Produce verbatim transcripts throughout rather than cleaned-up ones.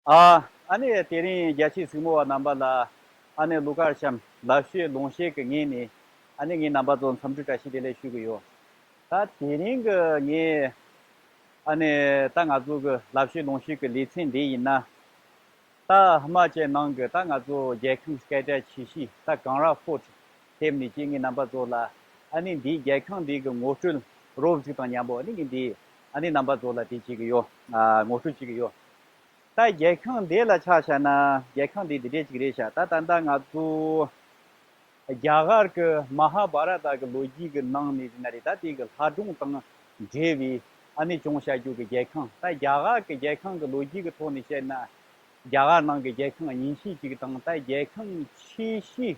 ཨ་ཨ་ནི་དེ་རིང་རྒྱ་ཆེའི་གཟིགས་མོ་བ་རྣམ་པ་ལ་ཨ་ནི་ལུ་གར་ཤམ་ལབ་ཤོད་ལུང་ཤོད་ཀྱི་ངོས་ནས་ཨ་ནི་ངས་རྣམ་པ་ཚོ་འཚམས་འདྲི་བཀྲ་ཤིས་བདེ་ལེགས་ཞུ་གི་ཡོད། ད་དེ་རིང་གི་ངས་ཨ་ནི་ད་ང་ཚོ་གི་ལབ་ཤོད་ལུང་ཤོད་ཀྱི་ལེ་ཚན་འདི་ཡིན་ན། ད་ཧི་མ་ཅལ་ནང་གི་ད་ང་ཚོ་རྒྱལ་ཁང་སྐད་གྲགས་ཆེ་ཤོས་ད་གང་ར་ཕོར་ཊི་ཐེབས་ནས་ཀྱི་ངས་རྣམ་པ་ཚོ་ལ་ཨ་ནི་འདིའི་རྒྱལ་ཁང་འདི་གི་ངོ་སྤྲོད་རོབ་ཟིག་དང་མཉམ་པོ་ཨ་ནི་ངས་འདི་ཨ་ནི་རྣམ་པ་ཚོ་ལ་དེ་བྱེད་གི་ཡོད། ཨ་ངོ་སྤྲོད་བྱེད་གི་ཡོད། ད་རྒྱལ་ཁང་འདི་ལ་ཆ་བཞག་ན་རྒྱལ་ཁང་འདི་འདི་འདྲས་ཅིག་རེད་ཤག་ད་ད་ལྟ་ང་ཚོ་རྒྱ་གར་གྱི་མ་ཧཱ་བྷ་ར་ཏ་གི་ལོ་རྒྱུས་ཀྱི་ནང་ནས་ཟེར་ན་རེད། ད་དེ་གི་ལྷ་སྒྲུང་དང་འབྲེལ་བའི་ཨ་ནི་བྱུང་བྱ་རྒྱུ་གི་རྒྱལ་ཁང་། ད་རྒྱ་གར་གི་རྒྱལ་ཁང་གི་ལོ་རྒྱུས་ཀྱི་ཐོག་ནས་བཤད་ན་རྒྱ་གར་ནང་གི་རྒྱལ་ཁང་རྙིང་ཤོས་ཅིག་དང་ད་རྒྱལ་ཁང་ཆེ་ཤོས་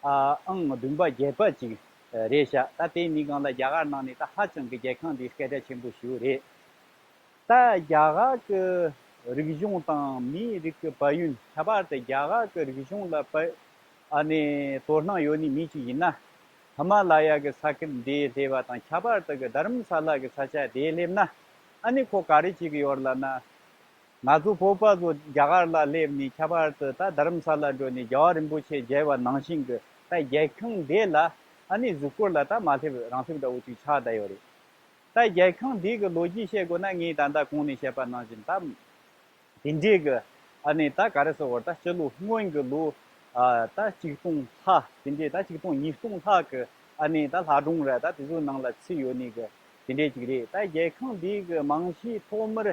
ཨ་ཨང་བདུན་པ་བརྒྱད་པ་ཅིག་རེད་ཤག་ད་དེ་གཉིས་སྒང་ལ་རྒྱ་གར་ནང་ནས་ད་ཧ་ཅང་གི་རྒྱལ་ཁང་འདི་སྐད་གྲགས་ཆེན་པོ་ཞིག་རེད། ད་རྒྱ་གར་གྱི་རིག་གཞུང་དང་མིའི་རིགས་ཀྱི་དཔལ་ཡོན། ཁྱད་པར་དུ་རྒྱ་གར་གྱི་རིག་གཞུང་ལ་དཔལ་ཨ་ནི་དོ་སྣང་ཡོད་ནི་མི་ཅིག་ཡིན་ན། ཧི་མ་ལ་ཡ་གི་ས་ཁུལ་འདི་སླེབས་པ་དང་ཁྱད་པར་དུ་གི་དྷ་རམ་ས་ལ་གི་ས་ཆ་དེ་སླེབས་ན་ཨ་ནི་ཁོ་ག་རེ་བྱེད་གི་ཡོད་ལབ་ན། ང་ཚོ་བོད་པ་ཚོ་རྒྱ་གར་ལ་སླེབས་ནས་ཁྱད་པར་དུ་ད་དྷ་རམ་ས་ལ་འགྲོ་ནས་རྒྱལ་བ་རིན་པོ་ཆེ་མཇལ་བ་ནང་བཞིན་གི་ད་རྒྱལ་ཁང་འདི་ལ་ཨ་ནི་གཟིགས་སྐོར་ལ་ད་མ་སླེབས་རང་སླེབས་འདྲ་བོ་ཅིག་ཆགས་བསྡད་ཡོད་རེད། ད་རྒྱལ་ཁང་འདི་གི་ལོ་རྒྱུས་བཤད་དགོས་ན་ངས་ད་ལྟ་གོང་ནས་བཤད་པ་ནང་བཞིན་ད་དེ་འདྲས་གི་ཨ་ནི་ད་ག་རེ་ཟེར་བར་ད་སྤྱི་ལོ་སྔོན་གི་ལོ་ཨ་ད་ཆིག་སྟོང་ལྷག་དེ་འདྲས་ད་ཆིག་སྟོང་ཉིས་སྟོང་ལྷག་གི་ཨ་ནི་ད་ལྷ་སྒྲུང་ར་ད་དེ་ཚོའི་ནང་ལ་ཚུད་ཡོད་ནི་གི་དེ་འདྲས་ཅིག་རེད། ད་རྒྱལ་ཁང་འདི་གི་རྨང་གཞི་ཐོག་མར་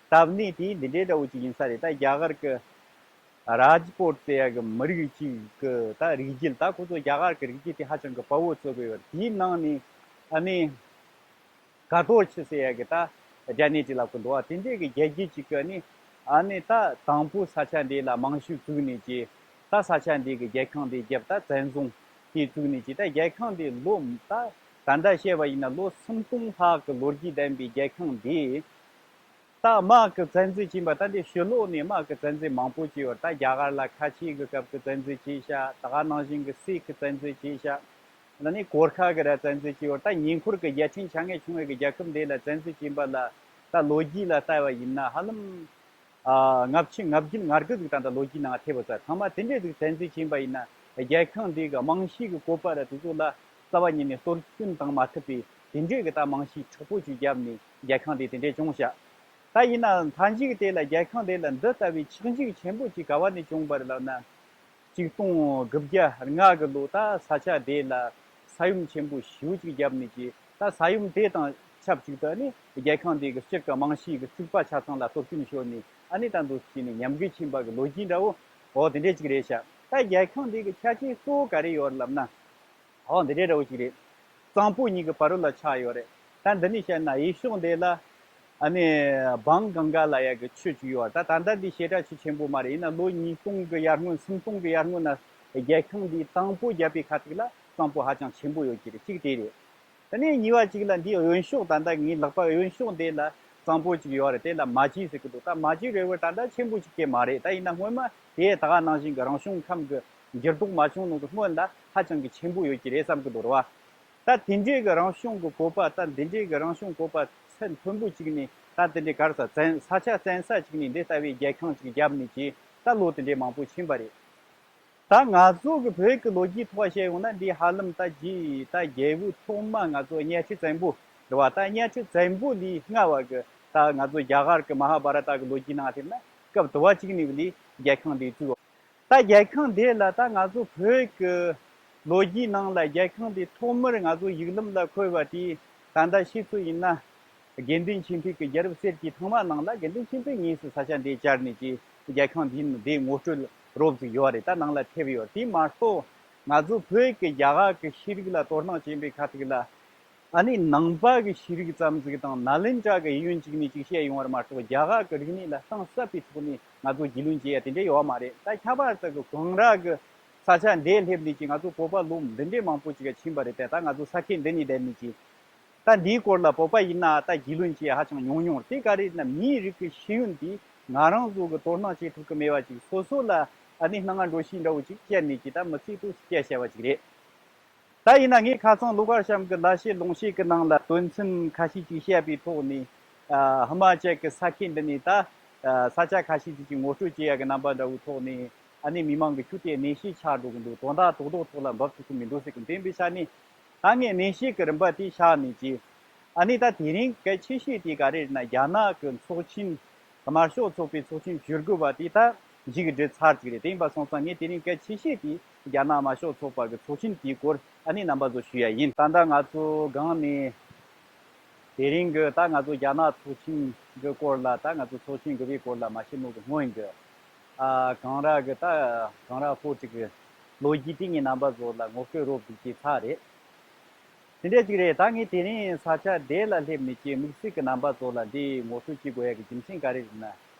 བཏབ་ནི་དེ་འདི་འདྲས་འདྲ་བོ་ཅིག་ཡིན་ས་རེད། ད་རྒྱ་གར་གི་རཱཇ་པོར་ཟེར་ཡ་གི་མི་རིགས་ཅིག་གི་ད་རིགས་རྒྱུད་ད་ཁོ་ཚོ་རྒྱ་གར་གི་རིགས་རྒྱུད་དེ་ཧ་ཅང་གི་དཔའ་བོ་བརྩི་གི་ཡོད། དེའི་ནང་ནས་ཨ་ནི་ག་ཏོར་ཆི་ཟེར་ཡ་གི་ད་རྒྱ་ནས་ཅིག་ལབ་གི་འདུག་བ། དེ་འདྲས་གི་རྒྱལ་རྒྱུད་ཅིག་གི་ཨ་ནི་ཨ་ནི་ད་དང་པོ་ས་ཆ་འདི་ལ་རྨང་གཞི་བཙུགས་ནས་ཀྱི་ད་ས་ཆ་འདི་གི་རྒྱལ་ཁང་འདི་བརྒྱབ། ད་བཙན་བཟུང་དེ་བཙུགས་ནས་ཀྱི་ད་རྒྱལ་ཁང་འདི་ལོ་ད་ད་ལྟ་བཤད་པ་ཡིན་ན་ལོ་སུམ་སྟོང་ལྷག་གི་ལོ་རྒྱུས་ལྡན་པའི་རྒྱལ་ཁང་འདི། ད་དམག་གི་བཙན་འཛུལ་བྱས་པ་ད་འདི་ཕྱི་ལོགས་ནས་དམག་གི་བཙན་འཛུལ་མང་པོ་བྱས་ཡོད། ད་རྒྱ་གར་ལ་ཁ་ཆེ་གི་སྐབས་ཀྱི་བཙན་འཛུལ་བྱས་ཤག་ད་ག་ནང་བཞིན་གི་སིག་གི་བཙན་འཛུལ་བྱས་ཤག་ད་ནི་གོར་ཁ་གི་ར་བཙན་འཛུལ་བྱས་ཡོད། ད་ཉེ་འཁོར་གི་རྒྱལ་ཕྲན་ཆ་ངེས་བྱུང་བའི་གི་རྒྱལ་ཁབ་འདི་ལ་བཙན་འཛུལ་བྱས་པ་ལ་ད་ལོ་རྒྱུས་ལ་ལྟ་བ་ཡིན་ན་ཧ་ལམ་ཨ་ལྔ་བཅུ་ང་བརྒྱད་ང་དགུ་ཟིག་ད་ད་ལོ་རྒྱུས་ནང་ཐེབས་པ་ཚ་ཚང་མ་དེ་འདྲས་ཟིག་བཙན་འཛུལ་བྱས་པ་ཡིན་ན་རྒྱལ་ཁང་འདི་གི་རྨང་གཞི་གི་བཀོད་པ་ར་དེ་ཚོ་ལ་རྩ་བ་ཉིད་ནས་གཏོར་སྐྱོན་བཏང་མ་ཐུབ་པའི་དེ་འདྲས་གི་ད་རྨང་གཞི་མཁྲེགས་པོ་ཅིག་བརྒྱབ་ནས་རྒྱལ་ཁང་དེ་དེ་འདྲས་བྱུང་ཤག་ད་ཡིན་ན་མཐའ་མཇུག་དེ་ལ་རྒྱལ་ཁང་དེ་ལ་འདི་ལྟ་བུའི་ཆག་འཇིག་ཆེན་པོ་ཅིག་ག་བ་ནས་བྱུང་བ་རེད་ལབ་ན། ཆིག་སྟོང་དགུ་བརྒྱ་ལྔ་གི་ལོ་ད་ས་ཆ་དེ་ལ་ས་ཡོམ་ཆེན་པོ་ཞེ་པོ་ཅིག་བརྒྱབ་ནས་ཀྱི་ད་ས་ཡོམ་དེ་དང་ཆབས་ཅིག་ཏུ་ནི་རྒྱལ་ཁང་དེ་གི་སྤྱིར་གི་རྨང་གཞི་གི་རྩིག་པ་ཆ་ཚང་ལ་གཏོར་སྐྱོན་ཤོར་ནས་ཨ་ནི་ད་འདུག་བྱས་ནས་ཉམས་རྒུད་ཕྱིན་པ་གི་ལོ་རྒྱུས་འདྲ་བོ་འོ་དེ་འདྲས་ཅིག་རེད་ཤག་ད་རྒྱལ་ཁང་དེ་གི་ཆ་རྐྱེན་གཙོ་བོ་ག་རེ་ཡོད་ལབ་ན། ཨོ་འདི་འདྲའི་འདྲ་བོ་ཞིག་རེད། གཙང་པོ་གཉིས་ཀྱི་བར་རོ་ལ་ཆགས་ཡོད་རེད། ད་འདི་ནས་བཤད་ན་གཡས་ཕྱོགས་འདི་ལ་ཨ་ནི་བང་གང་ག་ལབ་ཡ་གི་ཆུ་ཅིག་ཡོད་རེད། ད་ད་ལྟ་འདི་ཞེ་དྲག་ཆུ་ཆེན་པོ་མ་རེད། ཡིན་ན་ལོ་ཉིས་སྟོང་གི་ཡར་སྔོན་སུམ་སྟོང་གི་ཡར་སྔོན་ན་རྒྱལ་ཁང་འདི་གཙང་པོ་བརྒྱབ་པའི་ཁ་ཐུག་ལ་གཙང་པོ་ཧ་ཅང་ཆེན་པོ་ཡོད་ཀྱི་རེད། གཅིག་དེ་རེད། དེ་ནས་གཉིས་པ་གཅིག་ལ་འདིའི་གཡོན་ཕྱོགས་ད་ལྟ་ངའི་ལག་པ་གཡོན་ཕྱོགས་འདི་ལ་གཙང་པོ་ཅིག་ཡོད་རེད། དེ་ལ་མ་ཇི་ཟེར་གི་འདུག་ད་མ་ཇི་རི་ཝར་ད་ལྟ་ཆེན་པོ་ཅིག་སྐྱེས་མ་རེད། ད་ཡིན་ན་སྔོན་མ་དེ་ད་ག་ནང་བཞིན་གི་རང་བྱུང་ཁམས་གི་འགྱུར་ལྡོག་མ་བྱུང་ནོ་གི་སྔོན་ལ་ཧ་ཅང་གི་ཆེན་པོ་ཡོད་ཀྱི་རེད་བསམ་གི་འདུག་རེད་བ། ད་དེ་འདྲའི་གི་རང་བྱུང་གི་བཀོད་པ་ད་འདི་འདྲའི་གི་རང་བྱུང་བཀོད་པ་ཚད་མཐོན་པོ་ཅིག་ནས་ད་དེ་འདྲའི་ག་རེ་ཟ་བཙན་ས་ཆ་བཙན་ས་ཅིག་ནས་འདི་ལྟ་བུའི་རྒྱལ་ཁང་ཅིག་བརྒྱབ་ནས་ཀྱི་ད་ལོ་དེ་འདྲའི་མང་པོ་ཕྱིན་པ་རེད། ད་ང་ཚོ་གི་བོད་ཀྱི་ལོ་རྒྱུས་ཐོག་བཤད་ཡོང་ན་འདི་ཧ་ལམ་ད་རྒྱའི་ད་རྒྱལ་པོ་ཐོག་མ་ང་ཚོ་གཉའ་ཁྲི་བཙན་པོ་རེད་བ། ད་གཉའ་ཁྲི་བཙན་པོ་ལས་སྔ་བ་གི་ད་ང་ཚོ་རྒྱ་གར་གི་མ་ཧཱ་བྷ་ར་ཏ་གི་ལོ་རྒྱུས་ནང་དེ་ན་སྐབས་དུ་བ་གཅིག་ནས་ལས་རྒྱལ་ཁང་འདི་བཙུགས། ད་རྒྱལ་ཁང་འདི་ལ་ད་ང་ཚོ་བོད་ཀྱི་ལོ་རྒྱུས་ནང་ལ་རྒྱལ་ཁང་འདི་ཐོག་མར་ང་ཚོ་ཡིག་ལམ་ལ་འཁོད་པ་དེ་ད་ལྟ་ཤེས་ཚོད་ཡིན་ན། དགེ་འདུན་ཆོས་འཕེལ་གྱི་རྒྱལ་རབས་གསེར་གྱི་ཐང་མ་ནང་ལ་དགེ་འདུན་ཆོས་འཕེལ་དངོས་སུ་ས་ཆ་འདི་བཅར་ནས་ཀྱི་རྒྱལ་ཁང་འདི་ནི་འདི་ངོ་སྤྲོད་རོབ་ཙམ་ཡོད་རེད། ད་ནང་ལ་ཐེབས་ཡོད། དེ་མ་གཏོགས་ང་ཚོ་བོད་ཀྱི་རྒྱ་གར་གྱི་ཤེས་རིག་ལ་དོ་སྣང་བྱེད་པའི་ཁ་ཐུག་ལ་ཨ་ནི་ནང་པ་གི་ཤེས་རིག་ཙམ་ཟིག་དང་ནཱ་ལེནྡྲ་གི་ཡིད་ཡོན་གཅིག་ནས་ཅིག་བཤད་ཡོང་བར་མ་གཏོགས་རྒྱ་གར་གི་རིག་གནས་ལ་གཏིང་ཟབ་པའི་ཐོག་ནས་ང་ཚོ་རྒྱུས་ལོན་བྱེད་ཡ་དེ་འདྲ་ཡོད་མ་རེད། ད་ཁྱད་པར་དུ་གི་གངས་ར་གི་ས་ཆ་འདིར་སླེབས་ནས་ཀྱི་ང་ཚོ་བོད་པ་ལོ་འདི་འདྲའི་མང་པོ་ཅིག་ཕྱིན་པ་རེད་དེ། ད་ང་ཚོ་ས་ཁུལ་འདི་ནས་བསྡད་ནས་ཀྱི་ད་འདིའི་སྐོར་ལ་བོད་པ་ཡིན་ན་ད་རྒྱུས་ལོན་བྱེད་ཡ་ཧ་ཅང་ཉུང་ཉུང་རེད། དེ་ག་རེ་ཡིན་ན་མིའི་རིགས་ཀྱི་ཤེས་ཡོན་དེ་ང་རང་ཚོ་གི་དོ་སྣང་བྱེད་ཐུབ་ཀྱི་མེད་པ་ཅིག་སོ་སོ་ལ་ཨ་ནི་སྣང་ང་འགྲོ་ཤེས་འདྲ་བོ་ཅིག་བཤད་ནས་ཀྱི་ད་མི་ཚེ་ཏོག་ཙམ་བཤད་བྱས་པ་ཅིག་རེད། ད་ཡིན་ན་ངས་ཁ་སང་ལོ་གར་ཤམ་གྱི་ལ་ཤེས་ལུང་ཤེས་ཀྱི་ནང་ལ་དོན་ཚན་ཁ་ཤས་ཅིག་བཤད་པའི་ཐོག་ནས། ཨ་ཧི་མ་ཅལ་གྱི་ས་ཁུལ་འདི་ནས་ད་ ས་ཆ་ཁ་ཤས་ཅིག་ཅིག་ངོ་སྤྲོད་བྱེད་ཡག་གི་རྣམ་པ་འདྲ་བོའི་ཐོག་ནས་ཨ་ནི་མི་མང་གི་ཁྱོད་དེ་གནས་བཤད་ཆགས་འགྲོ་གི་འདུག་དོན་དག་རྡོག་རྡོག་ཐོག་ལ་འབབ་ཐུབ་ཀྱི་མི་འདུག་ཟེར་གི་འདུག་དེ་ཡིན་པའི་ཆ་ནས། ད་ངས་གནས་བཤད་ཀྱི་རིམ་པ་དེ་ཆགས་ནས་ཀྱི། ཨ་ནི་ད་དེ་རིང་གལ་ཆེ་ཤོས་དེ་ག་རེ་རེད་ན། རྒྱ་ནག་གི་ཚོགས་ཆེན། དམར་ཤོག་ཚོགས་པའི་ཚོགས་ཆེན་བཅུ་དགུ་པ་དེ་ད་མཇུག་བསྒྲིལ་ཚར་ཅིག་རེད། དེ་ཡིན་པ་སོང་ཙང་ངས་དེ་རིང་གལ་ཆེ་ཤོས་དེ་རྒྱ་ནག་དམར་ཤོག་ཚོགས་པ་གི་ཚོགས་ཆེན་དེའི་སྐོར་ཨ་ནི་རྣམ་པ་ཚོ་ཞུ་ཡ་ཡིན། ད་ལྟ་ང་ཚོ་སྒང་ནས་དེ་རིང་གི་ད་ང་ཚོ་རྒྱ་ནག་ཚོགས་ཆེན་གི་སྐོར་ལ། ད་ང་ཚོ་ཚོགས་ཆེན་དགུ་པའི་སྐོར་ལ་མ་བཤད་ནོ་གི་སྔོན་གི། ཨ། གང་ར་གི་ད་གང་ར་ཧོ་ཅིག་གི་ལོ་རྒྱུས་དེ་ངས་རྣམ་པ་ཚོ་ལ་ངོ་སྤྲོད་རོབ་ཅིག་བྱས་ཚར་རེད། དེ་འདྲ་ཅིག་རེད། ད་ངས་དེ་རིང་ས་ཆ་དེ་ལ་སླེབས་ནས་ཀྱི་དམིགས་བསལ་གྱི་རྣམ་པ་ཚོ་ལ་འདི་ངོ་སྤྲོད་བྱེད་དགོས་ཡ་གི་རྒྱུ་མཚན་ག་རེ་རེད་ན།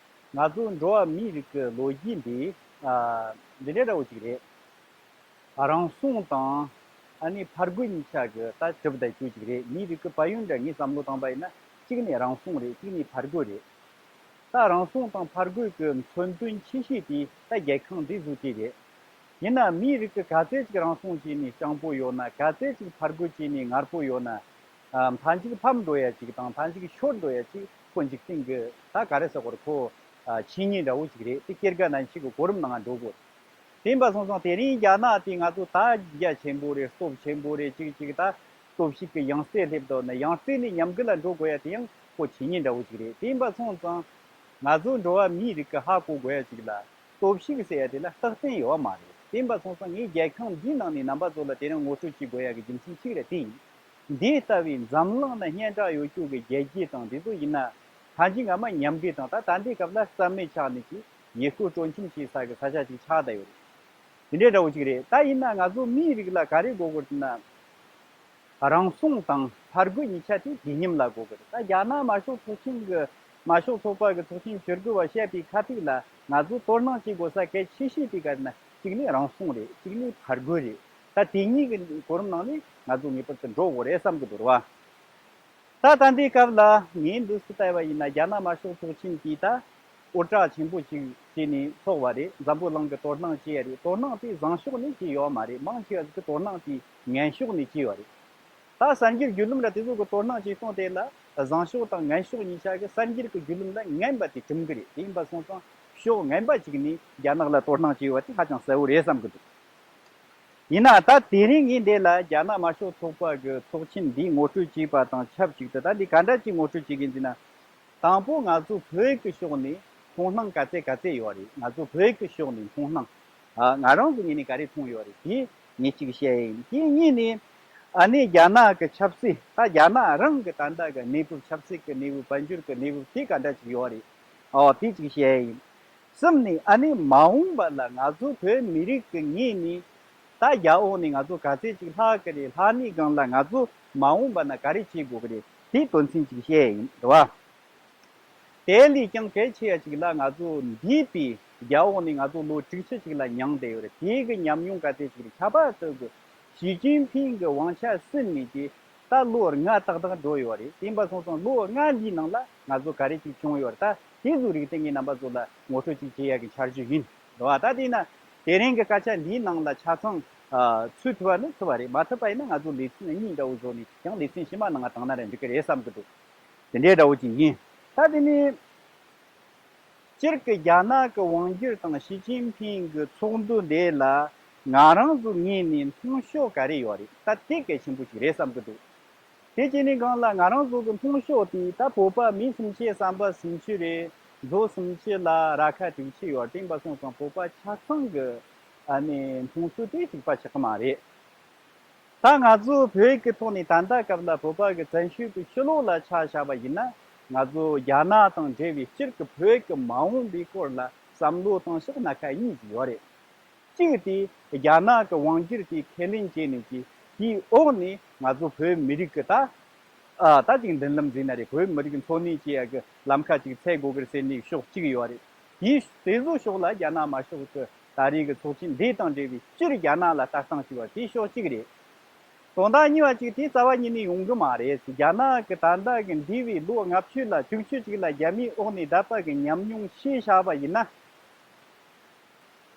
ང་ཚོ་འགྲོ་བ་མིའི་རིགས་ཀྱི་ལོ་རྒྱུས་འདི། ཨ། འདི་འདྲ་འདྲ་བོ་ཅིག་རེད། རང་སྲུང་དང་ཨ་ནི་ཕར་རྒོལ་གཉིས་ཆ་གི་ད་གྲུབ་བསྡད་རྒྱུ་ཅིག་རེད། མིའི་རིགས་ཀྱི་དཔལ་ཡོན་འདྲ་ངས་བསམ་བློ་བཏང་པ་ཡིན་ན། གཅིག་ནས་རང་སྲུང་རེད། གཅིག་ནས་ཕར་རྒོལ་རེད། ད་རང་སྲུང་དང་ཕར་རྒོལ་གྱི་མཚོན་དོན་ཆེ་ཤོས་དེ་ད་རྒྱལ་ཁང་འདི་བཟོ་རྒྱུ་རེད། ཡིན་ན་མིའི་རིགས་ཀྱི་ག་ཚད་ཅིག་རང་སྲུང་བྱས་ནས་སྤྱང་པོ་ཡོད་ན། ག་ཚད་ཅིག་ཕར་རྒོལ་བྱས་ནས་ངར་པོ་ཡོད་ན། ཨ། མཐའ་མཇུག་ཕམ་འགྲོ་ཡ་ཅིག་དང་མཐའ་མཇུག་ཤོར་འགྲོ་ཡ་ཅིག་ཁོ་འཇིག་རྟེན་གྱི་ད་ག་རེ་ཟེར་དགོས་རེད། ཁོ། ཨ། ཆོས་ཉིད་འདྲ་བོ་ཅིག་རེད། དེ་སྐྱེ་རྒ་ན་འཆི་གི་གོ་རིམ་ནང་འགྲོ་དགོས། དེ་ཡིན་པ་སོང་ཙང་དེ་རིང་རྒྱ་ནག་དེ་ང་ཚོ་ད་རྒྱ་ཆེན་པོ་རེད། སྟོབས་ཆེན་པོ་རེད། ཅིག་ཅིག་ད་སྟོབས་ཤུགས་ཀྱི་ཡང་རྩེ་སླེབས་འདུག་ན། ཡང་རྩེ་ནས་ཉམས་རྒུད་ལ་འགྲོ་དགོས་ཡ་དེ་ཡང་ཁོ་ཆོས་ཉིད་འདྲ་བོ་ཅིག་རེད། དེ་ཡིན་པ་སོང་ཙང་ང་ཚོ་འགྲོ་བ་མིའི་རིགས་ཀྱི་ཧ་གོ་དགོས་ཡ་ཅིག་ལ། སྟོབས་ཤུགས་ཟེར་ཡ་དེ་ལ་རྟག་བརྟན་ཡོད་མ་རེད། དེ་ཡིན་པ་སོང་ཙང་ངས་རྒྱལ་ཁང་འདིའི་ནང་ནས་རྣམ་པ་ཚོ་ལ་དེ་རིང་ངོ་སྤྲོད་བྱེད་དགོས་ཡ་གི་རྒྱུ་མཚན་གཅིག་རེད། དེ་ཡིན། འདི་ལྟ་བུའི་འཛམ་གླིང་ན་སྙན་གྲགས་ཡོད་རྒྱུ་གི་རྒྱལ་རྒྱུད་དང་འདི་ཚོ་ཡིན་ན། ཕན་ཆད་སྔ་མ་ཉམས་རྒུད་དང་ད་ད་ལྟའི་སྐབས་ལ་རྩ་མེད་ཆགས་ནས་ཀྱི་ཡུལ་སྐོར་སྤྲོ་འཆམ་བྱེད་ས་གི་ས་ཆ་ཅིག་ཆགས་བསྡད་ཡོད་རེད། དེ་འདྲའི་འདྲ་བོ་ཅིག་རེད། ད་ཡིན་ན་ང་ཚོ་མིའི་རིགས་ལ་ག་རེ་དགོས་དགོས་ཟེར་ན། རང་སྲུང་དང་ཕར་རྒོལ་གཉིས་ཆ་དེ་བདེ་ཉམས་ལ་དགོས་དགོས་རེད། ད་རྒྱ་ནག་དམར་ཤོག་ཚོགས་ཆེན་གི་དམར་ཤོག་ཚོགས་པ་གི་ཚོགས་ཆེན་བཅུ་དགུ་བ་བཤད་པའི་ཁ་ཐུག་ལ་ང་ཚོ་དོ་སྣང་བྱེད་དགོས་ས་གལ་ཆེ་ཤོས་དེ་ག་རེ་ན། གཅིག་ནི་རང་སྲུང་རེད། གཅིག་ནི་ཕར་རྒོལ་རེད། ད་དེ་གཉིས་ཀྱི་གོ་རིམ་ནང་ནས་ང་ཚོ་ངེས་པར་དུ་འགྲོ་དགོས་རེད་བསམ་གི་འདུག་ར་བ། ད་ད་ལྟའི་སྐབས་ལ་ངས་འདུག་སེ་བལྟས་པ་ཡིན་ན། རྒྱ་ནག་དམར་ཤོག་ཚོགས་ཆེན་གྱིས་ད་འུར་སྒྲ་ཆེན་པོ་ཅིག་བྱས་ནས་ཚོགས་པ་རེད། འཛམ་བུ་གླིང་གི་དོ་སྣང་བྱེད་ཡ་རེད། དོ་སྣང་དེ་བཟང་ཕྱོགས་ནས་བྱས་ཡོད་མ་རེད། མང་ཆེ་བ་ཟིག་གི་དོ་སྣང་དེ་ངན་ཕྱོགས་ནས་བྱས་ཡོད་རེད། ད་གསར་འགྱུར་བརྒྱུད་ལམ་ར་དེ་ཚོ་གི་དོ་སྣང་བྱེད་སྟངས་དེ་ལ་བཟང་ཕྱོགས་དང་ངན་ཕྱོགས་གཉིས་ཆ་གི་གསར་འགྱུར་གི་བརྒྱུད་ལམ་ལ་ངན་པ་དེ་གྲུབ་གི་རེད། དེ་ཡིན་པ་སོང་ཙང་ཕྱོགས་ངན་པ་ཅིག་ནས་རྒྱ་ནག་ལ་དོ་སྣང་བྱས་ཡོད་པ་དེ་ཧ་ཅང་གསལ་བོ་རེད་བསམ་གི་འདུག་ཡིན་ན་ད་དེ་རིང་ངས་འདི་ལ་རྒྱ་ནག་དམར་ཤོག་ཚོགས་པ་གི་ཚོགས་ཆེན་འདིའི་ངོ་སྤྲོད་བྱས་པ་དང་ཆབས་ཅིག་ཏུ། ད་འདི་ག་འདྲ་ཅིག་ངོ་སྤྲོད་བྱེད་ཀྱི་ཡིན་ཟེར་ན། དང་པོ་ང་ཚོ་བོད་ཀྱི་ཕྱོགས་ནས་མཐོང་སྣང་ག་ཚད་ག་ཚད་ཡོད་རེད། ང་ཚོ་བོད་ཀྱི་ཕྱོགས་ནས་མཐོང་སྣང་། ཨ། ང་རང་ཚོ་ངོས་ནས་ག་རེ་མཐོང་ཡོད་རེད། དེ་ངས་གཅིག་བཤད་ཡིན། དེ་གཉིས་ནས་ཨ་ནི་རྒྱ་ནག་གི་ཆབ་སྲིད། ད་རྒྱ་ནག་རང་གི་ད་ལྟ་གི་གནས་བབ། ཆབ་སྲིད་ཀྱི་གནས་བབ། དཔལ་འབྱོར་གྱི་གནས་བབ་དེ་ག་འདྲ་ཅིག་ཡོད་རེད། ཨོ། དེ་གཅིག་བཤད་ཡིན། གསུམ་ནས་ཨ་ནི་མ་འོངས་པ་ལ་ང་ཚོ་བོད་མི་རིགས་ཀྱི་ངོས་ནས་ད་རྒྱ་འོག་ནས་ང་ཚོ་ག་ཚད་ཅིག་ལྷག་གི་རེད། ལྷག་ནས་སྒང་ལ་ང་ཚོ་མ་འོངས་པ་ན་ག་རེ་བྱེད་དགོས་ཀྱི་རེད། དེའི་དོན་ཚན་ཅིག་བཤད་ཡིན། རེད་བ། དེ་ལས་ཀྱང་གལ་ཆེ་ཡ་ཅིག་ལ། ང་ཚོ་འདས་པའི་རྒྱ་འོག་ནས་ང་ཚོ་ལོ་དྲུག་ཅུ་ཅིག་ལ་མྱངས་བསྡད་ཡོད་རེད། དེའི་གི་ཉམས་མྱོང་ག་ཚད་ཅིག་རེད། ཁྱད་པར་དུ་གི་ཞི་ཅིན་ཕིང་གི་དབང་ཆ་ཟིན་ནས་ཀྱི་ད་ལོ་ལྔ་ཏག་ཏག་འགྲོ་ཡོད་རེད། དེ་ཡིན་པ་སོང་ཙང་ལོ་ལྔ་འདིའི་ནང་ལ་ང་ཚོ་ག་རེ་ཅིག་བྱུང་ཡོད་རེད། ད་དེ་ཚོའི་རིགས་དེ་ངས་རྣམ་པ་ཚོ་ལ་ངོ་སྤྲོད་ཅིག་བྱེད་ཡ་གི་འཆར་གཞི་ཡིན། རེད་བ། ད་དེས་ན་དེ་རིང་གི་སྐད་ཆ་འདིའི་ནང་ལ་ཆ་ཚང་ཨ་ཚུད་ཐུབ་པ་ནི་ཐུབ་པ་རེད། མ་ཐུབ་པ་ཡིན་ན་ང་ཚོ་ལེ་ཚན་གཉིས་འདྲ་བོ་བཟོ་ནས་ཡང་ལེ་ཚན་ཕྱི་མ་ནང་ང་བཏང་ན་ར་འགྲིག་གི་རེད་བསམ་གི་འདུག་དེ་འདྲའི་འདྲ་བོ་ཅིག་ཡིན། ད་དེ་ནས་སྤྱིར་གྱི་རྒྱ་ནག་གི་དབང་སྒྱུར་དང་ཞི་ཅིན་ཕིང་གི་ཚོགས་འདུ་འདི་ལ་ང་རང་ཚོ་ངོས་ནས་མཐོང་ཕྱོགས་ག་རེ་ཡོད་རེད། ད་དེ་གལ་ཆེན་པོ་ཞིག་རེད་བསམ་གི་འདུག་དེ་བྱས་ནས་སྒང་ལ་ང་རང་ཚོ་གི་མཐོང་ཕྱོགས་དེ་ད་བོད་པ་མི་སུམ་ཅུ་ཙམ་པ་སུམ་ཅུ་རེད། མཛོ་སུམ་ཅུ་ལ་ར་ཁ་དྲུག་ཅུ་ཡོད། དེ་ཡིན་པ་སོང་ཙང་བོད་པ་ཆ་ཚང་གི་ཨ་ནི་མཐོང་ཚུལ་དེ་གཅིག་པ་ཆགས་ཀྱི་མ་རེད། ད་ང་ཚོ་བོད་ཀྱི་ཐོག་ནས་ད་ལྟ་སྐབས་ལ་བོད་པ་གི་བཙན་བྱོལ་གྱི་ཕྱི་ལོགས་ལ་ཆ་བཞག་པ་ཡིན་ན། ང་ཚོ་རྒྱ་ནག་དང་འབྲེལ་བའི་སྤྱིར་གྱི་བོད་ཀྱི་མ་འོངས་པའི་སྐོར་ལ་བསམ་བློ་བཏང་ཕྱོགས་སྣ་ཁ་གཉིས་ཀྱི་ཡོད་རེད། གཅིག་དེ་རྒྱ་ནག་གི་དབང་སྒྱུར་དེ་ཁས་ལེན་བྱས་ནས་ཀྱི་དེའི་འོག་ནས་ང་ཚོ་བོད་མི་རིགས་ཀྱི་ད་ཨ་ད་ཅིག་མདུན་ལམ་ཟེར་ན་རེད། བོད་མི་རིགས་ཀྱི་འཚོ་གནས་བྱེད་ཡ་གི་ལམ་ཁ་ཅིག་འཚོལ་དགོས་ཀྱི་རེད་ཟེར་ནས་ཕྱོགས་གཅིག་ཡོད་རེད། དེའི་དེ་ཚོ་ཕྱོགས་ལ་རྒྱ་ནག་དམར་ཤོག་གི་ད་རེས་ཀྱི་ཚོགས་ཆེན་འདི་དང་འབྲེལ་བའི་སྤྱིར་རྒྱ་ནག་ལ་ལྟ་སྟངས་ཅིག་ཡོད་པ་དེ་ཕྱོགས་གཅིག་རེད། དོན་དག་གཉིས་པ་ཅིག་དེ་རྩ་བ་ཉིད་ནས་ཡོང་གི་མ་རེད། རྒྱ་ནག་གི་ད་ལྟ་གི་འདས་པའི་ལོ་ལྔ་བཅུ་ལ་བཅུ་གཅིག་ལ་རྒྱ་མིའི་འོག་ནས་བསྡད་པ་གི་ཉམས་མྱོང་ཤེས་བྱ་བ་ཡིན་ན།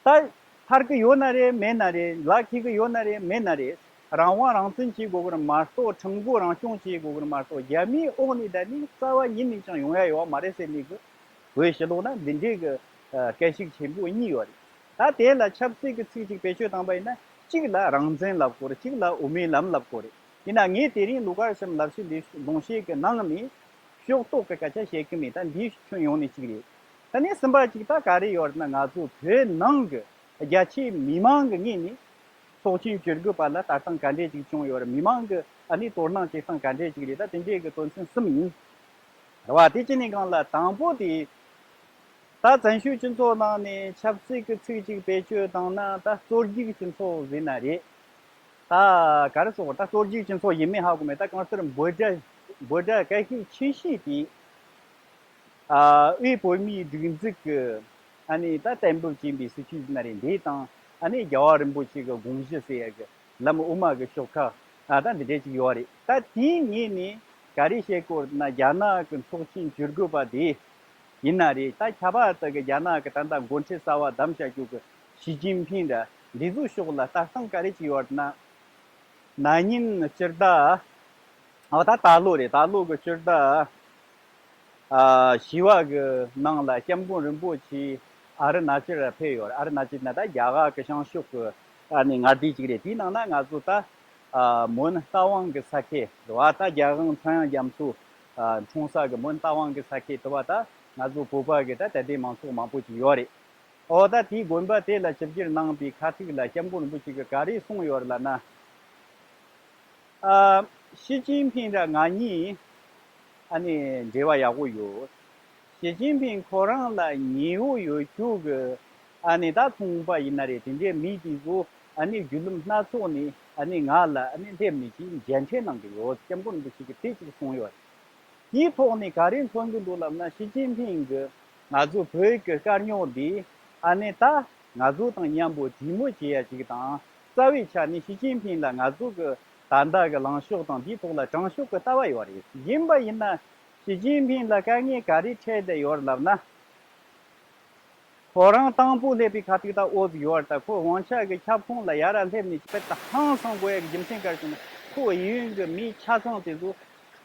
ད་ཐར་གི་ཡོད་ན་རེད་མེད་ན་རེད། ལག་ཁེལ་གི་ཡོད་ན་རེད་མེད་ན་རེད། རང་དབང་རང་བཙན་བྱེད་དགོས་གི་རེད་མ་གཏོགས། ཁྲིམས་མགོ་རང་སྐྱོང་བྱེད་དགོས་གི་རེད་མ་གཏོགས། རྒྱ་མིའི་འོག་ནས་བསྡད་ནས་རྩ་བ་ཉིད་ནས་ཀྱང་ཡོང་ཡ་ཡོད་མ་རེད་ཟེར་ནས་གི། བོད་ཕྱི་ལོགས་ན་འདི་འདྲའི་གི་ཨ་སྐད་ཤུགས་ཆེན་པོ་གཉིས་ཡོད་རེད། ད་དེ་ལ་ཆབ་སྲིད་ཀྱི་ཚིག་ཅིག་བེད་སྤྱོད་བཏང་པ་ཡིན་ན། གཅིག་ལ་རང་བཙན་ལབ་དགོས་རེད། གཅིག་ལ་དབུ་མའི་ལམ་ལབ་དགོས་རེད། ཡིན་ན་ངས་དེ་རིང་ལོ་གར་སམ་ལབ་བཤད་འདི་གདོང་བཤད་ཀྱི་ནང་ནས་ཕྱོགས་གཏོགས་ཀྱི་སྐད་ཆ་བཤད་ཀྱི་མེད། ད་འདིའི་ཁྱོན་ཡོངས་ནས་གཅིག་རེད། ད་ནས་གསུམ་པ་གཅིག་ད་ག་རེ་ཡོད་ན། ང་ཚོ་བོད་ནང་གི་རྒྱ་ཆེའི་མི་མང་གི་ངོས་ནས་ཚོགས་ཆེན་བཅུ་དགུ་པ་ལ་ལྟ་སྟངས་ག་འདྲས་ཅིག་བྱུང་ཡོད་རེད། མི་མང་གི་ཨ་ནི་དོ་སྣང་བྱེད་སྟངས་ག་འདྲས་ཅིག་རེད། ད་དེ་འདྲས་ཀྱི་དོན་ཚན་གསུམ་ཡིན། རེད་བ། དེ་ཅི་ནས་གང་ལ་དང་པོ་དེ། ད་བཙན་བྱོལ་སྤྱི་ཚོགས་ནང་ནས་ཆབ་སྲིད་ཀྱི་ཚིག་ཅིག་བེད་སྤྱོད་བཏང་ན། ད་གཙོ་རྒྱུག་སྤྱི་ཚོགས་ཟེར་ན་རེད། ད་ག་རེ་ཟེར་དགོས། ད་གཙོ་རྒྱུག་སྤྱི་ཚོགས་ཡིན་མིན་ཧ་གོ་མེད། ད་གང་ལྟར་འབོད་སྒྲ་འབོད་སྒྲ་གལ་ཤུགས་ཆེ་ཤོས་དེ། ཨ་དབུས་བོད་མིའི་སྒྲིག་འཛུགས་ཀྱི་ཨ་ནི་ད་གཏན་འབེབས་ཅན་པའི་སྲིད་བྱུས་ཟེར་ན་རེད། འདི་དང་ཨ་ནི་རྒྱལ་བ་རིན་པོ་ཆེ་གི་དགོངས་གཞི་ཟེར་ཡ་གི་ལམ་དབུ་མ་གི་ཤོག་ཁག་ཨ་ད་འདི་འདྲས་ཅིག་ཡོད་རེད། ད་དེའི་ངོས་ནས་ག་རེ་བཤད་དགོས་ན། རྒྱ་ནག་གི་ཚོགས་ཆེན་བཅུ་དགུ་པ་དེ་ཡིན་ན་རེད། ད་ཁྱད་པར་དུ་གི་རྒྱ་ནག་གི་ད་ལྟ་འགོ་ཁྲིད་གསར་བ་བདམས་བྱ་རྒྱུ་གི་ཞི་ཅིན་ཕིང་འདྲ་འདི་ཚོའི་ཕྱོགས་ལ་ལྟ་སྟངས་ག་རེ་ཅིག་ཡོད་ན། ན་ནིང་སྤྱི་ཟླ། ཨ་ད་ད་ལོ་རེད། ད་ལོ་གི་སྤྱི་ཟླ་ཨ་བཞི་པ་གི་ནང་ལ་སྐྱབས་མགོན་རིན་པོ་ཆེ་ཨ་རུ་ན་ཅལ་ལ་ཕེབས་ཡོད་རེད། ཨ་རུ་ན་ཅལ་ན་ད་རྒྱ་གར་གི་བྱང་ཕྱོགས་གི་ཨ་ནི་མངའ་སྡེ་ཅིག་རེད། དེའི་ནང་ན་ང་ཚོ་ད་ཨ་མོན་རྟ་དབང་གི་ས་ཁུལ་རེད་བ། ད་རྒྱལ་དབང་ཚངས་དབྱངས་རྒྱ་མཚོ་ཨ་འཁྲུངས་ས་གི་མོན་རྟ་དབང་གི་ས་ཁུལ་དུ་བ། ད་ང་ཚོ་བོད་པ་གི་ད་དད་ལྡན་མང་ཚོགས་མང་པོ་ཅིག་ཡོད་རེད། འོ་ད་དེའི་དགོན་པ་དེ་ལ་ཆིབས་བསྒྱུར་གནང་པའི་ཁ་ཐུག་ལ་སྐྱབས་མགོན་རིན་པོ་ཆེ་གིས་ག་རེ་གསུངས་ཡོད་ལབ་ན། ཨ་ཞི་ཅིན་ཕིང་ར་ང་གཉིས་ཨ་ནི་འབྲེལ་བ་ཡག་པོ་ཡོད། ཞི་ཅིན་ཕིང་ཁོ་རང་ལ་ཉེ་བོ་ཡོད་རྒྱུ་གི་ཨ་ནི་ད་ཚོང་པ་ཡིན་ན་རེད། དེ་འདྲའི་མི་དེ་ཚོ་ཨ་ནི་བརྒྱུད་ལམ་སྣ་ཚོགས་ནས་ཨ་ནི་ང་ལ་ཨ་ནི་སླེབས་ནས་ཅིག་མཇལ་འཕྲད་གནང་གི་ཡོད། སྐྱབས་མགོན་རིན་པོ་ཆེ་གིས་དེ་ཅིག་གསུངས་ཡོད། དེའི་ཐོག་ནས་ག་རེ་མཚོན་གྱི་འདུག་ལབ་ན། ཞི་ཅིན་ཕིང་གིས་ང་ཚོ་བོད་ཀྱི་དཀའ་རྙོག་འདི་ཨ་ནི་ད་ང་ཚོ་དང་མཉམ་པོ་གྲོས་མོལ་བྱེད་ཡ་ཅིག་དང་། རྩ་བའི་ཆ་ནས་ཞི་ཅིན་ཕིང་ལ་ང་ཚོ་གི་ད་ལྟ་གི་ལངས་ཕྱོགས་དང་དེའི་ཐོག་ལ་དྲང་ཕྱོགས་ཀྱི་ལྟ་བ་ཡོད་རེད། ཡིན་པ་ཡིན་ན་ཞི་ཅིན་ཕིང་ལ་དཀའ་ངལ་ག་རེ་འཕྲད་བསྡད་ཡོད་ལབ་ན། ཁོ་རང་དང་པོ་སླེབས་པའི་ཁ་ཐུག་ད་འོ་ཟིག་ཡོད་རེད། ད་ཁོ་དབང་ཆ་གི་ཁྱབ་ཁོངས་ལ་ཡར་སླེབས་ནས་དཔེ་ད་ཧང་སང་དགོས་ཡ་གི་རྒྱུ་མཚན་ག་རེ་ཟེར་ན། ཁོ་གཡས་གཡོན་གྱི་མི་ཆ་ཚང་དེ་ཚོ་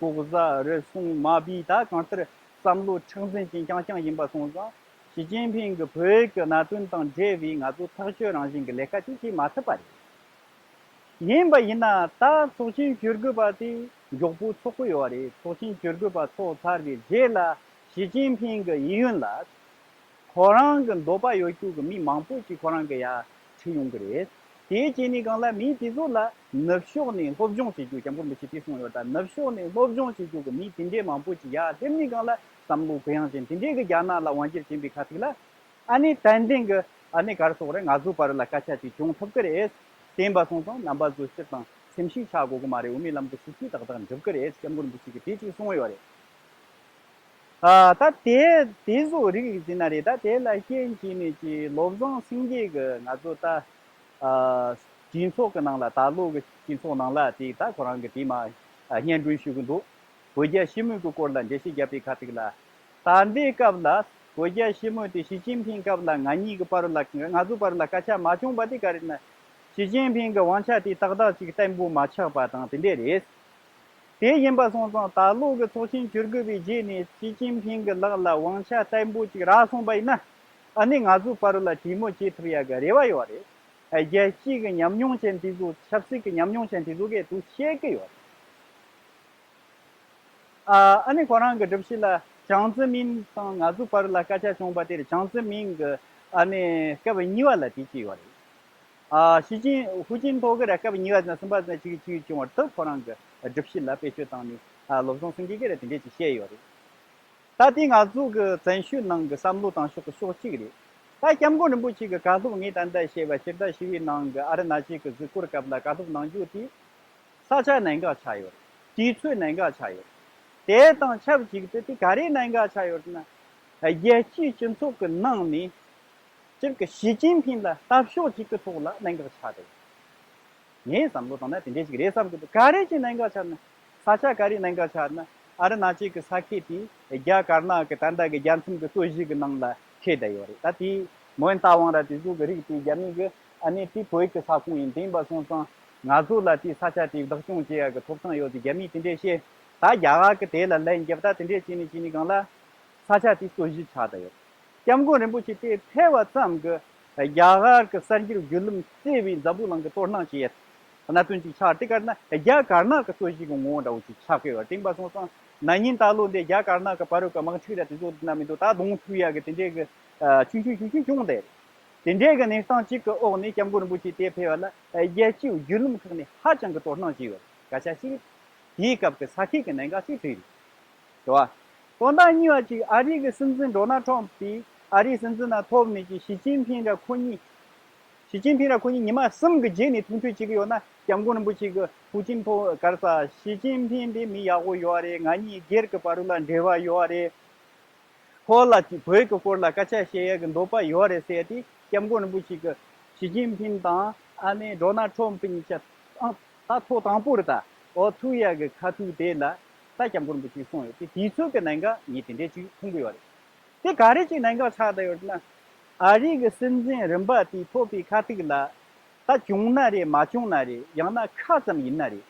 ལྐོག་ཟ་རུལ་སུངས་མ་བིས་ད་གང་ལྟར་བསམ་བློ་མཁྲེགས་འཛིན་ཅན་རྐྱང་རྐྱང་ཡིན་པ་སོང་ཙང་། ཞི་ཅིན་ཕིང་གི་བོད་ཀྱི་གནད་དོན་དང་འབྲེལ་བའི་ང་ཚོ་ཐག་གཅོད་རང་བཞིན་གྱི་ལས་ཀ་དེ་བྱེད་མ་ཐུབ་པ་རེད། ཡིན་པ་ཡིན་ན་ད་ཚོགས་ཆེན་བཅུ་དགུ་པ་དེ་མགྱོགས་པོ་ཚོགས་ཀྱི་ཡོད་རེད། ཚོགས་ཆེན་བཅུ་དགུ་པ་ཚོགས་ཚར་བའི་རྗེས་ལ་ཞི་ཅིན་ཕིང་གི་གཡས་གཡོན་ལ་ཁོ་རང་གི་འདོད་པ་ཡོད་རྒྱུ་གི་མི་མང་པོ་ཞིག་ཁོ་རང་གི་ཡ་ཁྲིད་ཡོང་གི་རེད། དེའི་རྗེས་ནས་སྒང་ལ་མི་དེ་ཚོ་ལ་ནུབ་ཕྱོགས་ནས་སློབ་སྦྱོང་བྱེད་རྒྱུ། སྐྱབས་མགོན་རིན་པོ་ཆེས་དེ་གསུངས་ཡོད། ད་ནུབ་ཕྱོགས་ནས་སློབ་སྦྱོང་བྱེད་རྒྱུ་གི་མི་དེ་འདྲའི་མང་པོ་ཞིག་ཡར་སླེབས་ནས་སྒང་ལ་བསམ་བློ་གུ་ཡངས་ཅན་དེ་འདྲའི་གི་རྒྱ་ནག་ལ་དབང་སྒྱུར་བྱེད་པའི་ཁ་ཐུག་ལ། ཨ་ནི་ཏན་ཏན་གྱི་ཨ་ནི་ག་རེ་ཟེར་དགོས་རེད། ང་ཚོའི་བར་ལ་སྐད་ཆ་ཅིག་བྱུང་ཐུབ་ཀྱི་རེད། དེ་ཡིན་པ་སོང་ཙང་རྣམ་པ་ཚོ་སྤྱིར་བཏང་སེམས་ཤུགས་ཆག་དགོས་ཀྱི་མ་རེད། དབུ་མའི་ལམ་གྱི་སྲིད་བྱུས་ཏག་ཏག་འགྲུབ་ཀྱི་རེད། སྐྱབས་མགོན་རིན་པོ་ཆེ་གིས་དེ་ཅིག་གསུངས་ཡོད་རེད། ཨ་ད་དེ་དེ་ཚོ་རིགས་ཟིན་ན་རེད། ད་དེ་ལ་རྐྱེན་གྱིས་ནས་ཀྱི་བློ་བཟང་སེང་གེ་གི་ང་ཚོ་ད་ཨ་གྲོས་ཚོགས་ཀྱི་ནང་ལ། ད་ལོ་གི་གྲོས་ཚོགས་ནང་ལ་དེ་ད་ཁོ་རང་གི་དེ་མ་ཨ་སྙན་སྒྲོན་ཞུ་གི་འདུག་བོད་རྒྱ་ཞི་མོལ་གྱི་སྐོར་ལ་འགྲེལ་བཤད་བརྒྱབ་པའི་ཁ་ཐུག་ལ། ད་ལྟའི་སྐབས་ལ་བོད་རྒྱ་ཞི་མོལ་དེ་ཞི་ཅིན་ཕིང་སྐབས་ལ་ང་གཉིས་ཀྱི་བར་ལ། ང་ཚོའི་བར་ལ་སྐད་ཆ་མ་བྱུང་བ་དེ་ག་རེ་ན། ཞི་ཅིན་ཕིང་གི་དབང་ཆ་དེ་ཏག་ཏག་ཅིག་བརྟན་པོ་མ་ཆགས་པ་དང་དེ་འདྲས་རེད། དེ་ཡིན་པ་སོང་ཙང་ད་ལོ་གི་ཚོགས་ཆེན་བཅུ་དགུ་པའི་རྗེས་ནས་ཞི་ཅིན་ཕིང་གི་ལག་ལ་དབང་ཆ་བརྟན་པོ་ཅིག་རག་སོང་བ་ཡིན་ན། ཨ་ནི་ང་ཚོའི་བར་ལ་གྲོས་མོལ་བྱེད་ཐུབ་ཡ་གི་རེ་བ་ཡོད་རེད། རྒྱལ་སྤྱིའི་གི་ཉམས་མྱོང་ཅན་དེ་ཚོ། ཆབ་སྲིད་ཀྱི་ཉམས་མྱོང་ཅན་དེ་ཚོ་གིས་དེ་བཤད་ཀྱི་ཡོད་རེད། ཨ་ཨ་ནི་ཁོ་རང་གི་སྒྲུབ་བྱེད་ལ་ཅང་ཙེ་མིན་དང་ང་ཚོའི་བར་ལ་སྐད་ཆ་བྱུང་བ་དེར་ཅང་ཙེ་མིན་གྱི་ཨ་ནི་སྐབས་གཉིས་པ་ལ་དེ་བྱས་ཡོད་རེད། ཨ་ཞི་ཅིན་ཧུའུ་ཅིན་ཐོ་གིས་ར་སྐབས་གཉིས་པ་ནས་གསུམ་པ་ནས་ཅིག་ཅིག་བྱུང་བར་དུ་ཁོ་རང་གི་སྒྲུབ་བྱེད་ལ་བེད་སྤྱོད་བཏང་ནས། ཨ་བློ་བཟང་སེང་གེ་གིས་ར་དེ་འདྲས་ཅིག་བཤད་ཡོད་རེད། ད་དེ་ང་ཚོ་གི་བཙན་བྱོལ་ནང་གི་བསམ་བློ་བཏང་ཕྱོགས་ཀྱི་ཕྱོགས་གཅིག་རེད། ད་སྐྱབས་མགོན་རིན་པོ་ཆེ་གི་བཀའ་སློབ་ངས་ད་ལྟ་བཤད་པ་སྤྱིར་བཏང་ཞི་བའི་ནང་གི་ཨ་རུ་ན་ཅལ་གི་གཟིགས་སྐོར་སྐབས་ལ་བཀའ་སློབ་གནང་རྒྱུ་དེ། ས་ཆ་གནད་འགག་ཆགས་ཡོད་རེད། དུས་ཚོད་གནད་འགག་ཆགས་ཡོད་རེད། དེ་དང་ཆབས་ཅིག་ཏུ་དེ་ག་རེ་གནད་འགག་ཆགས་ཡོད་རེད་ན། རྒྱལ་སྤྱིའི་སྤྱི་ཚོགས་ཀྱི་ནང་ནས་སྤྱིར་གྱི་ཞི་ཅིན་ཕིང་ལ་ལྟ་ཕྱོགས་ཅིག་གི་ཐོག་ལ་གནད་འགག་ཆགས་རེད། ངས་བསམ་བློ་བཏང་ན་དེ་འདྲས་ཅིག་རེད་བསམ་གྱི་འདུག་ག་རེ་ཅིག་གནད་འགག་ཆགས་ན། ས་ཆ་ག་རེ་གནད་འགག་ཆགས་ན། ཨ་རུ་ན་ཅལ་གྱི་ས་ཁུལ་དེ་རྒྱ་དཀར་ནག་གི་ད་ལྟ་གི་རྒྱལ་མཚམས་ཀྱི་སྟོད་གཞི་གི་ནང་ལ་ཁེལ་བསྡད་ཡོད་རེད། ད་དེ་མོན་རྟ་དབང་ར་དེ་ཚོ་གི་རིགས་དེ་རྒྱ་མི་གི་ཨ་ནི་དེ་བོད་ཀྱི་ས་ཁོངས་ཡིན། དེ་ཡིན་པ་སོང་ཙང་ང་ཚོ་ལ་དེའི་ས་ཆ་དེ་བདག་སྐྱོང་བྱེད་ཡ་གི་ཐོབ་ཐང་ཡོད་ཅེས་རྒྱ་མིས་དེ་འདྲས་བཤད། ད་རྒྱ་གར་གྱིས་དེ་ལ་ལན་བརྒྱབ། ད་དེ་འདྲས་བྱས་ནས་བྱས་ནས་སྒང་ལ། ས་ཆ་དེའི་རྩོད་གཞི་ཆགས་བསྡད་ཡོད། སྐྱབས་མགོན་རིན་པོ་ཆེ་དེ་ཕེབས་པ་ཙམ་གྱིས་རྒྱ་གར་གྱི་གསར་འགྱུར་བརྒྱུད་ལམ་བརྩེ་བའི་འཛམ་བུ་གླིང་གི་དོ་སྣང་བྱེད་ཡས་གནད་དོན་ཅིག་ཆགས། དེ་ག་ན་རྒྱ་དཀར་ནག་གི་རྩོད་གཞི་གི་ངོ་བོ་འདྲ་བོ་ཅིག་ཆགས་ཀྱི་ཡོད། དེ་ཡིན་པ་སོང་ཙང་ན་ནིང་ད་ལོ་འདི་རྒྱ་དཀར་ནག་གི་བར་གྱི་དམག་འཁྲུག་ར་དེ་ཚོ་འདི་ན་མི་འདུག་ད་གདོང་ཐུག་ཡ་གི་དེ་འདྲའི་གི་ཆུང་ཆུང་ཆུང་ཆུང་བྱུང་བསྡད་རེད། དེ་འདྲའི་གི་གནས་སྟངས་གཅིག་གི་འོག་ནས་སྐྱབས་མགོན་རིན་པོ་ཆེ་དེ་ཕེབས་པ་ལ་རྒྱལ་སྤྱིའི་བརྒྱུད་ལམ་ཁག་ནས་ཧ་ཅང་གི་དོ་སྣང་བྱས་ཡོད། སྐད་ཆ་ཞིག་དེའི་སྐབས་ཀྱི་ས་ཁུལ་གྱི་གནད་འགག་ཅིག་བྲིས་རེད། རེད་བ། དོན་དག་གཉིས་པ་གཅིག་ཨ་རི་གི་སྲིད་འཛིན་ཌོ་ནལ་ཁྲོམ་ཕུ་དེ་ཨ་རིའི་སྲིད་འཛིན་ནང་ཐོབ་ནས་ཀྱི་ཞི་ཅིན་ཕིང་ར་ཁོ་གཉིས། ཞི་ཅིན་ཕིང་ར་ཁོ་གཉིས་ཉི་མ་གསུམ་གི་རྗེས་ནས་ཐུག་འཕྲད་བྱེད་ཀྱི་ཡོད་ན། སྐྱབས་མགོན་རིན་པོ་ཆེ་གི་ཕུའུ་ཅིན་ཕོ་གར་ས་ཞི་ཅིན་ཕིང་དེ་མི་ཡག་པོ་ཡོད་རེད། ང་གཉིས་སྒེར་གྱི་བར་ལ་འབྲེལ་བ་ཡོད་རེད། ཁོ་ལ་བོད་ཀྱི་སྐོར་ལ་སྐད་ཆ་བཤད་ཡ་གི་འདོད་པ་ཡོད་རེད་ཟེར་ཏེ་སྐྱབས་མགོན་རིན་པོ་ཆེ་གི་ཞི་ཅིན་ཕིང་དང་ཨ་ནེ་ཌོ་ནལ་ཁྲོམ་ཕུ་གཉིས་ཆ་ཨང་ད་ཐོག་དང་པོ་རེད། ད་འོ་ཐུག་ཡ་གི་ཁ་ཐུག་དེ་ལ་ད་སྐྱབས་མགོན་རིན་པོ་ཆེས་གསུངས་ཡོད་དེ། དུས་ཚོད་ཀྱི་གནད་འགག་ངས་དེ་འདྲས་ཅིག་མཐོང་གི་ཡོད་རེད། དེ་ག་རེ་ཅིག་གནད་འགག་ཆགས་བསྡད་ཡོད་ན། ཨ་རི་གི་སྲིད་འཛིན་རིམ་པ་དེ་ཐོབ་པའི་ཁ་ཐུག་ལ་ད་བྱུང་ན་རེད། མ་བྱུང་ན་རེད། ཡང་ན་ཁ་ཙམ་ཡིན་ན་རེད།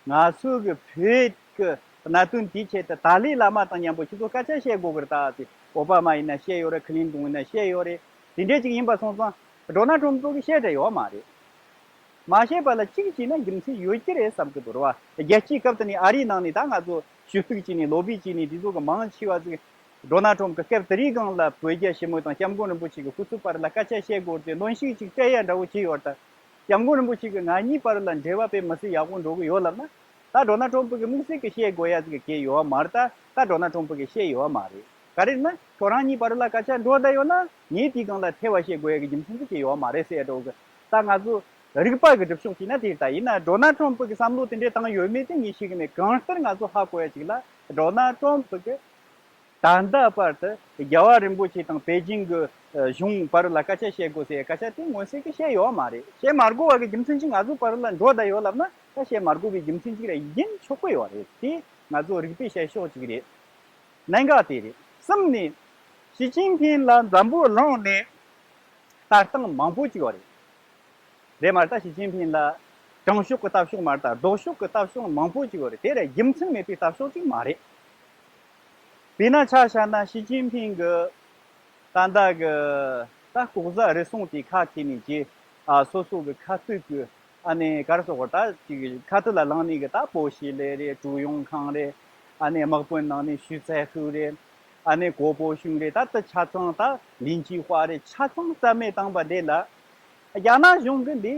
ང་ཚོ་གི་བོད་ཀྱི་གནད་དོན་དེའི་ཆེད་དུ་ཏཱ་ལའི་བླ་མ་དང་མཉམ་པོ་ཁྱེད་ཚོ་སྐད་ཆ་བཤད་དགོས་ཀྱི་རེད། ད་ཨོ་བྷ་མ་ཡིན་ན་བཤད་ཡོད་རེད། ཁི་ལིན་ཏོན་ཡིན་ན་བཤད་ཡོད་རེད། དེ་འདྲས་ཅིག་ཡིན་པ་སོང་ཙང་ཌོ་ནལ་ཁྲོམ་ཕུ་གིས་བཤད་འདྲ་ཡོད་མ་རེད། མ་བཤད་པ་ལ་གཅིག་བྱས་ན་རྒྱུ་མཚན་ཡོད་ཀྱི་རེད་བསམ་གྱི་འདུག་རེད་བ། རྒྱལ་སྤྱིའི་སྐབས་དེ་ནས་ཨ་རིའི་ནང་ནས་ད་ང་ཚོ་ཞུ་གཏུག་བྱས་ནས་ལོ་བི་བྱས་ནས་དེ་ཚོ་གི་མང་ཆེ་བ་ཟིག་ཌོ་ནལ་ཁྲོམ་ཕུ་གི་སྐབས་དེ་རིང་སྒང་ལ་བོད་རྒྱ་ཞི་མོལ་དང་སྐྱབས་མགོན་རིན་པོ་ཆེ་གི་སྐུ་ཚབ་བར་ལ་སྐད་ཆ་བཤད་དགོས་ཏེ་གནོན་ཤུགས་ཅིག་སྤྲད་ཡ་འདྲ་བོ་བྱས་ཡོད་ད། སྐྱབས་མགོན་རིན་པོ་ཆེ་གི་ང་གཉིས་བར་ལ་འབྲེལ་བ་དཔེ་མི་སྲིད་ཡག་པོ་འགྲོ་གི་ཡོད་ལབ་ན། ད་ཌོ་ནལ་ཁྲོམ་ཕུ་གི་དམིགས་བསལ་གི་བཤད་དགོས་ཡ་ཟིག་གི་གལ་ཡོད་མ་རེད། ད་ད་ཌོ་ནལ་ཁྲོམ་ཕུ་གི་བཤད་ཡོད་མ་རེད། ག་རེ་ན་ཁྱོད་རང་གཉིས་བར་ལ་སྐད་ཆ་འགྲོ་བསྡད་ཡོད་ན་ངས་དེའི་སྒང་ལ་ཐེ་བ་བཤད་དགོས་ཡ་གི་རྒྱུ་མཚན་ཟིག་གི་ཡོད་མ་རེད་ཟེར་ཡ་འདྲ་བོ་གི། ད་ང་ཚོ་རིག་པ་གི་སྒྲུབ་ཕྱོགས་བྱས་ན་དེ་ལྟ་ཡིན་ན་ཌོ་ནལ་ཁྲོམ་ཕུ་གི་བསམ་བློ་དེ་འདྲས་བཏང་ཡོད་མེད་དེ་ངས་ཤེས་གི་མེད། གང་ལྟར་ང་ཚོ་ཧ་གོ་ཡ་ཅིག་ལ་ཌོ་ནལ་ཁྲོམ་ཕུ་གི་ད་ལྟ་བར་དུ་རྒྱལ་བ་རིན་པོ་ཆེ་དང་པེ་ཅིང་གི་གཞུང་བར་ལ་སྐད་ཆ་བཤད་དགོས་ཟེར་སྐད་ཆ་དེ་མངོན་གསལ་གྱི་བཤད་ཡོད་མ་རེད། བཤད་མ་དགོས་པ་གི་རྒྱུ་མཚན་གྱིས་ང་ཚོ་བར་ལ་འགྲོ་བསྡད་ཡོད་ལབ་ན་ད་བཤད་མ་དགོས་པའི་རྒྱུ་མཚན་གཅིག་ར་ཡིན་ཆོག་གི་ཡོད་རེད། དེ་ང་ཚོ་རིག་པའི་བཤད་ཕྱོགས་གཅིག་རེད། གནད་འགག་དེ་རེད། གསུམ་ནས་ཞི་ཅིན་ཕིང་ལ་འཛམ་བུ་གླིང་ནས་ལྟ་སྟངས་མང་པོ་ཅིག་ཡོད་རེད། རེད་མ་རེད། ད་ཞི་ཅིན་ཕིང་ལ་དྲང་ཕྱོགས་ཀྱི་ལྟ་ཕྱོགས་མ་རེད། ད་ལྡོག་ཕྱོགས་ཀྱི་ལྟ་ཕྱོགས་མང་པོ་ཅིག་ཡོད་རེད། དེ་ར་རྒྱུ་མཚན་མེད་པའི་ལྟ་ཕྱོགས་ཅིག་མ་རེད། དཔེར་ན་ཆ་བཞག་ན་ཞི་ཅིན་ཕིང་གི་ད་ལྟ་གི་ད་ལྐོག་ཟ་རུལ་སུངས་དེ་ཁ་འཁྱེར་ནས་ཀྱི་ཨ་སོ་སོ་གི་ཁ་ཐུག་གི་ཨ་ནེ་ག་རེ་ཟེར་དགོས་རེད། ད་ཅིག་ཁ་ཐུག་ལ་ལངས་ནས་གི་ད་པོ་ཞི་ལེ་རེད། ཀྲུའུ་ཡུང་ཁང་རེད། ཨ་ནེ་དམག་དཔོན་ནང་ནས་ཞུས་ཚའེ་ཧུའུ་རེད། ཨ་ནེ་གོ་པོ་ཞུང་རེད། ད་ལྟ་ཆ་ཚང་ད་ལིན་ཅི་ཧྭ་རེད། ཆ་ཚང་རྩ་མེད་བཏང་པ་དེ་ལ། རྒྱ་ནག་གཞུང་གིས་འདི་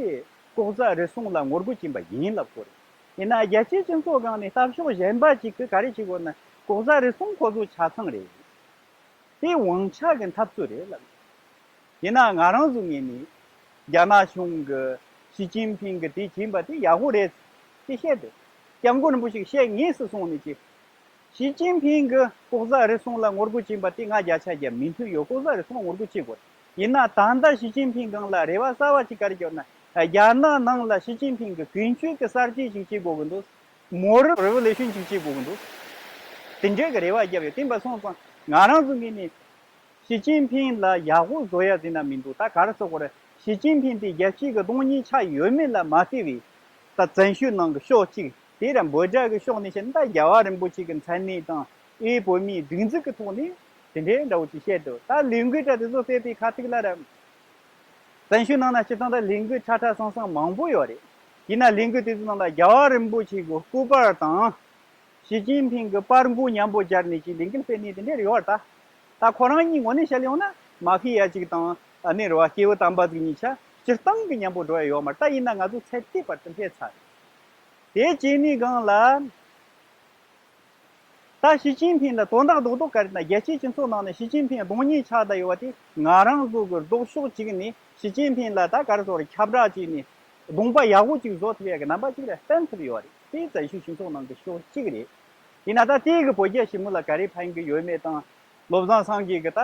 ལྐོག་ཟ་རུལ་སུངས་ལ་ངོ་རྒོལ་བྱས་པ་ཡིན་ལབ་དགོས་རེད། ཡིན་ན་རྒྱལ་སྤྱིའི་སྤྱི་ཚོགས་སྒང་ནས་ལྟ་ཕྱོགས་གཞན་པ་ཅིག་གིས་ག་རེ་བྱེད་དགོས་ན་ལྐོག་ཟ་རུལ་སུངས་ཁོ་ཚོ་ཆ་ཚང་རེད། དེ་དབང་ཆ་གི་འཐབ་རྩོད་རེད་ལབ། ཡིན་ན་ང་རང་ཚོ་ངོས་ནས་རྒྱ་ནག་གཞུང་གི་ཞི་ཅིན་ཕིང་གི་དེ་བྱིན་པ་དེ་ཡག་པོ་རེད་དེ་བཤད་དེ། སྐྱབས་མགོན་རིན་པོ་ཆེས་བཤད་དངོས་སུ་གསུངས་ནས་ཀྱི། ཞི་ཅིན་ཕིང་གི་ལྐོག་ཟ་རུལ་སུངས་ལ་ངོ་རྒོལ་བྱིན་པ་དེ་ང་བརྒྱ་ཆ་བརྒྱ་མོས་མཐུན་ཡོད། ལྐོག་ཟ་རུལ་སུངས་ངོ་རྒོལ་བྱེད་དགོས། ཡིན་ན་ད་ལྟ་ཞི་ཅིན་ཕིང་སྒང་ལ་རེ་བ་གསར་བ་ཅིག་ག་རེ་བརྒྱབ་ན། རྒྱ་ནག་ནང་ལ་ཞི་ཅིན་ཕིང་གི་ཀུན་སྤྱོད་ཀྱི་གསར་བརྗེ་ཞིག་བྱེད་དགོས་ཀྱི་འདུག Moral revolution ཅིག་བྱེད་དགོས་ཀྱི་འདུག་དེ་འདྲའི་གི་རེ་བ་བརྒྱབ་ཡོད། དེ་འབའ་སོང་ཙང་ང་རང་ཚོ་ངོས་ནས་ཞི་ཅིན་ཕིང་ལ་ཡག་པོ་བཟོ་ཡ་ཟེར་ན་མི་འདུག་ད་ག་རེ་ཟེར་དགོས་རེད། ཞི་ཅིན་ཕིང་དེ་རྒྱལ་སྤྱིའི་གི་གདོང་བརྙན་ཆགས་ཡོད་མེད་ལ་མ་ལྟོས་པའི་ད་བཙན་བྱོལ་ནང་གི་ཕྱོགས་གཅིག་དེ་ར་འབོད་སྒྲ་གི་ཕྱོགས་ནས་བཤད་ན་ད་རྒྱལ་བ་རིན་པོ་ཆེ་གི་མཚན་གནས་དང་ཨེ་བོད་མིའི་སྒྲིག་འཛུགས་ཀྱི་ཐོག་ནས་དེ་འདྲའི་འདྲ་བོ་ཅིག་བཤད་འདུག་ད་ལས་འགུལ་འདྲ་དེ་ཚོ་སྤེལ་པའི་ཁ་ཐུག་ལ་ར། བཙན་བྱོལ་ནང་ན་སྤྱིར་བཏང་ད་ལས་འགུལ་ཁྲ་ཁྲ་སང་སང་མང་པོ་ཡོད་རེད། ཡིན་ན་ལས་འགུལ་དེ་ཚོ་ནང་ལ་རྒྱལ་བ་རིན་པོ་ཆེ་གི་སྐུ་པར་དང་། ཞི་ཅིན་ཕིང་གི་པར་མགོ་མཉམ་པོ་སྦྱར་ནས་ཀྱི་ལས་འགུལ་སྤེལ་ནས་དེ་འདྲ་ཡོད་རེད་ད། ད་ཁོ་རང་གཉིས་ངོས་ནས་བཤད་ཡོང་ན་མ་ཤི་ཡ་གཅིག་དང་ཨ་ནེ་རེད་བ་སྐྱེས་བུ་དམ་པ་ཟིག་གཉིས་ཆ་སྤྱིར་བཏང་གི་མཉམ་པོ་འགྲོ་ཡ་ཡོད་མ་རེད། ད་ཡིན་ན་ང་ཚོ་ཚད་ལྟའི་བར་དུ་སླེབས་ཚར་རེད། དེ་བྱས་ནས་སྒང་ལ། ད་ཞི་ཅིན་ཕིང་ལ་དོན་དག་རྡོག་རྡོག་ག་རེ་ན་རྒྱལ་སྤྱིའི་སྤྱི་ཚོགས་ནང་ནས་ཞི་ཅིན་ཕིང་གདོང་བརྙན་ཆགས་བསྡད་ཡོད་པ་དེ་ང་རང་ཚོ་གི་ལྡོག་ཕྱོགས་གཅིག་ནས་ཞི་ཅིན་ཕིང་ལ་ད་ག་རེ་ཟེར་ཁྱབ་བསྒྲགས་བྱས་ནས་གདོང་པ་ཡག་པོ་ཅིག་བཟོ་ཐུབ་ཡ་གི་རྣམ་པ་ཅིག་ལ་བསྟན་ཐུབ་ཡོད་རེད། དེ་བཙན་བྱོལ་སྤྱི་ཚོགས་ནང་གི་ཕྱོགས་གཅིག་རེད། ཡིན་ན་ད་དེ་གི་བོད་རྒྱ་ཞི་མོལ་ལ་ག་རེ་ཕན་གི་ཡོད་མེད་དང་། བློ་བཟང་སངས་རྒྱས་ཀྱིས་ད་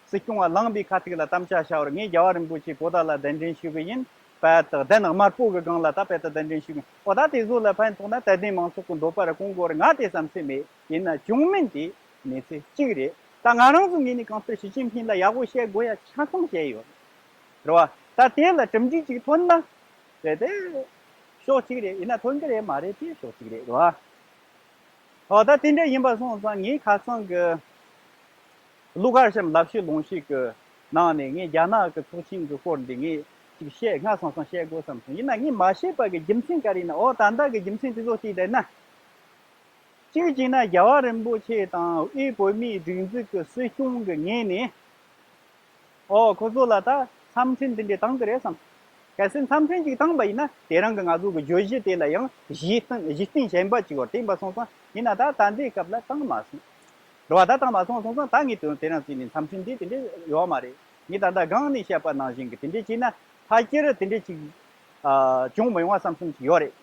སྲིད་སྐྱོང་བ་ལངས་པའི་ཁ་ཐུག་ལ་དམ་བཅའ་བཞག་པར་ངས་རྒྱལ་བ་རིན་པོ་ཆེ་པོ་ཏཱ་ལ་གདན་འདྲེན་ཞུ་གི་ཡིན། དཔལ་དུ་གདན་དམར་པོ་གི་སྒང་ལ་ད་དཔལ་དུ་གདན་འདྲེན་ཞུ་གི་ཡིན། འོ་ད་དེ་ཚོ་ལ་ཕན་ཐོགས་ན་དད་ལྡན་མང་ཚོགས་ཀྱི་འདོད་པ་ར་སྐོང་དགོས་རེད། ང་དེ་བསམ་ཚུལ་མེད། ཡིན་ན་བྱུང་མིན་དེ་གནས་ཚུལ་གཅིག་རེད། ད་ང་རང་ཚོ་ངོས་ནས་གང་ལྟར་ཞི་ཅིན་ཕིང་ལ་ཡག་པོ་བཤད་དགོས་ཡ་ཆ་ཚང་བཤད་ཡོད་རེད་བ། ད་དེ་ལ་གྲུབ་འབྲས་ཅིག་ཐོན་ན་རེད་དེ་ཕྱོགས་གཅིག་རེད། ཡིན་ན་ཐོན་གི་རེད་མ་རེད་དེ་ཕྱོགས་གཅིག་རེད་བ། འོ་ད་དེ་འདྲ་ཡིན་པ་སོང་ཙང་ངས་ཁ་སང་གི་ ཀླུ་མཁར་བྱམས་ལབ་བཤད་ལུང་བཤད་ཀྱི་ནང་ནས་ངས་རྒྱ་ནག་གི་ཚོགས་ཆེན་གྱི་སྐོར་འདི་ངས་ཅིག་བཤད། སྔ་སང་སང་བཤད་དགོས་བསམ་སོང་། ཡིན་ན་ངས་མ་བཤད་པ་གི་རྒྱུ་མཚན་ག་རེ་ཡིན་ན། འོ་ད་ལྟ་གི་རྒྱུ་མཚན་དེ་ཚོ་བལྟས་བསྡད་ན། གཅིག་བྱས་ན་རྒྱལ་བ་རིན་པོ་ཆེ་དང་དབུས་བོད་མིའི་སྒྲིག་འཛུགས་ཀྱི་སྲིད་སྐྱོང་གི་ངོས་ནས། ཨོ་ཁོ་ཚོ་ལ་ད་འཚམས་འཕྲིན་དེ་འདྲས་བཏང་གི་རེད་བསམ། གལ་སྲིད་འཚམས་འཕྲིན་ཅིག་བཏང་པ་ཡིན་ན་དེ་རིང་གི་ང་ཚོ་གི་བརྗོད་གཞི་དེ་ལ་ཡང་གཞི་རྟེན་གཞི་རྟེན་གཞན་པ་ཅིག་ཡོད་དེ་ཡིན་པ་སོང་ཙང་། ཡིན་ན་ད་ད་ལྟའི་སྐབས་ལ་བཏང་མ་སོང་། རེད་བ། ད་བཏང་མ་སོང་སོང་ཙང་ད་ངས་དོན་དེ་རིང་བརྩིས་ནས་འཚམས་འཕྲིན་འདི་དེ་འདྲས་ཡོད་མ་རེད། ངས་ད་ལྟ་སྒང་ནས་བཤད་པ་ནང་བཞིན་གི་དེ་འདྲས་བྱས་ན་ཕལ་ཆེར་དེ་འདྲས་ཅིག་ཨ་བྱུང་མི་ཡོང་བ་བསམ་བསམ་ཅིག་ཡོད་རེད།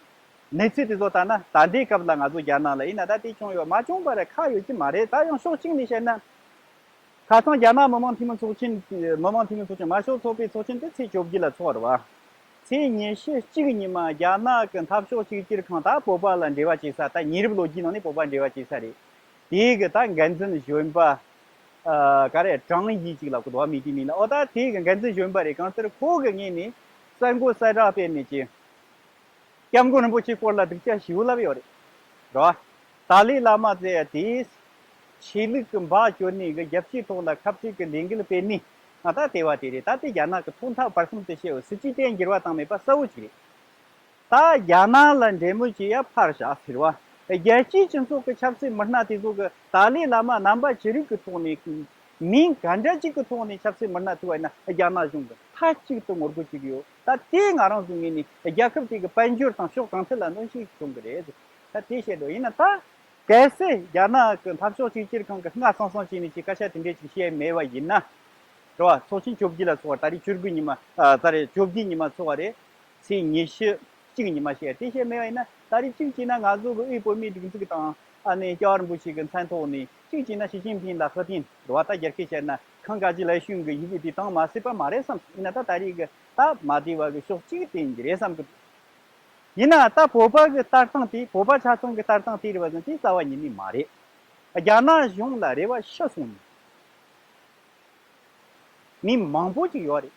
གནས་ཚུལ་དེ་ཚོ་ལྟར་ན་ད་ལྟའི་སྐབས་ལ་ང་ཚོ་རྒྱ་ནག་ལ་ཡིན་ན་ད་དེ་བྱུང་ཡོད་མ་བྱུང་བ་རེད་ཁག་ཡོད་ཀྱི་མ་རེད། ད་ཡང་ཕྱོགས་གཅིག་ནས་བཤད་ན། ཁ་སང་རྒྱ་ནག་མི་དམངས་འཐུས་མི་ཚོགས་ཆེན། མི་དམངས་འཐུས་མི་ཚོགས་ཆེན་དམར་ཤོག་ཚོགས་པའི་ཚོགས་ཆེན་དེ་ཚེས་བཅོ་བརྒྱད་ལ་ཚོགས་རེད་བ། ཚེས་ཉི་ཤུ་གཅིག་ཉི་མ་རྒྱ་ནག་གི་འཐབ་ཕྱོགས་གཅིག་གྱུར་ཁང་ད་བོད་པ་ལ་འབྲེལ་བ་བྱེད་ས། ད་ཉེ་རབས་ལོ་རྒྱུས་ནང་ནས་བོད་པ་འབྲེལ་བ་བྱེད་ས་རེད། དེའི་གི་ད་འགན་འཛིན་གཞོན་པ་ཨ་ག་རེ་ཀྲང་ཡི་ཅིག་ལབ་གི་འདུག་བ། མི་དེའི་མིང་ལ། ཨོ་ད་དེའི་གི་འགན་འཛིན་གཞོན་པ་རེད། གང་ལྟར་ཁོ་གི་ངོས་ནས་གསར་འགོད་གསལ་བསྒྲགས་སྤེལ་ནས་ཀྱི། སྐྱབས་མགོན་རིན་པོ་ཆེའི་སྐོར་ལ་སྡུག་ཅག་ཞེ་པོ་ལབ་ཡོད་རེད། རེད་བ། ཏཱ་ལའི་བླ་མ་ཟེར་ཡ་དེས་ཆོས་ལུགས་ཀྱི་འབག་བཅོལ་ནས་གི་རྒྱལ་སྤྱིའི་ཐོག་ལ་ཁ་བྲལ་གྱི་ལས་འགུལ་སྤེལ་ནས་ང་ད་ལྟ་བ་དེ་རེད། ད་ལྟའི་རྒྱ་ནག་གི་ཐོག་མཐའ་བར་གསུམ་དུ་བཤད་འོ་སྲིད་ཇུས་དེ་འགྱུར་བ་བཏང་མེད་པ་གསལ་བོ་ཅིག་རེད། ད་རྒྱ་ནག་ལ་འབྲེལ་མོལ་བྱེད་ཡ་ཕར་བཞག་ཟེར་བ། རྒྱལ་སྤྱིའི་སྤྱི་ཚོགས་ཀྱི་ཆབ་སྲིད་མི་སྣ་དེ་ཚོ་གི་ཏཱ་ལའི་བླ་མ་རྣམ་པ་ཅི་རིགས་ཀྱི་ཐོག་ནས། མིང་ག་འདྲ་ཅིག་གི་ཐོག་ནས་ཆབ་སྲིད་མི་སྣ་ཐུག་པ་ཡིན་ན་རྒྱ་ནག་གཞུང་གིས་མཐའ་གཅིག་ཏུ་ངོ་རྒོལ་བྱེད་ཀྱི་ཡོད། ད་དེ་ང་རང་ཚོའི་ངོས་ནས་རྒྱལ་ཁབ་དེ་གི་དཔལ་འབྱོར་དང་ཕྱོགས་གང་ཐད་ལ་གནོན་ཤུགས་བྱུང་གི་རེད། ད་དེ་བཤད་འགྲོ་ཡིན་ན། ད་གལ་སྲིད་རྒྱ་ནག་གི་འཐབ་ཕྱོགས་གཅིག་གྱུར་ཁང་གིས་སྔ་སང་སང་བྱས་ནས་ཅིག་སྐད་ཆ་དེ་འདྲས་ཅིག་བཤད་མེད་པ་ཡིན་ན། རེད་བ། ཚོགས་ཆེན་བཅོ་བརྒྱད་ལ་ཚོགས་པ། ད་རེས་བཅུ་དགུ་ཉི་མ། ཨ་ད་རེས་བཅོ་བརྒྱད་ཉི་མ་ཚོགས་པ་རེད། ཚེས་ཉི་ཤུ་གཅིག་ཉི་མ་བཤད་དེ་བཤད་མེད་པ་ཡིན་ན། ད་རེས་གཅིག་བྱས་ན་ང་ཚོ་གི་དབུས་བོད་མིའི་སྒྲིག་འཛུགས་དང་ཨ་ནི་སྐྱབས་མགོན་རིན་པོ་ཆེ་གི་མཚན་ཐོག་ནས། གཅིག་བྱས་ན་ཞི་ཅིན་ཕིང་ལ་ཕུ་ཐིན་རེད་བ། ད་རྒྱ་སྐད་བཤད་ན་ཁང་ག་ཅི་ལའེ་ཤུན་གི་ཡི་གེ་དེ་བཏང་མ་སྲིད་པ་མ་རེད་བསམ། ཡིན་ན་ད་ད་རེས་གི་ད་མ་བདེ་བ་གི་ཕྱོགས་གཅིག་དེ་ཡིན་གྱི་རེད་བསམ་གི་འདུག་ཡིན་ན་ད་བོད་པ་གི་ལྟ་སྟངས་དེ། བོད་པ་ཆ་ཚང་གི་ལྟ་སྟངས་དེ་རེད་བ་ཟེར་ན་དེ་རྩ་བ་ཉིད་ནས་མ་རེད། རྒྱ་ནག་གཞུང་ལ་རེ་བ་ཞིག་སོང་ནས། མི་མང་པོ་ཅིག་ཡོད་རེད།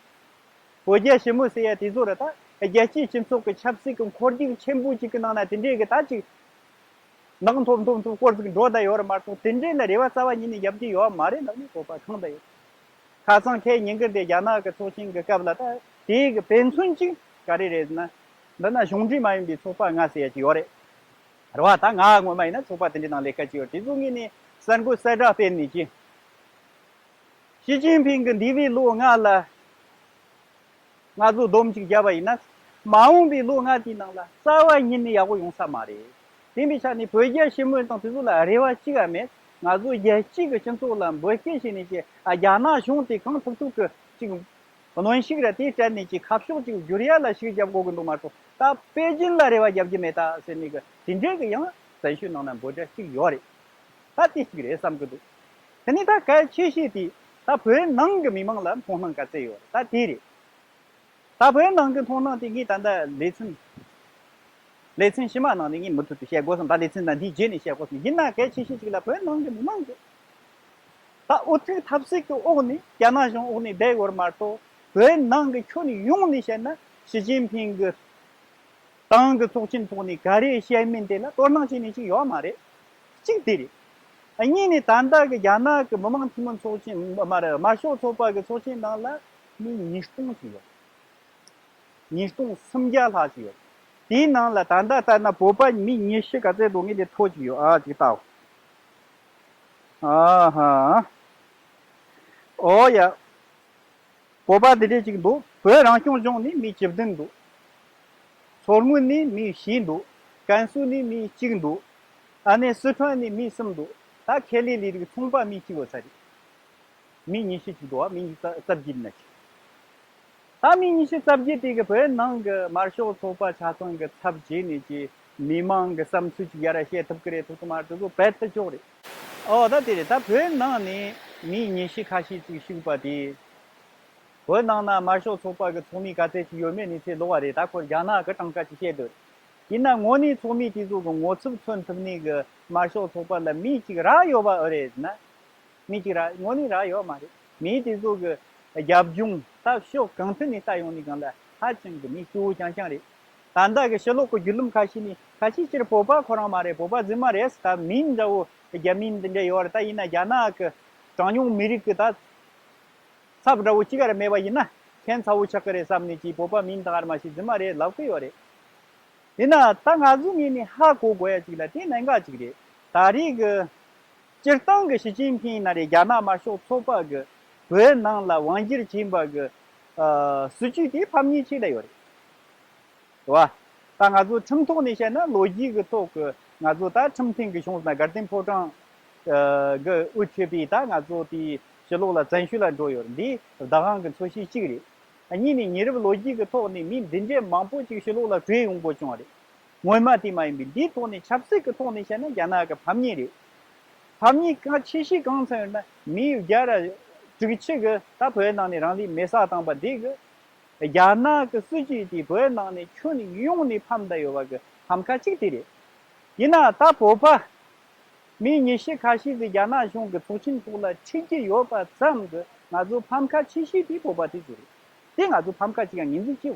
བོད་རྒྱ་ཞི་མོལ་ཟེར་ཡ་དེ་ཚོ་ར་ད་རྒྱལ་སྤྱིའི་སྤྱི་ཚོགས་ཀྱི་ཆབ་སྲིད་ཀྱི་འཁོར་རྒྱུག་ཆེན་པོ་ཅིག་གི་ནང་ན་དེ་འདྲའི་གི་ད་ཅིག་ནག་འཐོམ་འཐོམ་འཐོམ་སྐོར་ཟིག་འགྲོ་བསྡད་ཡོད་རེད་མ་གཏོགས། དེ་འདྲའི་ལ་རེ་བ་རྩ་བ་ཉིད་ནས་རྒྱབ་ཀྱི་ཡོད་མ་རེད་ལབ་ནས་བོད་པ་གང་ད་ཡོད། ཁ་སང་ཁའི་ཉིན་དཀར་དེ་རྒྱ་ནག་གི་ཚོགས་ཆེན་གྱི་སྐབས་ལ་ད་དེའི་གི་དཔེ་མཚོན་ཅིག་ག་རེ་རེད་ཟེར་ན། འདི་ན་གཞུང་འབྲེལ་མ་ཡིན་པའི་ཚོགས་པ་ལྔ་ཟེར་ཡ་ཅིག་ཡོད་རེད། རེད་བ། ད་ང་ངོ་མ་ཡིན་ན་ཚོགས་པ་དེ་འདྲའི་ནང་ལས་ཀ་ཅིག་ཡོད། དེ་ཚོ་ངོས་ནས་གསར་འགོད་གསལ་བསྒྲགས་སྤེལ་ནས་ཀྱི། ཞི་ཅིན་ཕིང་གི་འདས་པའི་ལོ་ལྔ་ལ་ང་ཚོ་སྡོམ་གཅིག་བརྒྱབ་པ་ཡིན་ན། མ་འོངས་པའི་ལོ་ལྔ་དེའི་ནང་ལ་རྩ་བ་ཉིད་ནས་ཡག་པོ་ཡོང་ས་མ་རེད། དེ་འདྲའི་ཆ་ནས་བོད་རྒྱ་ཞི་མོལ་དང་དེ་ཚོ་ལ་རེ་བ་གཅིག་ཡང་མེད། ང་ཚོ་རྒྱལ་སྤྱི་གི་སྤྱི་ཚོགས་ལ་འབོད་སྐུལ་བྱས་ནས་ཀྱི། ཨ་རྒྱ་ནག་གཞུང་དེ་གང་ཐུབ་ཐུབ་ཀྱི་ཅིག་གནོན་ཤུགས་ར་དེ་སྤྲད་ནས་ཀྱི་ཁ་ཕྱོགས་ཅིག་བསྒྱུར་ཡ་ལ་ཤུགས་རྒྱབ་དགོས་ཀྱི་འདུག་མ་གཏོགས། ད་པེ་ཅིན་ལ་རེ་བ་རྒྱབ་ཀྱི་མེད་ད་ཟེར་ནས་ཀྱི་དེ་འདྲའི་གི་ཡང་བཙན་བྱོལ་ནང་ན་འབོད་སྒྲ་གཅིག་ཡོད་རེད། ད་དེ་གཅིག་རེད་བསམ་གི་འདུག་དེ་ནས་ད་གལ་ཆེ་ཤོས་དེ་ད་བོད་ནང་གི་མི་མང་ལ་མཐོང་སྣང་ག་ཚད་ཡོད་རེད། ད་དེ་རེད། ད་བོད་ནང་གི་མཐོང་སྣང་དེ་ངས་ད་ལྟ་ལེ་ཚན། ལེ་ཚན་ཕྱི་མ་ནང་ནས་ངས་མུ་མཐུད་དུ་བཤད་དགོས་བསམ། ད་ལེ་ཚན་ད་འདིའི་རྗེས་ནས་བཤད་དགོས་བསམ། ཡིན་ན་གལ་ཆེ་ཤོས་གཅིག་ལ་བོད་ནང་གི་མི་མང་གི་ད་འུ་ཐུག་ཐབས་ཟད་ཀྱི་འོག་ནས། རྒྱ་ནག་གཞུང་འོག་ནས་བསྡད་ཡོད་རེད་མ་གཏོགས། བོད་ནང་གི་ཁྱོན་ཡོངས་ནས་བཤད་ན་ཞི་ཅིན་ཕིང་གི་ཏང་གི་ཚོགས་ཆེན་ཐོག་ནས་ག་རེ་བཤད་མིན་དེ་ལ་དོ་སྣང་བྱེད་མཁན་ཅིག་ཡོད་མ་རེད། གཅིག་དེ་རེད། ཨ་གཉིས་ནས་ད་ལྟ་གི་རྒྱ་ནག་གི་མི་དམངས་འཐུས་མི་ཚོགས་ཆེན་མ་རེད། དམར་ཤོག་ཚོགས་པ་གི་ཚོགས་ཆེན་ནང་ལ་མི་ཉིས་སྟོང་ཅིག་ཡོད། ཉིས་སྟོང་སུམ་བརྒྱ་ལྷག་ཅིག་ཡོད། དེའི་ནང་ལ་ད་ལྟ་ལྟར་ན་བོད་པ་མི་ཉི་ཤུ་ག་ཚད་འདུག་ངས་དེ་ཐོ་ཅིག་ཡོད། ཨ་ཅིག་ལྟའོ། ཨ་ཧ། ཨོ་ཡ། བོད་པ་འདི་འདྲས་ཅིག་འདུག་བོད་རང་སྐྱོང་ལྗོངས་ནས་མི་བཅུ་བདུན་འདུག་མཚོ་སྔོན་ནས་མི་བཞི་འདུག་ཀན་སུའུ་ནས་མི་གཅིག་འདུག་ཨ་ནི་སི་ཁྲོན་ནས་མི་གསུམ་འདུག་ད་ཁེ་ལས་ལས་རིགས་ཚོང་པ་མི་གཅིག་ཡོད་ས་རེད། མི་ཉི་ཤུ་ཅིག་འདུག་མི་ཉི་ཤུ་རྩ་བརྒྱད་ན་ཅིག་ད་མི་ཉི་ཤུ་རྩ་བརྒྱད་དེ་གི་བོད་ནང་གི་དམར་ཤོག་ཚོགས་པ་ཆ་ཚང་གི་ཚབ་བྱས་ནས་ཀྱི་མི་མང་གི་བསམ་ཚུལ་ཅིག་ཡར་བཤད་ཐུབ་ཀྱི་རེད། ཐུབ་ཀྱི་མ་རེད། དེ་ཚོ་རྦད་དེ་ཅོག་རེད། ཨོ་ད་དེ་རེད། ད་བོད་ནང་ནས་མི་ཉི་ཤུ་ཁ་ཤས་ཅིག་ཞུགས་པ་དེ། བོད་ནང་ན་དམར་ཤོག་ཚོགས་པ་གི་ཚོགས་མི་ག་ཚད་ཅིག་ཡོད་མེད་གནས་ཚུལ་ལོགས་པ་རེད། ད་ཁོ་རྒྱ་ནག་གི་གྲངས་ཀ་ཅིག་བཤད་འདོད། ཡིན་ན་དངོས་གནས་ཚོགས་མི་དེ་ཚོ་གི་ངོ་ཚབ་མཚོན་ཐུབ་ནི་གི་དམར་ཤོག་ཚོགས་པ་ལ་མི་གཅིག་རག་ཡོད་པ་ཨེ་རེད་ཟེར་ན། མི་གཅིག་རག་དངོས་གནས་རག་ཡོད་མ་རེད། མི་དེ་ཚོ་གི་རྒྱབ་ལྗོངས་ད་ཕྱོགས་གང་ཐད་ནས་ལྟ་ཡོང་ནི་སྒང་ལ་ཧ་ཅང་གི་མི་སྐྱོ་བོ་རྐྱང་རྐྱང་རེད། ད་ལྟ་གི་ཕྱི་ལོགས་གི་བརྒྱུད་ལམ་ཁ་ཤས་ནས་ཁ་ཤས་ཕྱིར་བོད་པ་ཁོ་རང་མ་རེད། བོད་པ་རྫུན་མ་རེད། ད་མིང་འདྲ་བོ་རྒྱ་མིང་འདི་འདྲ་ཡོད་རེད། ད་ཡིན་ན་རྒྱ་ནག་གི་ གྲངས་ཉུང་མི་རིགས་ཀྱི་ད་ཚབ་འདྲ་བོ་གཅིག་ག་རེ་མེད་པ་ཡིན་ན་ཁྱད་མཚར་བོ་ཆགས་ཀྱི་རེད་བསམ་ནས་ཀྱིས་བོད་པ་མིན་ད་ག་རེ་མ་ཤེས་རྫུན་མ་རེད་ལབ་ཀྱི་ཡོད་རེད། ཡིན་ན་ད་ང་ཚོ་ངོས་ནས་ཧ་གོ་དགོས་ཡ་གཅིག་ལ་དེ་གནད་འགག་གཅིག་རེད། ད་རེས་ཀྱི་སྤྱིར་བཏང་གི་ཞི་ཅིན་ཕིང་ན་རེད། རྒྱ་ནག་དམར་ཤོག་ཚོགས་པ་གི་བོད་ནང་ལ་དབང་སྒྱུར་བྱེད་པ་གི་ཨ་སྲིད་ཇུས་དེ་ཕམ་ཉེས་ཆེ་ལ་ཡོད་རེད། རེད་བ། ད་ང་ཚོ་ཁྲིམས་ཐོག་ནས་བཤད་ན་ལོ་རྒྱུས་ཀྱི་ཐོག་གི་ང་ཚོ་ད་ཁྲིམས་མཐུན་གྱི་གཞུང་ཟེར་ན་དགའ་ལྡན་ཕོ་བྲང་གི་དབུ་ཁྲིད་པས་ད་ང་ཚོ་དེའི་ཕྱི་ལོགས་ལ་བཙན་བྱོལ་ལ་འགྲོ་ཡོད་རེད། འདི་བདག་དབང་གི་འཚོལ་ཞིབ་གཅིག་རེད། གཉིས་ནས་ཉེ་རབས་ལོ་རྒྱུས་ཀྱི་ཐོག་ནས་མི་འདི་འདྲའི་མང་པོ་ཅིག་ཕྱི་ལོགས་ལ་བྲོས་ཡོང་དགོས་བྱུང་བ་རེད། སྔོན་མ་དེ་མ་ཡིན་པའི་འདིའི་ཐོག་ནས་ཆབ་སྲིད་ཀྱི་ཐོག་ནས་བཤད་ན་རྒྱ་ནག་གི་ཕམ་ཉེས་རེད། ཕམ་ཉེས་གང་ཆེ་ཤོས་གང་ཚང་ཡོད་ན་མི་བརྒྱ་ར་དྲུག་ཅུ་གི་ད་བོད་ནང་ནས་རང་ལུས་མེ་སྲེག་བཏང་པ་འདི་གི་རྒྱ་ནག་གི་སྲིད་ཇུས་དེ་བོད་ནང་ནས་ཁྱོན་ཡོངས་ནས་ཕམ་བསྡད་ཡོད་པ་གི་ཕམ་ཁ་གཅིག་དེ་རེད། ཡིན་ན་ད་བོད་པ་མི་ཉི་ཤུ་ཁ་ཤས་ཀྱིས་རྒྱ་ནག་གཞུང་གི་ཚོགས་ཆེན་ཐོག་ལ་ཁྲིད་ཀྱི་ཡོད་པ་ཙམ་གྱིས་ང་ཚོ་ཕམ་ཁ་ཆེ་ཤོས་དེ་བོད་པ་དེ་ཚོ་རེད། དེ་ང་ཚོ་ཕམ་ཁ་གཅིག་ཡང་ངོས་འཛིན་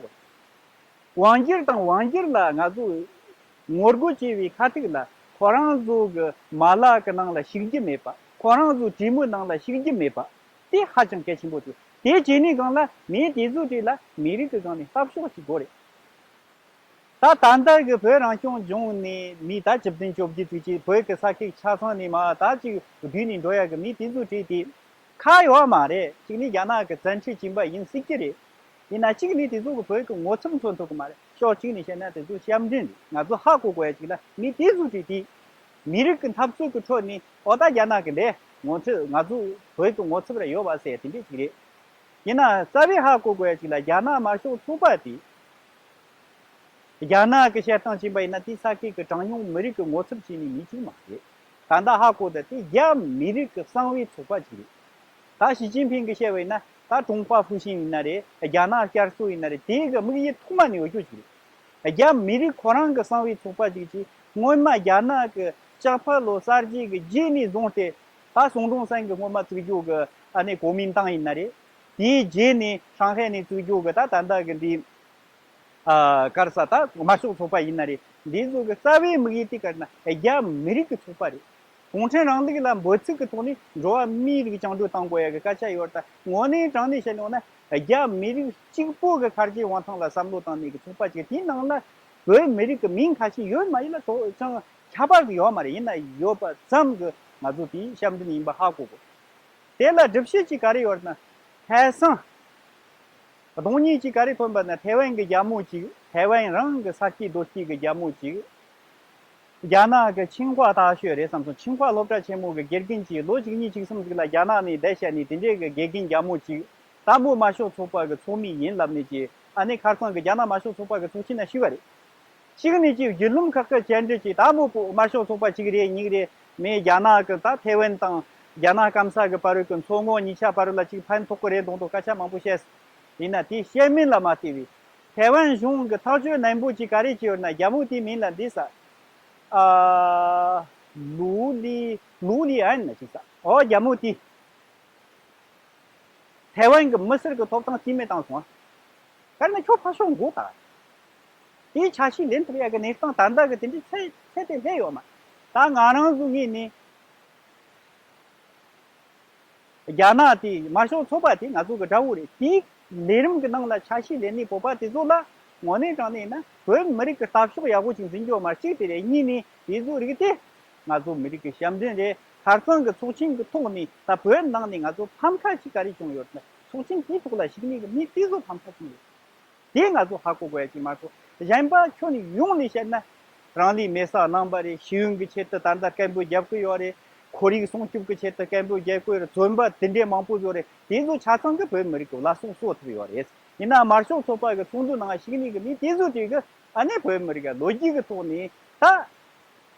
བྱེད་དགོས། དབང་སྒྱུར་དང་དབང་སྒྱུར་ལ་ང་ཚོ་ངོ་རྒོལ་བྱེད་པའི་ཁ་ཐུག་ལ་ཁོ་རང་ཚོ་གི་མ་ལག་གི་ནང་ལ་ཞུགས་རྒྱུ་མེད་པ། ཁོ་རང་ཚོ་གྲོས་མོལ་ནང་ལ་ཞུགས་རྒྱུ་མེད་པ། དེ་ཧ་ཅང་གལ་ཆེན་པོ་འདུག་དེ་བྱས་ནས་གང་ལ་མི་དེ་ཚོའི་གྲས་ལ་མི་རིགས་ཀྱི་སྒང་ནས་ལྟ་ཕྱོགས་ཤིག་དགོས་རེད། ད་ད་ལྟ་གི་བོད་རང་སྐྱོང་ལྗོངས་ནས་མི་ད་བཅུ་བདུན་བཅོ་བརྒྱད་ཙམ་ཅིག་བོད་ཀྱི་ས་ཁུལ་ཆ་ཚང་ནས་མར་ད་ཅིག་བསྡུས་ནས་འགྲོ་ཡ་གི་མི་དེ་ཚོའི་གྲས་དེ་ཁག་ཡོད་མ་རེད། གཅིག་ནི་རྒྱ་ནག་གི་བཙན་ཁྲིད་ཕྱིན་པ་ཡིན་སྲིད་ཀྱི་རེད། ཡིན་ན་གཅིག་ནི་དེ་ཚོ་གི་བོད་ཀྱི་ངོ་ཚབ་མཚོན་ཐུབ་ཀྱི་མ་རེད། ཕྱོགས་གཅིག་ནས་བཤད་ན་དེ་ཚོ་ཞབས་འདྲེན་རེད། ང་ཚོ་ཧ་གོ་དགོས་ཡ་གཅིག་ལ་མི་དེ་ཚོའི་གྲས་དེ་མི་རིགས་ཀྱི་འཐབ་རྩོད་ཀྱི་ཁྲོད་ནས་ཨོ་ད་རྒྱ་ནག་གི་ལས་ངོ་ཚབ་ང་ཚོ་བོད་ཀྱི་ངོ་ཚབ་རེ་ཡོད་པ་ཟེར་དེ་འདྲས་གཅིག་རེད། ཡིན་ན་རྩ་བའི་ཧ་གོ་དགོས་ཡ་གཅིག་ལ་རྒྱ་ནག་དམར་ཤོག་ཚོགས་པ་དེ་རྒྱ་ནག་གི་བཤད་སྟངས་བྱས་པ་ཡིན་ན་དེ་ས་ཁུལ་གྱི་གྲངས་ཉུང་མི་རིགས་ཀྱི་ངོ་ཚབ་བྱས་ནས་མི་བྱུང་མ་རེད། ད་ལྟ་ཧ་གོ་ད་དེ་རྒྱ་མི་རིགས་ཀྱི་གསང་བའི་ཚོགས་པ་ཅིག་རེད། ད་ཞི་ཅིན་ཕིང་གིས་བཤད་པ་ཡིན་ན་ད་ཀྲུང་ཧྭ་ཧྥུ་ཤན་ཡིན་ན་རེད། རྒྱ་ནག་བསྐྱར་གསོ་ཡིན་ན་རེད། དེ་གི་དམིགས་ཡུལ་ཐོག་མ་ནས་ཡོད་རྒྱུ་ཅིག་རེད། རྒྱ་མི་རིགས་ཁོ་རང་གི་གསང་བའི་ཚོགས་པ་ཅིག་གིས་སྔོན་མ་རྒྱ་ནག་གི་ལྕགས་ཕག་ལོ་གསར་བརྗེ་གི་རྗེས་ནས་བཟུང་སྟེ་ད་སུང་ཀྲུང་ཧྲན་གི་སྔོན་མ་བཙུགས་རྒྱུ་གི་ཨ་ནི་གོ་མིན་ཏང་ཡིན་ན་རེད། དེའི་རྗེས་ནས་ཧྲང་ཧའེ་ནས་བཙུགས་རྒྱུ་གི་ད་ད་ལྟ་གི་འདི་ཨ་ག་རེ་ཟ་ད་དམར་ཤོག་ཚོགས་པ་ཡིན་ན་རེད། འདི་ཚོ་གི་རྩ་བའི་དམིགས་ཡུལ་དེ་ག་རེ་ན་རྒྱ་མི་རིགས་ཀྱི་ཚོགས་པ་རེད། གུང་ཁྲན་རིང་ལུགས་ལ་འབོད་ཚིག་གི་ཐོག་ནས་འགྲོ་བ་མིའི་རིགས་བཅིངས་འགྲོལ་གཏོང་དགོས་ཡ་གི་སྐད་ཆ་ཡོད་ད། དངོས་གནས་དྲང་གནས་བཤད་ཡོང་ན་རྒྱ་མི་རིགས་གཅིག་པོ་གི་ཁ་རྗེ་དབང་ཐང་ལ་བསམ་བློ་བཏང་ནས་གི་ཚོགས་པ་ཅིག་དེའི་ནང་ལ་བོད་མི་རིགས་ཀྱི་མིང་ཁ་ཤས་ཡོད་མ་ཡིན་ལ་དོ་ཅང་ཁྱད་པར་གི་ཡོད་མ་རེད། ཡིན་ན་ཡོད་པ་ཙམ་གི་ང་ཚོ་དེའི་ཞབས་འདྲེན་ཡིན་པ་ཧ་གོ་དགོས། དེ་ལ་སྒྲུབ་བྱེད་ཅིག་ག་རེ་ཡོད་ན་ཐད་སང་གདོང་ཉེས་ཅིག་ག་རེ་ཐོན་པ་ན་ཐའེ་ཝན་གྱི་རྒྱལ་མོ་ཅིག་ཐའེ་ཝན་རང་གི་ས་སྐྱེས་རྡོ་སྐྱེས་ཀྱི་རྒྱལ་མོ་ཅིག་རྒྱ་ནག་གི་ཆིང་ཧྭ་大学རེད་བསམ་སོང་། ཆིང་ཧྭ་སློབ་གྲྭ་ཆེན་མོ་གི་དགེ་རྒན་གྱིས་ལོ་གཅིག་གཉིས་གཅིག་གསུམ་ཟིག་ལ་རྒྱ་ནག་ནས་བསྡད་བྱས་ནས་དེ་འདྲའི་གི་དགེ་རྒན་རྒྱ་མོ་གཅིག་དང་པོ་དམར་ཤོག་ཚོགས་པ་གི་ཚོགས་མི་ཡིན་ལབ་ནས་ཀྱི་ཨ་ནེ་ཁ་རྩང་གི་རྒྱ་ནག་དམར་ཤོག་ཚོགས་པ་གི་ཚོགས་ཆེན་ན་ཞུས་པ་རེད། གཅིག་ནས་ཀྱི་བརྒྱུད་ལམ་ཁག་གི་བཅར་འདྲི་གྱིས་ད་མོ་པོ་དམར་ཤོག་ཚོགས་པ་གཅིག་རེད་གཉིས་རེད་མེད། རྒྱ་ནག་གི་ད་ཐའེ་ཝན་དང་རྒྱ་ནག་སྐམ་ས་གི་བར་གི་མཚོ་ངོ་གཉིས་ཆ་བར་ལ་ཅིག་ཕན་ཐོགས་གི་རེད་མདོག་མདོག་སྐད་ཆ་མང་པོ་བཤད། ཡིན་ན་དེ་བཤད་མིན་ལ་མ་བལྟས་པའི་ཐའེ་ཝན་གཞུང་གི་ཐག་གཅོད་ནན་པོ་ཅིག་ག་རེ་བྱས་ཡོད་ན་རྒྱ་མོ་དེའི་མིང་ལ་འདི་ས། ཨ། ལུའུ་ལི་ལུའུ་ལི་ཨན་ན་ཅིག་ས། ཨོ་རྒྱ་མོ་དེ་ཐའེ་ཝན་གྱི་མི་སེར་གྱི་ཐོབ་ཐང་རྩིས་མེད་བཏང་སོང་ཨ། ག་རེ་ན་ཁྱོད་ཕར་ཕྱོགས་འགོ་ད། དེའི་ཆ་ཤས་ལེན་ཐུབ་ཡ་གི་གནས་སྟངས་ད་ལྟ་གི་དེ་འདྲའི་ཚད་ཚད་དེ་སླེབས་ཡོད་མ། ད་ང་རང་ཚོ་ངོས་ནས། རྒྱ་ནག་དེ་དམར་ཤོག་ཚོགས་པ་དེ་ང་ཚོ་གི་དགྲ་བོ་རེད། དེའི་ལས་རིམ་གྱི་ནང་ལ་ཆ་ཤས་ལེན་ནས་བོད་པ་དེ་ཚོ་ལ་དངོས་གནས་དྲང་གནས་ཡིན་ན་བོད་མི་རིགས་ཀྱི་ལྟ་ཕྱོགས་ཡག་པོ་ཅིག་འཛིན་རྒྱུ་མ་གཅིག་དེ་རེད། གཉིས་ནས་དེ་ཚོའི་རིགས་དེ་ང་ཚོ་མི་རིགས་ཀྱི་ཞབས་འདྲེན་རེད། ཁ་རྩང་གི་ཚོགས་ཆེན་གྱི་ཐོག་ནས་ད་བོད་ནང་ནས་ང་ཚོ་ཕམ་ཁ་ཅིག་ག་རེ་བྱུང་ཡོད་ན་ཚོགས་ཆེན་དེའི་ཐོག་ལ་ཞུགས་མཁན་གྱི་མི་དེ་ཚོ་ཕམ་ཁ་བྱུང་ཡོད། དེ་ང་ཚོ་ཧ་གོ་དགོས་ཡ་ཅིག་མ་གཏོགས་གཞན་པ་ཁྱོན་ནས་ཡོངས་ནས་བཤད་ན་རང་ལུས་མེ་སྲེག་གནང་པ་རེད། ཤེས་ཡོན་གྱི་ཆེད་དུ་ད་ལྟ་སྐད་འབོད་རྒྱབ་ཀྱི་ཡོད་རེད། ཁོར་ཡུག་སྲུང་སྐྱོབ་ཀྱི་ཆེད་དུ་སྐད་འབོད་རྒྱབ་ཀྱི་ཡོད་རེད། བཙོན་པ་དེ་འདྲས་མང་པོ་ཡོད་རེད། དེ་ཚོ་ཆ་ཚང་གི་བོད་མི་རིགས་ཀྱི་བླ་སྲོག་གསོ་ཐུབ་ཡོད་རེད། ཡིན་ན་དམར་ཤོག་ཚོགས་པ་གི་ཚོགས་འདུ་ནང་ཞུགས་མཁན་གྱི་མི་དེ་ཚོ་དེ་གི་ཨ་ནེ་བོད་མི་རིགས་ལོ་རྒྱུས་ཀྱི་ཐོག་ནས་ད་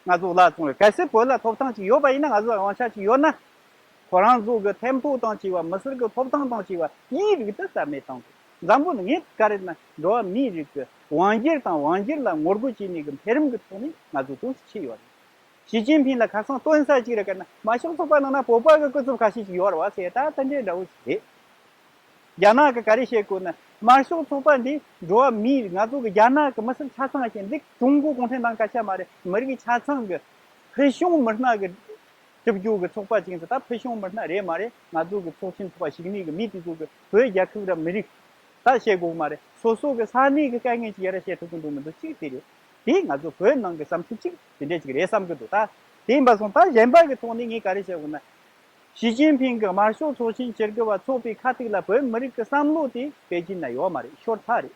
ང་ཚོ་བླ་བཙོང་རེད། གལ་སྲིད་བོད་ལ་ཐོབ་ཐང་ཅིག་ཡོད་པ་ཡིན་ན་ང་ཚོ་དབང་ཆ་ཅིག་ཡོད་ན། ཁོ་རང་ཚོ་གི་ཐེམ་ཐོ་དང་བཅས་པ་མི་སེར་གི་ཐོབ་ཐང་དང་བཅས་པ་དེའི་རིགས་དེ་རྩ་མེད་བཏང་དགོས། འཛམ་བུ་གླིང་ངས་ག་རེ་ན་འགྲོ་བ་མིའི་རིགས་ཀྱི་དབང་སྒྱུར་དང་དབང་སྒྱུར་ལ་ངོ་རྒོལ་བྱས་ནས་གི་འཕེལ་རིམ་གི་ཐོག་ནས་ང་ཚོ་དོན་སུ་ཆེ་ཡོད་རེད། ཞི་ཅིན་ཕིང་ལ་ཁ་སང་སྟོན་ས་གཅིག་རེད་ག་ན་དམར་ཤོག་ཚོགས་པ་ནང་ན་བོད་པ་གི་སྐུ་ཚབ་ཁ་ཤས་ཅིག་ཡོད་རེད་བ་ཟེར་ད་ལྟ་འདྲའི་འདྲ་བོ་ཞིག་རེད། རྒྱ་ནག་གི་ག་རེ་བཤད་དགོས་ན་དམར་ཤོག་ཚོགས་པ་འདི་འགྲོ་བ་མིའི་རིགས་ང་ཚོ་གི་རྒྱ་ནག་གི་མི་སེར་ཆ་ཚང་ཞིག་འདི་ཀྲུང་གོ་གུང་ཁྲན་ཏང་སྐད་ཆ་མ་རེད། མི་རིགས་ཆ་ཚང་གི་ཧི་ཤུང་མི་སྣ་གི་ སྒྲུབ་རྒྱུ་གི་ཚོགས་པ་ཅིག་ཡིན་ཙང་ད་ཕུལ་བྱུང་མི་སྣ་རེད་མ་རེད། ང་ཚོ་གི་ཚོགས་ཆེན་ཚོགས་པ་ཞུགས་གནས་གི་མི་དེ་ཚོ་གི་བོད་རྒྱལ་ཁབ་ར་མི་རིགས་ད་བཤད་དགོས་མ་རེད། སོ་སོ་གི་ས་གནས་གི་དཀའ་ངལ་ཅིག་ཡར་བཤད་ཐུབ་གི་འདུག་མི་འདུག་གཅིག་དེ་རེད། དེ་ང་ཚོ་བོད་ནང་གི་བསམ་ཚུལ་གཅིག་དེ་འདྲ་ཅིག་རེད་བསམ་གི་འདུག་ད་དེ་ཡིན་པ་སོང་ད་གཞན་པ་གི་ཐོག་ནས་ངས་ག་རེ་བཤད་དགོས་ན། ཞི་ཅིན་ཕིང་གི་དམར་ཤོག་ཚོགས་ཆེན་བཅུ་དགུ་པ་ཚོགས་པའི་ཁ་ཐུག་ལ་བོད་མི་རིགས་ཀྱི་བསམ་བློ་དེ་པེ་ཅིན་ན་ཡོད་མ་རེད། ཤོར་ཚར་རེད།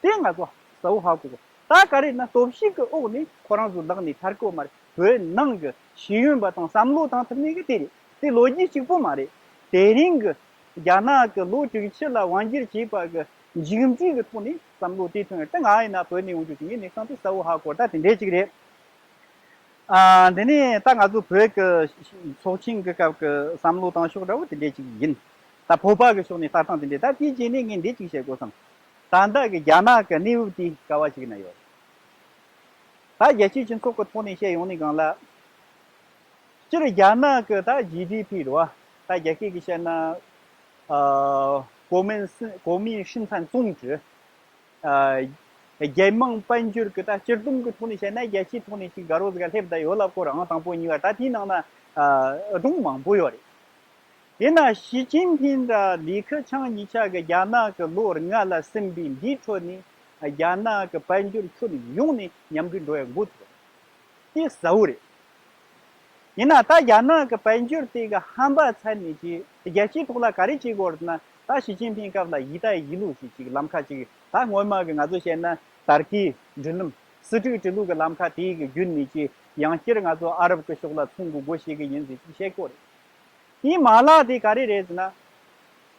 དེ་ང་ཚོ་གསལ་བོ་ཧ་གོ་དགོས། ད་ག་རེ་ན་སྟོབས་ཤུགས་ཀྱི་འོག་ནས་ཁོ་རང་ཚོ་ལག་ནས་ཐར་གོ་མ་རེད། བོད་ནང་གི་ཤེས་ཡོན་པ་དང་བསམ་བློ་བཏང་ཐུབ་ནི་གི་དེ་རེད། དེ་ལོ་རྒྱུས་གཅིག་པོ་མ་རེད། དེ་རིང་གི་རྒྱ་ནག་གི་ལོ་དྲུག་ཅུ་ལ་དབང་སྒྱུར་བྱས་པ་གི་མཇུག་འབྲས་ཀྱི་ཐོག་ནས་བསམ་བློ་དེ་ཐོན་ཡོད། ད་ང་ཡིན་ན་བོད་ནས་ཡོང་རྒྱུ་ཅིག་ངས་གནས་སྟངས་དེ་གསལ་བོ་ཧ་གོ། ད་དེ་འདྲས་ཅིག་རེད། ཨ། འདི་ནས་ད་ང་ཚོ་བོད་ཀྱི་ཚོགས་ཆེན་གྱི་སྐབས་ཀྱི་བསམ་བློ་བཏང་ཕྱོགས་འདྲ་བོ་དེ་འདྲས་ཅིག་ཡིན། ད་བོད་པ་གི་ཕྱོགས་ནས་ལྟ་སྟངས་དེ་འདྲས། ད་དེའི་རྗེས་ནས་ངས་འདི་ཅིག་བཤད་དགོས་བསམ། ད་ལྟ་གི་རྒྱ་ནག་གི་གནས་བབ་དེ་ག་བ་ཞིག་ན་ཡོད། ད་རྒྱལ་སྤྱིའི་སྤྱི་ཚོགས་ཀྱི་ཐོག་ནས་བཤད་ཡོང་ནས་གང་ལ། སྤྱིར་རྒྱ་ནག་གི་ད་ཇི་ཌི་པི་རེད་བ། ད་རྒྱ་སྐད་ཀྱི་བཤད་ན། ཨ། 国民生- 国民生产总值། ཨ། རྒྱལ་དམངས་དཔལ་འབྱོར་གྱི་ད་སྤྱིར་བསྡོམས་ཀྱི་ཐོག་ནས་བཤད་ན་རྒྱལ་སྤྱིའི་ཐོག་ནས་ཅིག་དགའ་རོགས་ཟིག་སླེབས་བསྡད་ཡོད་ལབ་དགོས་རེད། ཨང་དང་པོ་གཉིས་པ་ད་དེའི་ནང་ན། ཨ། སྒྲུང་མང་པོ་ཡོད་རེད། དེས་ན་ཞི་ཅིན་ཕིང་དང་ལི་ཁེ་ཆང་གཉིས་ཆ་གི་རྒྱ་ནག་གི་ལོ་ལྔ་ལ་ཟིན་པའི་འདིའི་ཁྲོད་ནས་རྒྱ་ནག་གི་དཔལ་འབྱོར་ཁྱོན་ཡོངས་ནས་ཉམས་རྒུད་འགྲོ་ཡ་འགོ་ཚུགས། དེ་གསལ་བོ་རེད། ཡིན་ན་ད་རྒྱ་ནག་གི་དཔལ་འབྱོར་དེ་གི་ཧམ་པ་ཚད་ནས་ཀྱི་རྒྱལ་སྤྱིའི་ཐོག་ལ་ག་རེ་བྱེད་དགོས་རེད་ན། ད་ཞི་ཅིན་ཕིང་སྐབས་ལ་ཡིག་ད་ཡིག་ལུགས་ཤིག་ཅིག་ལམ་ཁ་ཅིག་ད་སྔོན་མ་གི་ང་ཚོ་བཤད་ན་ཏར་ཀིའི་འབྲུ་ལམ་སུ་ཀྲིག་འབྲུ་ལུགས་ཀྱི་ལམ་ཁ་དེའི་གི་བརྒྱུད་ནས་ཀྱི་ཡང་བསྐྱར་ང་ཚོ་ཨ་རབ་ཀྱི་ཕྱོགས་ལ་ཚོང་གི་སྒོ་ཕྱེ་གི་ཡིན་ཟེར་ཅིག་བཤད་དགོས་རེད། དེའི་མ་ལག་དེ་ག་རེ་རེད་ཟེར་ན།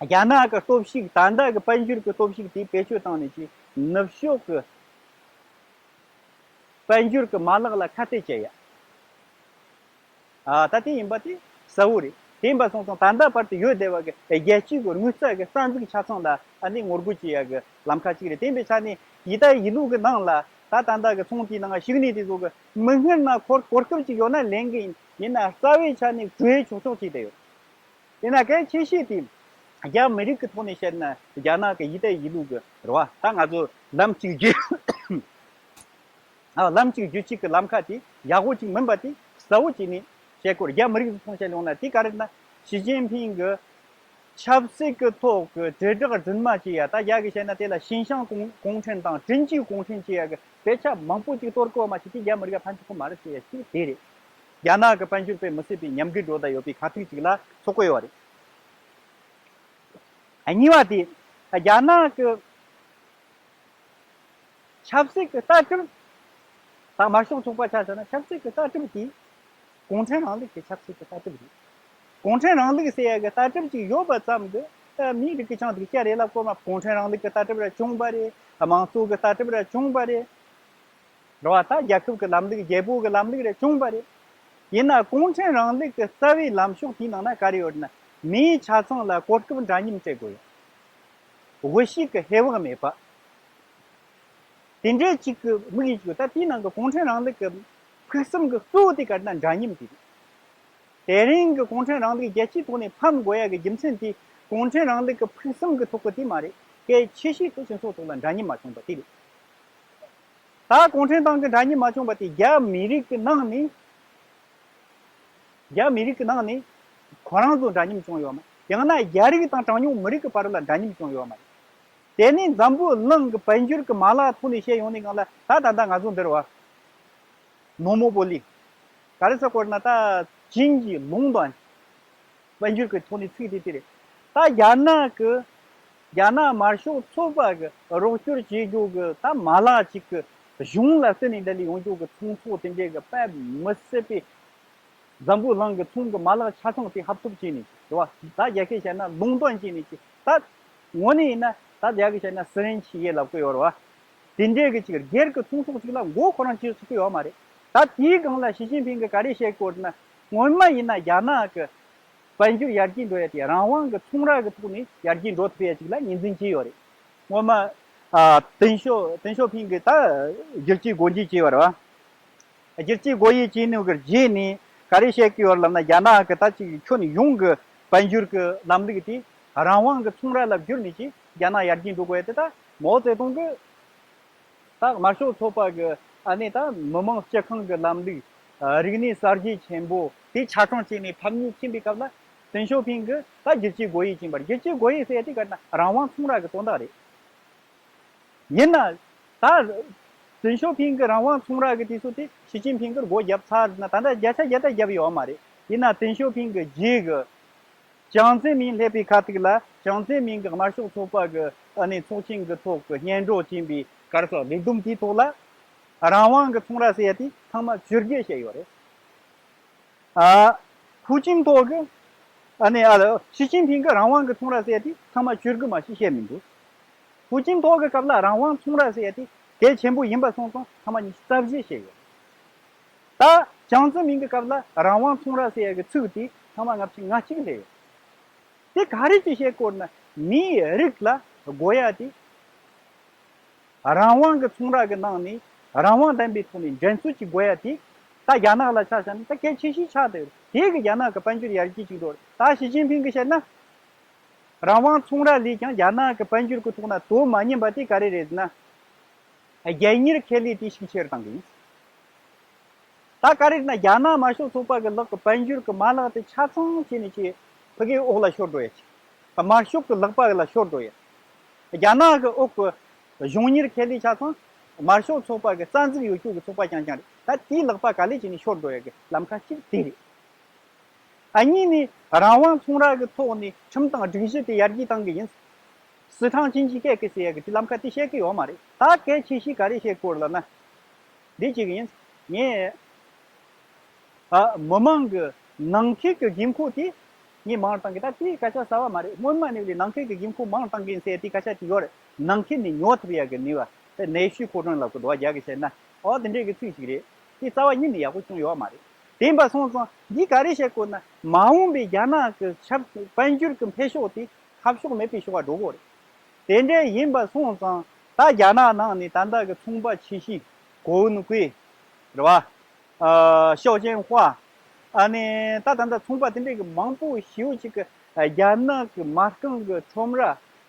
རྒྱ་ནག་གི་སྟོབས་ཤུགས་ད་ལྟ་གི་དཔལ་འབྱོར་གྱི་སྟོབས་ཤུགས་དེ་བེད་སྤྱོད་བཏང་ནས་ཀྱི་ནུབ་ཕྱོགས་ཀྱི་དཔལ་འབྱོར་གྱི་མ་ལག་ལ་ཁ་གཏད་བཅད་ཡ། ཨ། ད་དེ་ཡིན་པ་དེ་གསལ་བོ་རེད། དེ་ཡིན་པ་སོང་ཙང་ད་ལྟ་བར་དུ་ཡོད་བསྡད་པ་གི་རྒྱལ་སྤྱིའི་གི་དངུལ་རྩ་གི་རྩ་འཛུགས་ཆ་ཚང་ལ་ཨ་ནི་ངོ་རྒོལ་བྱེད་ཡ་གི་ལམ་ཁ་གཅིག་རེད། དེ་ཡིན་པའི་ཆ་ནས་ཡི་ད་ཡི་ལུགས་གི་ནང་ལ་ད་ད་ལྟ་གི་ཚོང་དེའི་ནང་ཞུགས་གནས་དེ་ཚོ་གི་མིག་སྔར་ན་ཁོར་གོ་སྐབས་ཅིག་ཡོད་ན་ལེན་གི་ཡིན། ཡིན་ན་རྩ་བའི་ཆ་ནས་གྲོས་ཆོག་ཆོག་བྱས་བསྡད་ཡོད། དེ་ན་གལ་ཆེ་ཤོས་དེ། རྒྱ་མི་རིགས་ཀྱི་ཐོག་ནས་བཤད་ན་རྒྱ་ནག་གི་ཡི་ད་ཡི་ལུགས་ཀྱི་རེད་བ། ད་ང་ཚོ་ལམ་གཅིག་བརྒྱུད། ཨ། ལམ་གཅིག་བརྒྱུད་གཅིག་གི་ལམ་ཁ་དེ་ཡག་པོ་གཅིག་མིན་པ་དེ་གསལ་བོ་བྱས་ནས་བཤད་དགོས་རེད། རྒྱ་མི་རིགས་ཀྱི་ཐོག་བཤད་ཡོང་ན་དེ་ག་རེ་ན་ཞི་ཅིན་ཕིང་གི་ཆབ་སྲིད་ཀྱི་ཐོག་གི་དྲིལ་བསྒྲགས་རྫུན་མ་བྱེད་ཡ། ད་རྒྱ་གི་བཤད་ན་དེ་ལ་ཞིན་ཤང་གུང་གུང་ཁྲན་དང་ཀྲིན་ཅི་གུང་ཁྲན་བྱེད་ཡ་གི་དཔེ་ཆ་མང་པོ་ཅིག་གཏོར་དགོས་པ་མ་ཟད་དེ་རྒྱ་མི་རིགས་ལ་ཕན་ཐོགས་གི་མ་རེད་ཟེར་ཡ་གཅིག་དེ་རེད། རྒྱ་ནག་གི་དཔལ་འབྱོར་དཔེ་མི་སྲིད་པའི་ཉམས་རྒུད་འགྲོ་བསྡད་ཡོད་པའི་ཁ་ཐུག་ཅིག་ལ་ཚོགས་ཀྱི་ཡོད་རེད། ཨ། གཉིས་པ་དེ། རྒྱ་ནག་གི་ཆབ་སྲིད་ཀྱི་ལྟ་གྲུབ། ད་དམར་ཤོག་ཚོགས་པ་ཆ་བཞག་ན་ཆབ་སྲིད་ཀྱི་ལྟ་གྲུབ་དེ་གུང་ཁྲན་རིང་ལུགས་ཀྱི་ཆབ་སྲིད་ཀྱི་ལྟ་གྲུབ་རེད། གུང་ཁྲན་རིང་ལུགས་ཟེར་ཡ་གི་ལྟ་གྲུབ་ཅིག་ཡོད་པ་ཙམ་གྱིས་ད་མིའི་རིགས་ཀྱི་ཆང་དེ་སྐྱ་རེད་ལབ་དགོས་མ། གུང་ཁྲན་རིང་ལུགས་ཀྱི་ལྟ་གྲུབ་ར་བྱུང་བ་རེད། དམངས་གཙོ་གི་ལྟ་གྲུབ་ར་བྱུང་བ་རེད། རེད་བ། ད་རྒྱལ་ཁབ་ཀྱི་ལམ་ལུགས་རྒྱལ་པོ་གི་ལམ་ལུགས་རེད་བྱུང་བ་རེད། ཡིན་ན་གུང་ཁྲན་རིང་ལུགས་ཀྱི་རྩ་བའི་ལམ་ཕྱོགས་དེའི་ནང་ན་ག་རེ་ཡོད་ན་མིའི་ཆ་ཚང་ལ་གོ་སྐབས་འདྲ་མཉམ་སྤྲད་དགོས་ཡོད། དབུལ་ཕྱུག་གི་ཧེ་བག་མེད་པ། དེ་འདྲའི་གཅིག་གི་དམིགས་ཡུལ་གཅིག་ཡོད། ད་དེའི་ནང་གི་གུང་ཁྲན་རིང་ལུགས་ཀྱི་ཕུགས་བསམ་གྱི་གཙོ་བོ་དེ་ག་རེ་ན་འདྲ་མཉམ་དེ་རེད། དེ་རིང་གི་གུང་ཁྲན་རིང་ལུགས་རྒྱལ་སྤྱིའི་ཐོག་ནས་ཕམ་དགོས་ཡ་གི་རྒྱུ་མཚན་དེ་གུང་ཁྲན་རིང་ལུགས་ཀྱི་ཕུགས་བསམ་གྱི་ཐོག་གི་དེ་མ་རེད། གལ་ཆེ་ཤོས་དེ་སྤྱི་ཚོགས་ཐོག་ལ་འདྲ་མཉམ་མ་བྱུང་བ་དེ་རེད། ད་གུང་ཁྲན་ཏང་གི་འདྲ་མཉམ་མ་བྱུང་བ་དེ་རྒྱ་མི་རིགས་ཀྱི་ནང་ནས། རྒྱ་མི་རིགས་ཀྱི་ནང་ནས་ཁོ་རང་ཚོ་འདྲ་མཉམ་བྱུང་ཡོད་མ། ཡང་ན་རྒྱ་རིགས་དང་གྲངས་ཉུང་མི་རིགས་ཀྱི་བར་ལ་འདྲ་མཉམ་བྱུང་ཡོད་མ་རེད། དེ་ནས་འཛམ་བུ་གླིང་གི་དཔལ་འབྱོར་གྱི་མ་ལག་ཐོག་ནས་བཤད་ཡོང་ནས་གང་ལ་ད་ད་ལྟ་ང་ཚོ་འདིར་བ། མོ་ནོ་པོ་ལི། ག་རེ་ཟེར་དགོས་ན་ད་བྱིན་གྱིས་ལུང་དང་། དཔལ་འབྱོར་གྱི་ཐོག་ནས་ཚིག་དེ་དེ་རེད། ད་རྒྱ་ནག་གི་རྒྱ་ནག་དམར་ཤོག་ཚོགས་པ་གི་རོགས་སྐྱོར་བྱེད་རྒྱུ་གི་ད་མ་ལག་ཅིག་གི་གཞུང་ལ་བརྟེན་ནས་འདི་ལ་ཡོང་རྒྱུ་གི་ཚོང་ཚོགས་དེ་འདྲའི་གི་དཔེ་མི་སྲིད་པའི་འཛམ་བུ་གླིང་གི་ཚོང་གི་མ་ལག་ཆ་ཚང་དེ་ཧབ་ཐོབ་བྱས་ནས་རེད་བ། ད་རྒྱ་སྐད་བཤད་ན་ལུང་དོན་བྱས་ནས་ཀྱི་ད་དངོས་གནས་ཡིན་ན་ད་རྒྱ་སྐད་བཤད་ན་སི་རན་ཆི་ཡེ་ལབ་གི་ཡོད་རེད་བ། དེ་འདྲའི་གི་ཅིག་སྒེར་གི་ཚོང་ཚོགས་ཅིག་ལ་མགོ་ཁོ་རང་ཅིག་ཚུགས་གི་ཡོད་མ་རེད། ད་དེའི་སྒང་ལ་ཞི་ཅིན་ཕིང་གི་ག་རེ་བཤད་དགོས་ན་སྔོན་མ་ཡིན་ན་རྒྱ་ནག་གི་དཔལ་འབྱོར་ཡར་རྒྱས་འགྲོ་ཡ་དེ་རང་དབང་གི་ཚོང་ར་གི་ཐོག་ནས་ཡར་རྒྱས་འགྲོ་ཐུབ་ཡ་ཅིག་ལ་ངོས་འཛིན་བྱས་ཡོད་རེད། སྔོན་མ་ཨ་ཏེང་ཞའོ་ཏེང་ཞའོ་ཕིང་གི་ད་བསྒྱུར་བཅོས་སྒོ་འབྱེད་བྱས་པ་རེད་བ། བསྒྱུར་བཅོས་སྒོ་དབྱེ་བྱས་ནས་གི་རྗེས་ནས་ག་རེ་བཤད་ཀྱི་ཡོད་ལབ་ན་རྒྱ་ནག་གི་ད་ཅིག་ཁྱོན་ཡོངས་ཀྱི་དཔལ་འབྱོར་གྱི་ལམ་ལུགས་དེ་རང་དབང་གི་ཚོང་ར་ལ་བསྒྱུར་ནས་ཀྱི་རྒྱ་ནག་ཡར་རྒྱས་འགྲོ་དགོས་ཡ་དེ་ད་མའོ་ཙེ་ཏུང་གི་ད་དམར་ཤོག་ཚོགས་པ་གི་ཨ་ནི་ད་མི་དམངས་སྤྱི་ཁང་གི་ལམ་ལུགས་ རིག་གནས་གསར་བརྗེ་ཆེན་པོ་དེ་ཆ་ཚང་བྱས་ནས་ཕམ་ཉེས་ཕྱིན་པའི་སྐབས་ལ། ཏེང་ཞའོ་ཕིང་གིས་ད་བསྒྱུར་བཅོས་སྒོ་དབྱེ་བྱིན་པ་རེད། བསྒྱུར་བཅོས་སྒོ་དབྱེ་ཟེར་ཡ་དེ་ག་རེ་ན་རང་དབང་ཚོང་ར་གི་དོན་དག་རེད། ཡིན་ན་ད་ཏེང་ཞའོ་ཕིང་གི་རང་དབང་ཚོང་ར་གི་དུས་ཚོད་དེ་ཞི་ཅིན་ཕིང་གིས་སྒོ་བརྒྱབ་ཚར་ཟེར་ན། ད་ལྟ་བརྒྱ་ཆ་བརྒྱ་ད་བརྒྱབ་ཡོད་མ་རེད། ཡིན་ན་ཏེང་ཞའོ་ཕིང་གི་རྗེས་གི་ཅང་ཙེ་མིན་སླེབས་པའི་ཁ་ཐུག་ལ། ཅང་ཙེ་མིན་གྱི་དམར་ཤོག་ཚོགས་པ་གི་ཨ་ནི་ཚོགས་ཆེན་གྱི་ཐོག་གི་སྙན་སྒྲོན་བྱིན་པའི་ག་རེ་ཟེར་ལས་བསྡོམས་དེའི་ཐོག་ལ། རང་དབང་གི་ཚོང་ར་ཟེར་ཡ་དེ་ཚང་མ་བཅོས་དགོས་བཤད་ཡོད་རེད། ཨ། ཧུའུ་ཅིན་ཐའོ་གི་ཨ་ནི་ཨ་ཞི་ཅིན་ཕིང་གི་རང་དབང་གི་ཚོང་ར་ཟེར་ཡ་དེ་ཚང་མ་བཅོས་དགོས་མ་ཞིག་བཤད་མི་འདུག་ཧུའུ་ཅིན་ཐའོ་གི་སྐབས་ལ་རང་དབང་ཚོང་ར་ཟེར་ཡ་དེ་གལ་ཆེན་པོ་ཡིན་པ་སོང་ཙང་ཚང་མ་ཉི་ཤུ་རྩ་བཞི་བཤད་ཡོད། ད་ཅང་ཙེ་མིན་གྱི་སྐབས་ལ་རང་དབང་ཚོང་ར་ཟེར་ཡ་གི་ཚིག་དེ་ཚང་མ་ལྔ་བཅུ་ང་གཅིག་སླེབས་ཡོད། དེ་ག་རེ་ཅིག་བཤད་དགོས་ན། མིའི་རིགས་ལ་དགོས་ཡ་དེ། རང་དབང་གི་ཚོང་ར་གི་ནང་ནས་རང་དབང་ལྡན་པའི་ཐོག་ནས་འགྲན་རྩོད་ཅིག་དགོས་ཡ་དེ། ད་རྒྱ་ནག་ལ་ཆ་བཞག་ན་ད་གལ་ཆེ་ཤོས་ཆགས་བསྡད་ཡོད། དེ་གི་རྒྱ་ནག་གི་དཔལ་འབྱོར་ཡར་རྒྱས་ཅིག་འགྲོ་རེད། ད་ཞི་ཅིན་ཕིང་གིས་བཤད་ན། རང་དབང་ཚོང་ར་ལས་ཀྱང་རྒྱ་ནག་གི་དཔལ་འབྱོར་གྱི་ཐོག་ན་དོ་མ་མཉམ་པ་དེ་ག་རེ་རེད་ཟེར་ན། རྒྱལ་གཉེར་ཁེ་ལས་དེ་ཤུགས་ཆེ་རུ་བཏང་གི་ཡིན། ད་ག་རེ་ན་རྒྱ་ནག་དམར་ཤོག་ཚོགས་པ་གི་ལག་གི་དཔལ་འབྱོར་གི་མ་ལག་དེ་ཆ་ཚང་བྱས་ནས་ཀྱི་ཕ་གིའི་འོག་ལ་ཤོར་འགྲོ་ཡ་ཅིག་དམར་ཤོག་གི་ལག་པ་ལ་ཤོར་འགྲོ་ཡ། རྒྱ་ནག་གི་འོག་གི་གཞུང་གཉེར་ཁེ་ལས་ཆ་ཚང་དམར་ཤོག་ཚོགས་པ་གི་རྩ་འཛུགས་ཡོད་རྒྱུ་གི་ཚོགས་པ་རྐྱང་རྐྱང་རེད། ད་དེའི་ལག་པ་ག་ལེ་བྱས་ནས་ཤོར་འགྲོ་ཡ་གི་ལམ་ཁ་གཅིག་དེ་རེད། ཨ་གཉིས་ནི་རང་དབང་ཚོང་ར་གི་ཐོག་ནས་ཁྲིམས་དང་སྒྲིག་གཞི་དེ་ཡར་རྒྱས་བཏང་གི་ཡིན། སི་ཁྲང་ཅིན་ཅི་སྐད་ཀྱི་ཟེར་ཡ་གི་དེ་ལམ་ཁ་དེ་བཤད་གི་ཡོད་མ་རེད། ད་གལ་ཆེ་ཤོས་ག་རེ་བཤད་དགོས་ལབ་ན། འདི་གཅིག་ཡིན། ངས་ཨ་མི་མང་གི་ནང་ཁུལ་གྱི་དགོས་མཁོ་དེ་ངས་མང་བཏང་གི། ད་དེའི་སྐད་ཆ་གསར་བ་མ་རེད། སྔོན་མ་ནས་ལས་ནང་ཁུལ་གྱི་དགོས་མཁོ་མང་བཏང་གི་ཡིན་ཟེར་དེའི་སྐད་ཆ་དེ་ཡོད་རེད། ནང་ཁུལ་ནས་ཉོ་ཐུབ་ཡ་གི་ནུས་པ་དེ་ནུས་ཤུགས་མཁོ་སྤྲོད་ལབ་གི་འདུག་བ། རྒྱ་གི་བཤད་ན། ཨོ་དེ་འདྲའི་གི་ཚིག་ཅིག་རེད། དེ་རྩ་བ་ཉིད་ནས་ཡག་པོ་བྱུང་ཡོད་མ་རེད། དེ་ཡིན་པ་སོང་ཙང་འདི་ག་རེ་བཤད་དགོས་ན། མ་འོངས་པའི་རྒྱ་ནག་གི་ཆབ་དཔལ་འབྱོར་གྱི་འཕེལ་ཕྱོགས་དེ་ཁ་ཕྱོགས་མེད་པའི་ཕྱོགས་ལ་འགྲོ་གི་རེད། དེ་འདྲ་ཡིན་པ་སོང་ཙང་ད་རྒྱ་ནག་ནང་ནས་ད་ལྟ་གི་ཚོང་པ་ཆེ་ཤོས་གོ་ཝུན་ཀུའེ་རེད་བ། ཨ་ཞའོ་ཅན་ཧྭ། ཨ་ནི་ད་ད་ལྟ་ཚོང་པ་དེ་འདྲ་གི་མང་པོ་ཞེ་པོ་ཅིག་གི་རྒྱ་ནག་གི་མ་རྐང་གི་ཁྲོམ་ར།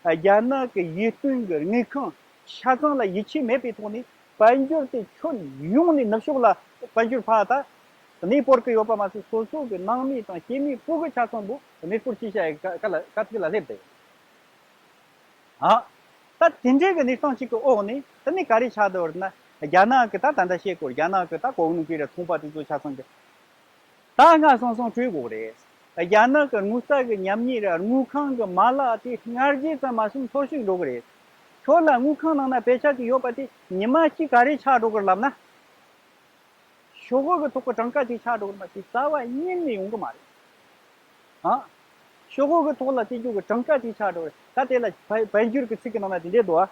རྒྱ་ནག་གི་ཡིད་རྟོན་གི་དངུལ་ཁང་ཆ་ཚང་ལ་ཡིད་ཆེས་མེད་པའི་ཐོག་ནས། དཔལ་འབྱོར་དེ་ཁྱོན་ཡོངས་ནས་ནུབ་ཕྱོགས་ལ་དཔལ་འབྱོར་ཕར་ད་གནས་སྤོར་གི་ཡོད་པ་མ་ཟད། སོ་སོ་གི་ནང་མི་དང་སྐྱེ་དམན་སྤུ་གུ་ཆ་ཚང་པོ་གནས་སྤོར་བྱེད་བྱ་ཡི་ཀ་ཀ་ལ་ཀ་ཐིག་ལ་སླེབས་ཏེ། ཨ། ད་དེ་འདྲའི་གི་གནས་སྟངས་ཅིག་གི་འོག་ནས་ད་ནི་ག་རེ་ཆགས་འདུག་ཟེར་ན། རྒྱ་ནག་གི་ད་ད་ལྟ་བཤད་དགོས། རྒྱ་ནག་གི་ད་གོ་ཝུན་ཀུའེ་ར་ཚོང་པ་དེ་ཚོ་ཆ་ཚང་གི་ད་སྔ་སང་སང་བྲོས་དགོས་རེད། རྒྱ་ནག་གི་དངུལ་རྩ་གི་ཉམས་ཉེས་ར་དངུལ་ཁང་གི་མ་ལག་དེ་སྔར་རྗེས་ཙམ་མ་སོང་འཐོར་ཞིག་འགྲོ་གི་རེད། ཁྱོད་ལ་དངུལ་ཁང་ནང་ན་པེ་ཤག་ཅིག་ཡོད་པ་དེ་ཉི་མ་གཅིག་ག་རེ་ཆགས་འགྲོ་གི་རེད་ལབ་ན། ཤོག་གུ་གི་ཐོག་གི་གྲངས་ཀ་ཅིག་ཆགས་འགྲོ་གི་རེད་མ་གཏོགས་རྩ་བ་ཉིད་ནས་ཡོང་གི་མ་རེད། ཨ། ཤོག་གུ་གི་ཐོག་ལ་བལྟས་རྒྱུ་གི་གྲངས་ཀ་ཅིག་ཆགས་འགྲོ་གི་རེད། ད་དེ་ལ་བ་བ་འགྱུར་གི་ཚིག་གི་ནང་ན་དེ་འདྲས་འདུག་ཨ།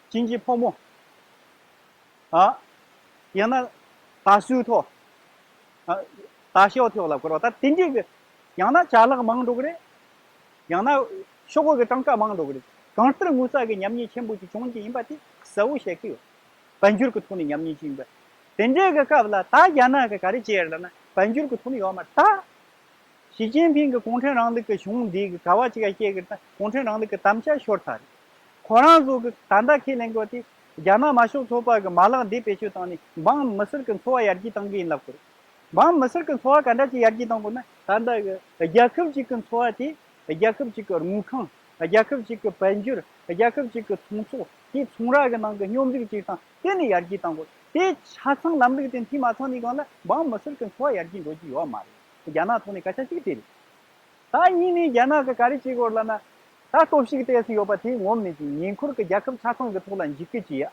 ཅིན་ཅི་ཕོ་མོ། ཨ། ཡང་ན་ད་སུའི་ཐོག་ཨ། ད་ཤའོ་ཐོག་ལ་བསྐོར་བ། ད་དེ་འདྲས་གི་ཡང་ན་ཅ་ལག་མང་འགྲོ་གི་རེད། ཡང་ན་ཤོག་གུ་གི་གྲངས་ཀ་མང་འགྲོ་གི་རེད། གང་ལྟར་དངུལ་རྩ་གི་ཉམས་ཉེས་ཆེན་པོ་ཅིག་བྱུང་གི་ཡིན་པ་དེ་གསལ་བོ་བཤད་ཀྱི་ཡོད། བ་འགྱུར་གི་ཐོག་ནས་ཉམས་ཉེས་ཅིག་ཡིན་པ། དེ་འདྲས་གི་སྐབས་ལ་ད་རྒྱ་ནག་གི་ག་རེ་བྱས་ཡོད་ལབ་ན། བ་འགྱུར་གི་ཐོག་ནས་ཡོད་མ་རེད། ད་ཞི་ཅིན་ཕིང་གི་གུང་ཁྲན་རིང་ལུགས་ཀྱི་གཞུང་འདི་གི་ག་བ་ཅིག་ག་སྐྱེལ་གི་རེད་ན། གུང་ཁྲན་རིང་ལུགས་ཀྱི་དམ་བཅའ་ཤོར་ཚར་རེད། ཁོ་རང་ཚོ་གི་ད་ལྟ་ཁས་ལེན་དགོས་དེ། རྒྱ་ནག་དམར་ཤོག་ཚོགས་པ་གི་མ་ལག་འདི་བེད་སྤྱོད་བཏང་ནས་འབངས་མི་སེར་གི་འཚོ་བ་ཡར་རྒྱས་གཏང་གི་ཡིན་ལབ་དགོས་རེད། འབངས་མི་སེར་གི་འཚོ་བ་ག་འདྲ་ཅིག་ཡར་རྒྱས་གཏང་དགོས་ན། ད་ལྟ་གི་རྒྱལ་ཁབ་ཅིག་གི་འཚོ་བ་དེ། རྒྱལ་ཁབ་ཅིག་གི་དངུལ་ཁང་། རྒྱལ་ཁབ་ཅིག་གི་དཔལ་འབྱོར། རྒྱལ་ཁབ་ཅིག་གི་ཚོང་ཚོགས། དེའི་ཚོང་ར་གི་ནང་གི་སྙོམས་སྒྲིག་ཅིག་དང་དེ་ནས་ཡར་རྒྱས་གཏང་དགོས། དེ་ཆ་ཚང་ལམ་ལུགས་དེ་མཐུན་མ་ཚང་ནས་སྒང་ལ་འབངས་མི་སེར་གི་འཚོ་བ་ཡར་རྒྱས་འགྲོ་རྒྱུ་ཡོད་མ་རེད། རྒྱ་ནག་ཐོག་ནས་སྐད་ཆ་གཅིག་དེ་རེད། ད་གཉིས་ནས་རྒྱ་ནག་གི་ག་རེ་བྱེད་དགོས་ལབ་ན། ད་སྟོབས་ཤུགས་ཏོག་ཙམ་ཡོད་པ་དེ་ངོམ་ནས་ཀྱི་ཉེ་འཁོར་གྱི་རྒྱལ་ཁབ་ཆ་ཚང་གི་ཐོག་ལ་འཇིགས་སྐུལ་བྱེད་ཡ།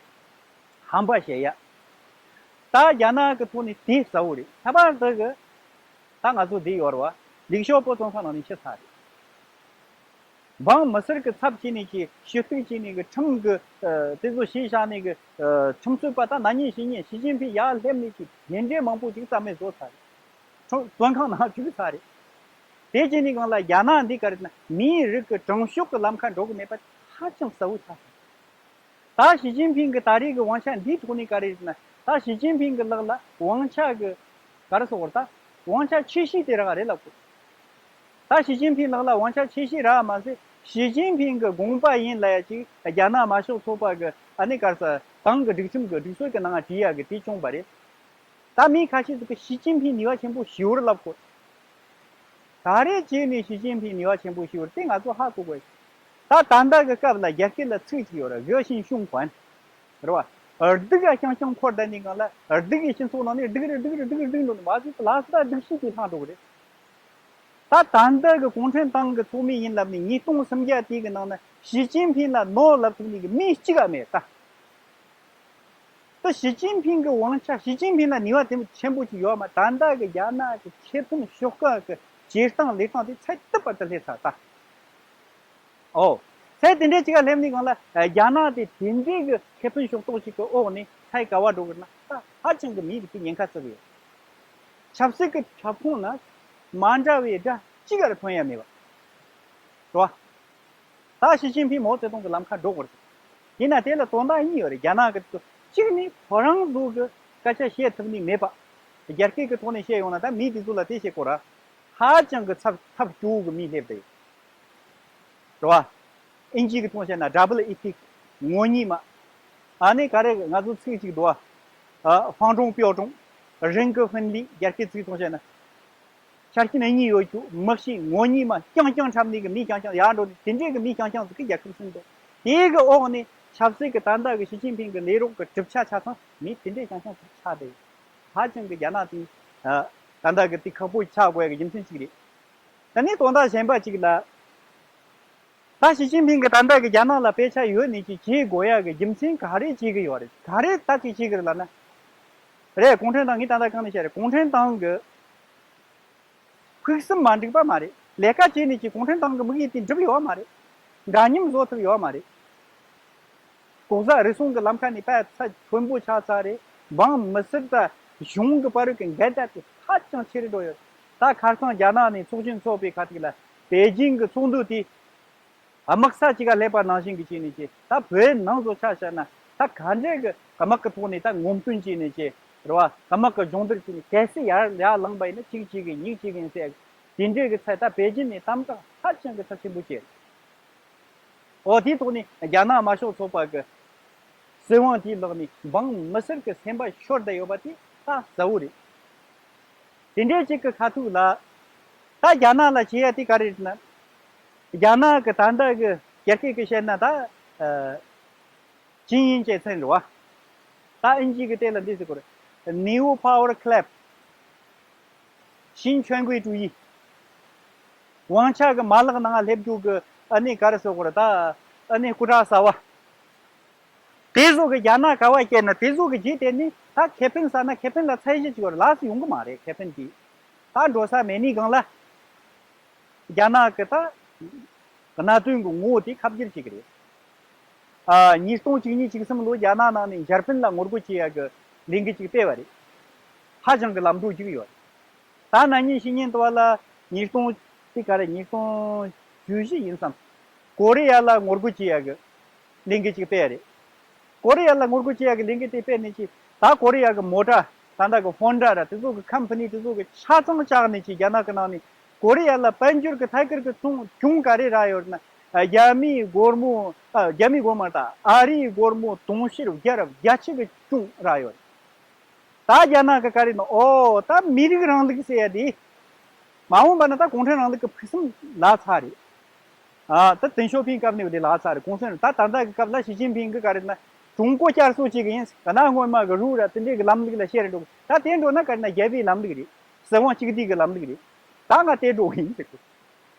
ཧམ་པ་བཤད་ཡ། ད་རྒྱ་ནག་གི་ཐོག་ནས་དེ་གསལ་བོ་རེད། ཁྱད་པར་དུ་གི་ད་ང་ཚོ་འདི་ཡོད་རེད་བ། ལིག་ཞའོ་པོ་བཙོན་ཁང་ནང་ནས་ཤི་ཚར་རེད། འབངས་མི་སེར་གྱི་ཚབ་བྱས་ནས་ཀྱི་ཞུ་གཏུག་བྱས་ནས་ཀྱི་ཁྲིམས་ཀྱི་ཨ་དེ་ཚོ་བྱས་བཞག་ནས་ཀྱི་ཨ་ཁྲིམས་རྩོད་པ་ད་ན་ཉིན་བཞི་ཉིན་ཞི་ཅིན་ཕིང་ཡར་སླེབས་ནས་ཀྱི་དེ་འདྲའི་མང་པོ་ཅིག་རྩ་མེད་བཟོ་ཚར་རེད། ཁྲོ་བཙོན་ཁང་ནང་བཅུག་ཚར་རེད། དེ་བྱས་ནས་སྒང་ལ་རྒྱ་ནག་འདི་ག་རེ་ན་མིའི་རིགས་ཀྱི་དྲང་ཕྱོགས་ཀྱི་ལམ་ཁ་འགྲོ་གི་མེད་པ་ཧ་ཅང་གསལ་བོ་ཆགས་སོང་། ད་ཞི་ཅིན་ཕིང་གི་ད་རེས་ཀྱི་དབང་ཆ་འདིའི་ཐོག་ནས་ག་རེ་རེད་ན། ད་ཞི་ཅིན་ཕིང་གི་ལག་ལ་དབང་ཆ་གི་ག་རེ་ཟེར་དགོས་རེད། ད་དབང་ཆ་ཆེ་ཤོས་དེ་རག་རེད་ལབ་དགོས། ད་ཞི་ཅིན་ཕིང་ལག་ལ་དབང་ཆ་ཆེ་ཤོས་རག་མ་ཟད། ཞི་ཅིན་ཕིང་གི་དགོངས་པ་ཡིན་ལབ་ཡ་ཅིག་རྒྱ་ནག་དམར་ཤོག་ཚོགས་པ་གི་ཨ་ནི་ག་རེ་ཟེར་ཏང་གི་སྒྲིག་ཁྲིམས་གི་སྒྲིག་སྲོལ་གི་ནང་བྲིས་ཡ་གི་དེ་བྱུང་བ་རེད། ད་ ད་མི་ཁ་ཤས་ཟིག་གིས་ཞི་ཅིན་ཕིང་ནུས་པ་ཆེན་པོ་ཞེ་པོ་རེད་ལབ་གོ། ག་རེ་བྱས་ནས་ཞི་ཅིན་ཕིང་ནུས་པ་ཆེན་པོ་ཞེ་པོ་རེད་དེ་ང་ཚོ་ཧ་གོ་དགོས། ད་ད་ལྟ་གི་སྐབས་ལ་རྒྱ་སྐད་ལ་ཚིག་ཅིག་ཡོད་རེད། 恶性循环། རེད་བ། སྡུག་ག་རྐྱང་རྐྱང་འཁོར་བསྡད་ནས་གང་ལ་སྡུག་གི་སྤྱི་ཚོགས་ནང་ནས་སྡུག་རེ་སྡུག་རེ་སྡུག་རེ་སྡུག་འགྲོ་ནས་མ་ཟིག་ལ་སི་ད་སྡུག་ཤི་དེ་ལྷག་འགྲོ་གི་རེད། ད་ད་ལྟ་གི་གུང་ཁྲན་ཏང་གི་ཚོགས་མི་ཡིན་ལབ་ནས་ཉིས་སྟོང་སུམ་བརྒྱ་དེ་གི་ནང་ན་ཞི་ཅིན་ཕིང་ལ་ནོ་ལབ་ཐུབ་ནས་གི་མི་གཅིག་ག་མེད་ད། ད་ཞི་ཅིན་ཕིང་གི་དབང་ཆ་ཞི་ཅིན་ཕིང་ལ་ནུས་པ་དེ་མོ་ཆེན་པོ་ཅིག་ཡོད་མ། ད་ལྟ་གི་རྒྱ་ནག་གི་ཁེ་ཕན་ཤོག་ཁག་གི་བྱེད་སྟངས་ལས་སྟངས་དེ་ཚད་དུ་བར་དུ་སླེབས་ཚར་ད། ཨོ། ཚད་དེ་འདྲའི་ཅིག་ག་སླེབས་ནས་གང་ལ་རྒྱ་ནག་དེ་དེ་འདྲའི་གི་ཁེ་ཕན་ཤོག་ཐོག་ཅིག་གི་འོག་ནས་ཚད་ག་བ་འགྲོ་གི་ན་ད་ཧ་ཅང་གི་མི་རིགས་ཀྱི་ཉེན་ཁ་ཚུགས་ཡོད། ཆབ་སྲིད་ཀྱི་ཁྱབ་ཁོངས་ན་མ་འདྲ་བའི་དགྲ་གཅིག་གར་ཐོན་ཡ་མེད་པ། རེད་བ། ད་ཞི་ཅིན་ཕིང་མའོ་ཙེ་ཏུང་གི་ལམ་ཁ་འགྲོ་དགོས་རེད། ཡིན་ན་དེ་ལ་དོན་དག་གཉིས་ཡོད་རེད། རྒྱ་ནག་གི་གཅིག་ནི་ཁོ་རང་ཚོ་གི་སྐད་ཆ་བཤད་ཐུབ་ནི་མེད་པ། རྒྱ་སྐད་ཀྱི་ཐོག་ནས་བཤད་ཡོང་ན་ད་མི་དེ་ཚོ་ལ་དེ་བཤད་དགོས་ར། ཧ་ཅང་གི་ཚབ་ཐབས་སྐྱོ་བོ་གི་མི་སླེབས་བསྡད་ཡོད། རེད་བ། ཨིན་ཇི་གི་ཐོག་བཤད་ན་double epic། ငོ་གཉིས་མ། ཨ་ནི་ག་རེ་ང་ཚོ་ཚིག་གཅིག་འདུག་བ། ཨ། 方中表中། 人格分裂། རྒྱ་སྐད་ཚིག་ཐོག་བཤད་ན། ཆ་རྐྱེན་གཉིས་ཡོད་རྒྱུ་མི་ཤེས་ངོ་གཉིས་མ་རྐྱང་རྐྱང་འཁྲབ་ནས་གི་མི་རྐྱང་རྐྱང་ཡར་འགྲོ་ནས་དེ་འདྲས་གི་མི་རྐྱང་རྐྱང་ཟིག་གི་རྒྱལ་ཁབ་ཟིན་འདུག་དེའི་གི་འོག་ནས་ཆབ་སྲིད་ཀྱི་ད་ལྟ་གི་ཞི་ཅིན་ཕིང་གི་ལས་རོགས་ཀྱི་གྲུབ་ཆ་ཆ་ཚང་མི་དེ་འདྲས་རྐྱང་རྐྱང་ཟིག་ཆགས་བསྡད་ཡོད། ཧ་ཅང་གི་རྒྱ་ནག་དེ་ད་ལྟ་གི་དེ་ཁག་པོ་ཆགས་དགོས་ཡ་གི་རྒྱུ་མཚན་གཅིག་རེད། ད་ནི་དོན་དག་གཞན་པ་གཅིག་ལ། ད་ཞི་ཅིན་ཕིང་གི་ད་ལྟ་གི་རྒྱ་ནག་ལ་དཔེ་ཆ་ཡོད་ནས་ཀྱི་བྱེད་དགོས་ཡ་གི་རྒྱུ་མཚན་ག་རེ་བྱེད་གི་ཡོད་རེད། ག་རེ་ད་ཅིག་བྱེད་གི་རེད་ལབ་ན། རེད། གུང་ཁྲན་ཏང་ངས་ད་ལྟ་གང་ནས་བཤད་རེད། གུང་ཁྲན་ཏང་གི་ཕུགས་བསམ་མ་འགྲིག་པ་མ་རེད། ལས་ཀ་བྱས་ནས་ཀྱི་གུང་ཁྲན་ཏང་གི་དམིགས་ཡུལ་དེ་འགྲུབ་ཡོད་མ་རེད། འདྲ་མཉམ་བཟོ་ཐུབ་ཡོད་མ་རེད། ལྐོག་ཟ་རུལ་སུངས་ཀྱི་ལམ་ཁ་ནས་ཕར་ཚུར་མཐོན་པོ་ཆགས་ཚར་རེད། འབངས་མི་སེར་དང་གཞུང་གི་བར་གྱི་འགལ་ཟླ་དེ་ཧ་ཅང་ཆེ་རུ་འགྲོ་ཡོད། ད་ཁ་སང་རྒྱ་ནག་ནས་ཚོགས་ཆེན་ཚོགས་པའི་ཁ་ཐུག་ལ་པེ་ཅིང་གི་ཚོགས་འདུ་དེ་དམག་ས་གཅིག་ག་སླེབས་པ་ནང་བཞིན་གྱི་བྱས་ནས་ཀྱི་ད་བོད་ནང་དུ་ཆ་བཞག་ན་ད་ག་འདྲས་ཀྱི་དམག་གི་ཐོག་ནས་ད་ངོམ་སྟོན་བྱས་ནས་ཀྱི་རེད་བ། དམག་གི་སྦྱོང་བརྡར་བྱས་ནས་གལ་སྲིད་ཡར་ཡར་ལངས་པ་ཡིན་ན་གཅིག་གཅིག་གིས་གཉིས་གཅིག་ཡིན་ཟེར་དེ་འདྲས་ཀྱི་ཚད་ད་པེ་ཅིང་ནས་གཏམ་བཀྲ་ཧ་ཅང་གི་ཚབས་ཆེན་པོ་བྱས། འོ་དེའི་ཐོག་ནས་རྒྱ་ནག་དམར་ཤོག་ཚོགས་པ་གི་སྲིད་དབང་དེའི་ལག་ནས་འབངས་མི་སེར་གི་སེམས་པ་ཤོར་བསྡད་ཡོད་པ་དེ་ད་གསལ་བོ་རེད། དེ་འདྲའི་ཅིག་གི་ཁ་ཐུག་ལ་ད་རྒྱ་ནག་ལ་བྱེད་ཡ་དེ་ག་རེ་རེད་ན། རྒྱ་ནག་གི་ད་ལྟ་གི་རྒྱ་སྐད་གི་བཤད་ན་ད་ཨ། 精英阶层 རེད་བ། ད་ཨིན་ཇི་གི་སྟེང་ལ་འདི་ཟེར་གོ་རེད། New Power Club། 新权贵主义། དབང་ཆ་གི་མ་ལག་ནང་སླེབས་རྒྱུ་གི་ཨ་ནི་ག་རེ་ཟེར་གོ་རེད་ད། ཨ་ནི་སྐུ་དྲག་གསར་བ། དེ་ཚོ་གི་རྒྱ་ནག་ག་བ་སྐྱེལ་ན་དེ་ཚོ་གི་རྗེས་དེ་ནི་ད་ཁེ་ཕན་ཟ་ན་ཁེ་ཕན་ལ་ཚད་གཞི་ཅིག་ཡོད་རེད། ལག་སུ་ཡོང་གི་མ་རེད་ཁེ་ཕན་དེ། ད་འགྲོ་ས་མེད་ནི་སྒང་ལ། རྒྱ་ནག་གི་ད་གནད་དོན་གྱི་ངོ་བོ་དེ་ཁ་བསྒྱུར་བྱེད་ཀྱི་རེད། ཨ། ཉིས་སྟོང་བཅུ་གཉིས་བཅུ་གསུམ་ལོ་རྒྱ་ནག་ནང་ནས་འཇར་པན་ལ་ངོ་རྒོལ་བྱེད་ཡ་གི་ལས་འགུལ་ཅིག་སྤེལ་བ་རེད། ཧ་ཅང་གི་ལམ་འགྲོ་རྒྱུག་ཡོད་རེད། ད་ན་ནིང་ཕྱི་ཉིན་དུ་བ་ལ་ཉིས་སྟོང་དེ་ག་རེ་ཉིས་སྟོང་བཅུ་བཞི་ཡིན་བསམ། ཀོ་རི་ཡ་ལ་ངོ་རྒོལ་བྱེད་ཡ་གི་ལས་འགུལ་ཅིག་སྤེལ་ཡ་རེད། ཀོ་རི་ཡ་ལ་ངོ་རྒོལ་བྱེད་ཡ་གི་ལས་འགུལ་དེ་སྤེལ་ནས་ཅིག་ད་ཀོ་རི་ཡ་གི་མོ་ཊ་ད་ལྟ་གི་ཧོན་ཌ་ར་དེ་ཚོ་གི་ཁམ་ཕ་ནི་དེ་ཚོ་གི་ཆ་ཚང་བཅག་ནས་ཅིག་རྒྱ་ནག་གི་ནང་ནས་ཀོ་རི་ཡ་ལ་དཔལ་འབྱོར་གི་ཐད་ཀར་གི་ཚོང་གྱོང་ག་རེ་རག་ཡོད་ན། རྒྱ་མིའི་སྒོར་མོ། ཨ། རྒྱ་མིའི་སྒོར་མོ་དང་ཨ་རིའི་སྒོར་མོ་དུང་ཕྱུར་བརྒྱ་ར་བརྒྱད་ཅུ་གི་གྱོང་རག་ཡོད། ད་རྒྱ་ནག་གི་ག་རེ་ན་ཨོ་ད་མི་རིགས་རིང་ལུགས་ཟེར་ཡ་དེ། མ་འོངས་པ་ན་ད་གུང་ཁྲན་རིང་ལུགས་ཀྱི་ཕུགས་བསམ་ལ་ཚར་རེད། ཨ། ད་ཏེང་ཞའོ་ཕིང་སྐབས་ནས་བ་དེ་ལ་ཚར་རེད། གུང་སེང་རེད། ད་ད་ལྟ་གི་སྐབས་ལ་ཞི་ཅིན་ཕིང་གི་ག་རེ་ན་ཀྲུང་གོ་བསྐྱར་གསོ་བྱེད་གི་ཡིན། ག་ན་སྔོན་མ་གི་རུ་ར་དེ་འདྲའི་གི་ལམ་ལུགས་ལ་བཤད་རེད་འགྲོ། ད་དེ་འགྲོ་ན་ག་རེ་ན་རྒྱལ་པོའི་ལམ་ལུགས་རེད། སྲིད་དབང་གཅིག་སྡུད་ཀྱི་ལམ་ལུགས་རེད། ད་ང་དེ་འགྲོ་གི་ཡིན་ཟེར་གི།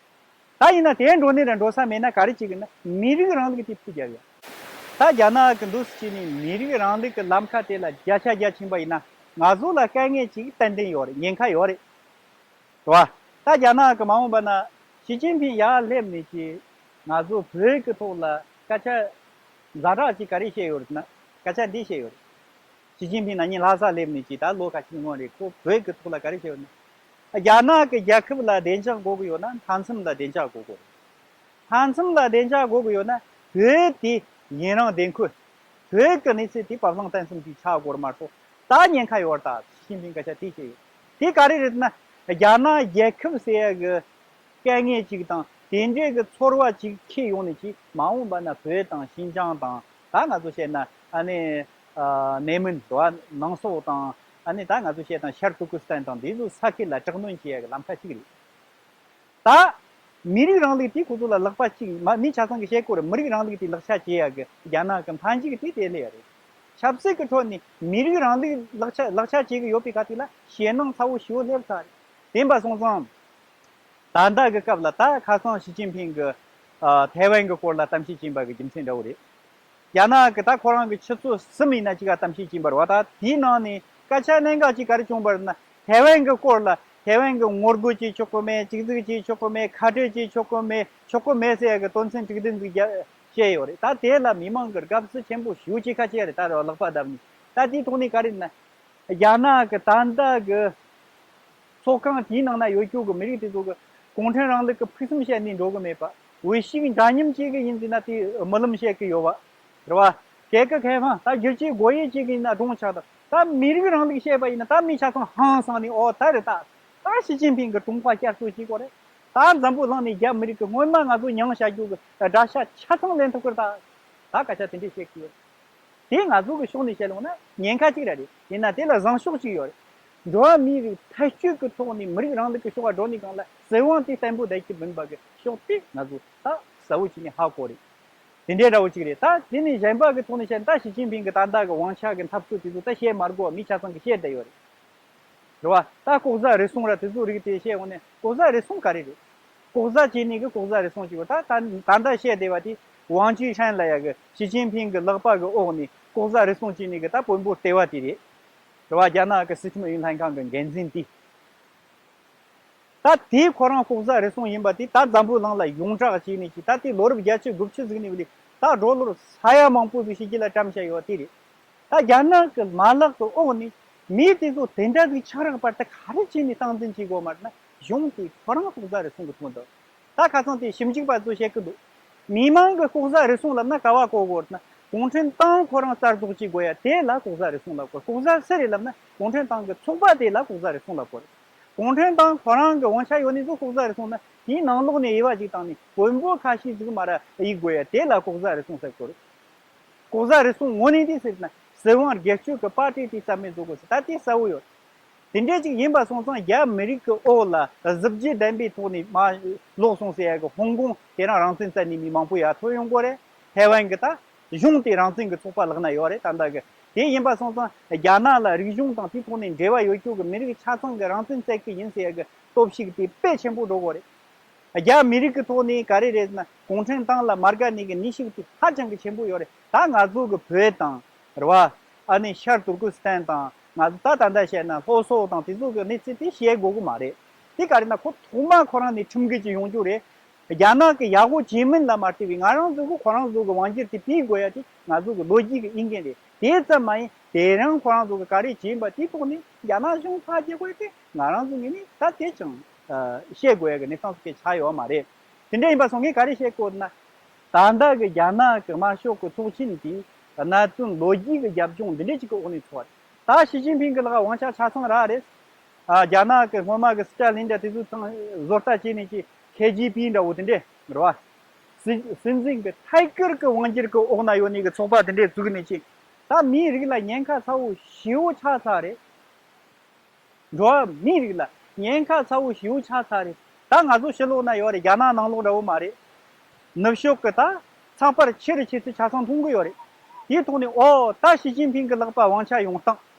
ད་ཡིན་ན་དེ་འགྲོ་ནས་ར་འགྲོ་ས་མེད་ན་ག་རེ་བྱེད་གི་ན་མི་རིགས་རིང་ལུགས་དེ་ཕུད་རྒྱག་ཡ། ད་རྒྱ་ནག་གི་འདུག་སེ་བྱས་ནས་མི་རིགས་རིང་ལུགས་ཀྱི་ལམ་ཁ་དེ་ལ་བརྒྱ་ཆ་བརྒྱ་ཕྱིན་པ་ཡིན་ན་ང་ཚོ་ལ་དཀའ་ངལ་ཅིག་ཏན་ཏན་ཡོད་རེད། ཉེན་ཁ་ཡོད་རེད། རེད་བ། ད་རྒྱ་ནག་གི་མ་འོངས་པ་ན་ཞི་ཅིན་ཕིང་ཡར་སླེབས་ནས་ཀྱི་ང་ཚོ་བོད་ཀྱི་ཐོག་ལ་སྐད་ཆ་ཛ་དྲག་ཅིག་ག་རེ་བཤད་ཡོད་རེད་ན་སྐད་ཆ་འདི་བཤད་ཡོད་རེད། ཞི་ཅིན་ཕིང་ན་ནིང་ལྷ་ས་སླེབས་ནས་ཀྱི་ད་ལོ་ཁ་ཤས་སྔོན་རེད། ཁོ་བོད་ཀྱི་ཐོག་ལ་ག་རེ་བཤད་ཡོད་ན། རྒྱ་ནག་གི་རྒྱལ་ཁབ་ལ་བདེ་འཇགས་དགོས་ཀྱི་ཡོད་ན་མཐའ་མཚམས་ལ་བདེ་འཇགས་དགོས་ཀྱི་རེད། མཐའ་མཚམས་ལ་བདེ་འཇགས་དགོས་ཀྱི་ཡོད་ན་བོད་དེ་ཡུན་རིང་བདེ་འཁོད། བོད་ཀྱི་གནས་ཚུལ་དེ་བབ་བརླིང་བརྟན་གསུམ་གྱི་ཆགས་དགོས་མ་གཏོགས་ད་ཉེན་ཁ་ཡོད་རེད། ད་ཞི་ཅིན་ཕིང་སྐད་ཆ་དེ་བཤད་ཡོད། དེ་ག་རེ་རེད་ན་རྒྱ་ནག་རྒྱལ་ཁབ་ཟེར་ཡ་གི་དཀའ་ངལ་ཅིག་དང་དེ་འདྲའི་གི་ཚོར་བ་ཅིག་འཁྱེར་ཡོང་ནས་ཅིག་མ་འོངས་པ་ན་བོད་དང་ཤིན་ཅང་དང་ད་ང་ཚོ་བཤད་ན་ཨ་ནི་ཨ་ནེ་མིན་རེད་བ། ནང་སོག་དང་ ཨ་ནི་ད་ང་ཚོ་བཤད་དང་ཤར་ཏུར་ཀི་སི་ཐན་དང་འདི་ཚོ་ས་ཁུལ་ལ་དྲག་གནོན་བྱེད་ཡ་གི་ལམ་ཁ་གཅིག་རེད། ད་མི་རིགས་རིང་ལུགས་དེ་ཁོ་ཚོ་ལ་ལག་པ་གཅིག་མ་མི་ཆ་ཚང་གི་བཤད་སྐོར་མི་རིགས་རིང་ལུགས་དེ་ལག་ཆ་བྱེད་ཡ་གི་རྒྱ་ནག་གི་མཐའ་མཇུག་དེ་དེ་ལས་ཡ་རེད། ཆབ་སྲིད་ཀྱི་ཁྲོད་ནས་མི་རིགས་རིང་ལུགས་ལག་ཆ་ལག་ཆ་བྱེད་གི་ཡོད་པའི་ཁ་ཐུག་ལ་ཞེད་སྣང་ཚ་བོ་ཞེ་བོ་སླེབས་ཚར་རེད། དེ་ཡིན་པ་སོང་ཙང་། ད་ལྟ་གི་སྐབས་ལ་ད་ཁ་སང་ཞི་ཅིན་ཕིང་གི་ཨ་ཐའེ་ཝན་གི་སྐོར་ལ་གཏམ་བཤད་བྱིན་པ་གི་རྒྱུ་མཚན་འདྲ་བོ་རེད། རྒྱ་ནག་གི་ད་ཁོ་རང་གི་ཆུ་ཚོད་གསུམ་ཡིན་ན་གཅིག་ག་གཏམ་བཤད་བྱིན་པ་རེད་བ། ད་དེའི་ནང་ནས་སྐད་ཆ་གནད་འགག་ཅིག་ག་རེ་བྱུང་པ་རེད་ན། ཐའེ་ཝན་གི་སྐོར་ལ་ཐའེ་ཝན་གི་ངོ་རྒོལ་བྱེད་ཆོག་གི་མེད། གཅིག་སྡུད་བྱེད་ཆོག་གི་མེད། ཁ་བྲལ་བྱེད་ཆོག་གི་མེད། ཆོག་གི་མེད་ཟེར་ཡ་གི་དོན་ཚན་དྲུག་བདུན་ཟིག་རྒྱ་བཤད་ཡོད་རེད། ད་དེ་ལ་མི་མང་གི་དགའ་བསུ་ཆེན་པོ་ཞེ་པོ་ཅིག་ཁ་ཆེ་རེད། ད་རེ་བ་ལག་པ་བརྡབ་ནས་ད་དེའི་ཐོག་ནས་ག་རེ་ན། རྒྱ་ནག་གི་ད་ལྟ་གི་ཚོགས་ཁང་དེའི་ནང་ན་ཡོད་རྒྱུ་གི་མི་རིགས་དེ་ཚོ་གི་གུང་ཁྲན་རིང་ལུགས་ཀྱི་ཕུགས་བསམ་བཤད་ནས་འགྲོ་གི་མེད་པ། འོས་ཤིག་འདྲ་མཉམ་བྱེད་གི་ཡིན་ཟེར་ན་དེ་རྨི་ལམ་བཤད་གི་ཡོད་པ་རེད་བ། 改革开放 ད་བསྒྱུར་བཅོས་སྒོ་དབྱེ་བྱེད་གི་ཡིན་ན་སྒྲུང་ཆགས་དང་ད་མི་རིགས་རིང་ལུགས་བཤད་པ་ཡིན་ན་ད་མི་ཆ་ཚང་ཧང་སངས་ནས་ཨོ་ད་རེད། ད་ད་ཞི་ཅིན་ཕིང་གི་དྲུང་པ་བསྐྱར་གསོ་བྱེད་དགོས་རེད། ད་འཛམ་བུ་གླིང་ནས་རྒྱ་མི་རིགས་ཀྱི་སྔོན་མ་ང་ཚོ་མྱངས་བཞག་རྒྱུ་གི་དགྲ་ཤ་ཆ་ཚང་ལེན་ཐུབ་ཀྱི་རེད། ད་ད་སྐད་ཆ་དེ་འདྲས་བཤད་གི་ཡོད། དེ་ང་ཚོ་གི་ཕྱོགས་ནས་བཤད་ཡོང་ན་ཉེན་ཁ་གཅིག་ར་རེད། ཡིན་ན་དེ་ལ་བཟང་ཕྱོགས་གཅིག་ཡོད་རེད། འགྲོ་བ་མིའི་རིགས་ཐལ་སྐྱོད་ཀྱི་ཐོག་ནས་མི་རིགས་རིང་ལུགས་ཀྱི་ཕྱོགས་ལ་འགྲོ་ནས་གང་ལ་སྲིད་དབང་དེ་བརྟན་པོ་བསྡད་ཀྱི་མིན་པ་གི་ཕྱོགས་དེ་ང་ཚོ་ད་གསལ་བོ་བྱས་ནས་ཧ་གོ་རེད། དེ་འདྲའི་འདྲ་བོ་གཅིག་རེད། ད་དེ་ནས་གཞན་པ་གི་ཐོག་ནས་བཤད་ན་ད་ཞི་ཅིན་ཕིང་གི་ད་ལྟ་གི་དབང་ཆ་གི་འཐབ་རྩོད་དེ་ཚོ་ད་བཤད་མ་དགོས་པ་མི་ཆ་ཚང་གི་བཤད་བསྡད་ཡོད་རེད། རེད་བ། ད་ལྐོག་ཟ་རུལ་སུངས་ར་དེ་ཚོ་རིགས་དེ་བཤད་འོང་ནས་ལྐོག་ཟ་རུལ་སུངས་ག་རེ་རེད། ལྐོག་ཟ་བྱས་ནས་གི་ལྐོག་ཟ་རུལ་སུངས་བྱེད་དགོས། ད་ད་ད་ལྟ་བཤད་བསྡད་པ་དེ་ཝང་ཅུན་ཧྲན་ལ་ཡ་གི་ཞི་ཅིན་ཕིང་གི་ལག་པ་གི་འོག་ནས་ལྐོག་ཟ་རུལ་སུངས་བྱས་ནས་གི་ད་བོན་པོ་ལྟེ་བ་དེ་རེད། རེད་བ། རྒྱ་ནག་གི་སྲིད་ཁྲིམས་ཨུ་ཡོན་ལྷན་ཁང་གི་འགན་འཛིན་དེ། ད་དེ་ཁོ་རང་ལྐོག་ཟ་རུལ་སུངས་ཡིན་པ་དེ་ད་འཛམ་བུ་གླིང་ལ་ཡོངས་གྲགས་བྱས་ནས་ཀྱི་ད་དེ་ལོ་རབས་བརྒྱད་ཅུ་དགུ་བཅུ་ཟིག་ནས་བ་ལས་ད་འགྲོ་ལོར་ས་ཡ་མང་པོ་ཟིག་ཕྱི་རྒྱལ་ལ་བཀྲམ་བཞག་ཡོད་དེ་རེད། ད་རྒྱ་ནག་གི་མ་ལག་གི་འོག་ནས་མི་དེ་ཚོ་དེ་འདྲ་ཟིག་ཆགས་རག་པར་ད་ག་རེ་བྱས་ནས་སྟངས་འཛིན་བྱེད་དགོས་མ་རེད་ན་གཞུང་དེ་ཁོ་རང་ལྐོག་ཟ་རུལ་སུངས་གི་ཐོག་འདུག་ད་ཁ་སང་དེ་ཞིབ་འཇུག་པ་ཚོ་བཤད་གི་འདུག་མི་མང་གི་ལྐོག་ཟ་རུལ་སུངས་ལབ་ན་ག་བ་གོ་དགོས་ན་གུང་ཁྲན་ཏང་ཁོ་རང་གསར་འཛུགས་བྱེད་དགོས་ཡ་དེ་ལ་ལྐོག་ཟ་རུལ་སུངས་ལབ་དགོས། ལྐོག་ཟ་སུ་རེད་ལབ་ན་གུང་ཁྲན་ཏང་གི་ཚོགས་པ་དེ་ལ་ལྐོག་ཟ་རུལ་སུངས་ལབ་དགོས་རེད། གུང་ཁྲན་ཏང་ཁོ་རང་གི་དབང་ཆ་ཡོད་ནི་ཚོ་ལྐོག་ཟ་རུལ་སུངས་ན་དེའི་ནང་ལོགས་ནས་དབྱེ་བ་ཅིག་བཏང་ནས་བོན་པོ་ཁ་ཤས་ཟིག་མ་ར་ཡིག་དགོས་ཡ་དེ་ལ་ལྐོག་ཟ་རུལ་སུངས་ཟེར་དགོས་རེད། ལྐོག་ཟ་རུལ་སུངས་དངོས་གནས་དེ་ཟེར་ན་སྲིད་དབང་སྒེར་གཅོད་ཀྱི་པར་ཏི་དེ་རྩ་མེད་བཟོ་དགོས་ཟེར། ད་དེ་གསལ་བོ་ཡོད། དེ་འདྲས་ཅིག་ཡིན་པ་སོང་ཙང་རྒྱ་མི་རིགས་ཀྱི་འོག་ལ་གཟི་བརྗིད་ལྡན་པའི་ཐོག་ནས་མ་ལོག་སོང་ཟེར་ཡ་གི་ཧོང་ཀོང་དེ་རང་རང་བཙན་བཙལ་ནས་མི་མང་པོ་ཡར་ཐོན་ཡོང་གི་རེད། ཐའེ་ཝན་གྱི་ད་གཞུང་དེ་རང་བཙན་གྱི་ཚོགས་པ་ལག་ན་ཡོད་རེད་ད་ལྟ་གི། དེ་ཡིན་པ་སོང་ཙང་རྒྱ་ནག་ལ་རིག་གཞུང་དང་དེའི་ཐོག་ནས་འབྲེལ་བ་ཡོད་རྒྱུ་གི་མི་རིགས་ཆ་ཚང་གི་རང་བཙན་བཙལ་གི་ཡིན་ཟེར་ཡ་གི་སྟོབས་ཤུགས་དེ་དཔེ་ཆེན་པོ་འགྲོ་གི་རེད། རྒྱ་མི་རིགས་ཀྱི་ཐོག་ནས་ག་རེ་རེད་ཟེར་ན་གུང་ཁྲན་ཏང་ལ་མ་དགའ་ནས་གི་ནུས་ཤུགས་དེ་ཧ་ཅང་གི་ཆེན་པོ་ཡོད་རེད། ད་ང་ཚོ་གི་བོད་དང་རེད་བ། ཨ་ནི་ཤར་ཏུར་ཀུ་སི་ཐན་དང་ང་ཚོ་ད་ད་ལྟ་བཤད་ན་ལྷོ་སོག་དང་དེ་ཚོ་གི་གནས་ཚུལ་དེ་བཤད་དགོས་གི་མ་རེད། དེ་ག་རེ་ན་ཁོ་ཐོག་མ་ཁོ་རང་ནས་ཁྲིམས་འགལ་གྱི་ཡོང་རྒྱུ་རེད། རྒྱ་ནག་གི་ཡག་པོ་བྱེད་མིན་ལ་མ་ལྟོས་པའི་ང་རང་ཚོ་གི་ཁོ་རང་ཚོ་གི་དབང་སྒྱུར་དེ་སྤེལ་དགོས་ཡ་དེ་ང་ཚོ་གི་ལོ་རྒྱུས་ཀྱི་ཨིན་སྐད་རེད། དེ་ཙམ་མ་ཡིན་དེ་རིང་ཁོ་རང་ཚོ་གི་ག་རེ་བྱེད་ཡིན་པ་དེའི་ཐོག་ནས་རྒྱ་ནག་གཞུང་ཐག་བཅད་དགོས་ཡ་དེ་ང་རང་ཚོ་ངོས་ནས་ད་དེ་ཅང་བཤད་དགོས་ཡ་གི་གནས་སྟངས་ཟིག་གི་ཆགས་ཡོད་མ་རེད། དེ་འདྲ་ཡིན་པ་སོང་ངས་ག་རེ་བཤད་དགོས་ན། ད་ལྟ་གི་རྒྱ་ནག་གི་དམར་ཤོག་གི་ཚོགས་ཆེན་དེ་གནད་དོན་ལོ་རྒྱུས་ཀྱི་རྒྱབ་ལྗོངས་འདི་འདྲ་ཅིག་གི་འོག་ནས་ཚོགས་པ་རེད། ད་ཞི་ཅིན་ཕིང་གི་ལག་དབང་ཆ་ཆ་ཚང་རག་རེད། ཨ་རྒྱ་ནག་གི་སྔོན་མ་གི་སི་ཏཱ་ལིན་འདྲ་དེ་ཚོ་ཚང་བཟོ་ལྟ་བྱས་ནས་ཀྱི་ཁེ་ཇི་པི་འདྲ་བོ་དེ་འདྲས་རེད་བ། སྲིད་སྲིད་འཛིན་གི་ཐད་ཀར་གི་དབང་སྒྱུར་གི་འོག་ན་ཡོད་ནི་གི་ཚོགས་པ་དེ་འདྲས་བཙུགས་ནས་ཀྱི་ད་མིའི་རིགས་ལ་ཉེན་ཁ་ཚ་བོ་ཞེ་བོ་ཆགས་ཚར་རེད། འགྲོ་བ་མིའི་རིགས་ལ་ཉེན་ཁ་ཚ་བོ་ཞེ་བོ་ཆགས་ཚར་རེད། ད་ང་ཚོ་ཕྱི་ལོགས་ན་ཡོད་རེད། རྒྱ་ནག་ནང་ལོགས་འདྲ་བོ་མ་རེད། ནུབ་ཕྱོགས་གི་ད་ཚགས་པར་ཆེ་རུ་ཆེ་ཚུལ་ཆ་ཚང་མཐོང་གི་ཡོད་རེད། དེའི་ཐོག་ནས་ཨོ་ད་ཞི་ཅིན་ཕིང་གི་ལག་པ་དབང་ཆ་ཡོང་སྟངས།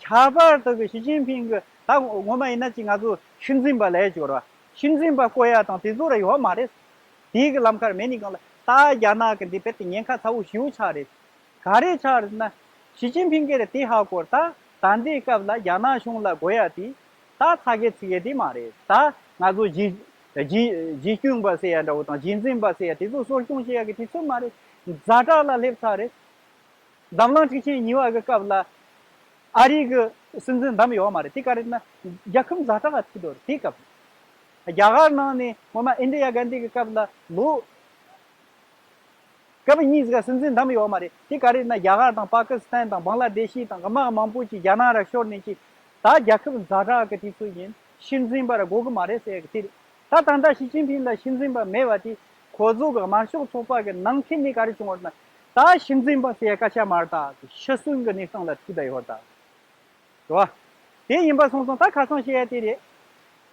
ཁྱད་པར་དུ་གི་ཞི་ཅིན་ཕིང་གི་ད་ངོ་མ་ཡིན་ན་ཅིག་ང་ཚོ་ཤུལ་འཛིན་པ་ལས་ཅིག་ཡོད་རེད་བ། ཤུལ་འཛིན་པ་བསྐོ་ཡ་དང་དེ་ཚོ་ར་ཡོད་མ་རེད། དེའི་གི་ལམ་ཁར་མེད་ནི་གང་ལ་ད་རྒྱ་ནག་གི་འདི་དཔེ་དེ་ཉེན་ཁ་ཚ་བོ་ཞེ་བོ་ཆགས་རེད། ག་རེ་ཆགས་རེད་ན། ཞི་ཅིན་ཕིང་གིས་རེད་དེ་ཧ་གོ་ད་ད་འདིའི་སྐབས་ལ་རྒྱ་ནག་གཞུང་ལ་དགོས་ཡ་དེ་ད་ཚ་གེ་ཚི་གེ་དེ་མ་རེད། ད་ང་ཚོ་རྗེས་རྗེས་རྗེས་སྐྱོང་པ་ཟེར་ཡ་འདྲ་བོ་དང་རྗེས་འཛིན་པ་ཟེར་ཡ་དེ་ཚོ་གསོ་སྐྱོང་བྱེད་ཡ་གི་དུས་ཚོད་མ་རེད། ཛ་དྲག་ལ་སླེབས་ཚར་རེད། འཛམ་གླིང་འཁྲུག་ཆེན་གཉིས་པ་གི་སྐབས་ལ་ཨ་རི་གི་སྲིད་འཛིན་བདམས་ཡོད་མ་རེད། དེ་ག་རེད་ན་རྒྱལ་ཁབ་ཛ་དྲག་ག་ཐུག་འདུག་རེད། དེ་སྐབས་རྒྱ་གར་ནང་ནས་ངོ་མ་ཨིན་དི་ཡ་གན་དྷི་གི་སྐབས་ལ་ལོ་སྐབས་གཉིས་ཟིག་སྲིད་འཛིན་བདམས་ཡོད་མ་རེད། དེ་ག་རེད་ན་རྒྱ་གར་དང་པ་ཀི་སི་ཐན་དང་བང་ལ་དེ་ཤི་དང་དམག་མང་པོ་ཅིག་རྒྱ་ནག་ར་ཤོར་ནས་ཅིག་ད་རྒྱལ་ཁབ་ཛ་དྲག་གི་དུས་ཚོད་ཡིན། ཤུལ་འཛིན་པ་ར་དགོས་གི་མ་རེད་ཟེར་གི་དེ་རེད། ད་ད་ལྟ་ཞི་ཅིན་ཕིང་ལ་ཤུལ་འཛིན་པ་མེད་པ་དེ་ཁོ་ཚོ་གི་དམར་ཤོག་ཚོགས་པ་གི་ནང་ཁུལ་ནས་ག་རེ་བྱུང་བ་རེད་ན། ད་ཤུལ་འཛིན་པ་ཟེར་ཡ་སྐད་ཆ་མ་རེད། ད་ཤི་གསོན་གི་གནས་སྟངས་ལ་ཐུག་བསྡད་ཡོད་རེད་ད། རེད་བ། དེ་ཡིན་པ་སོང་ཙང་ད་ཁ་སང་བཤད་ཡ་དེ་རེད།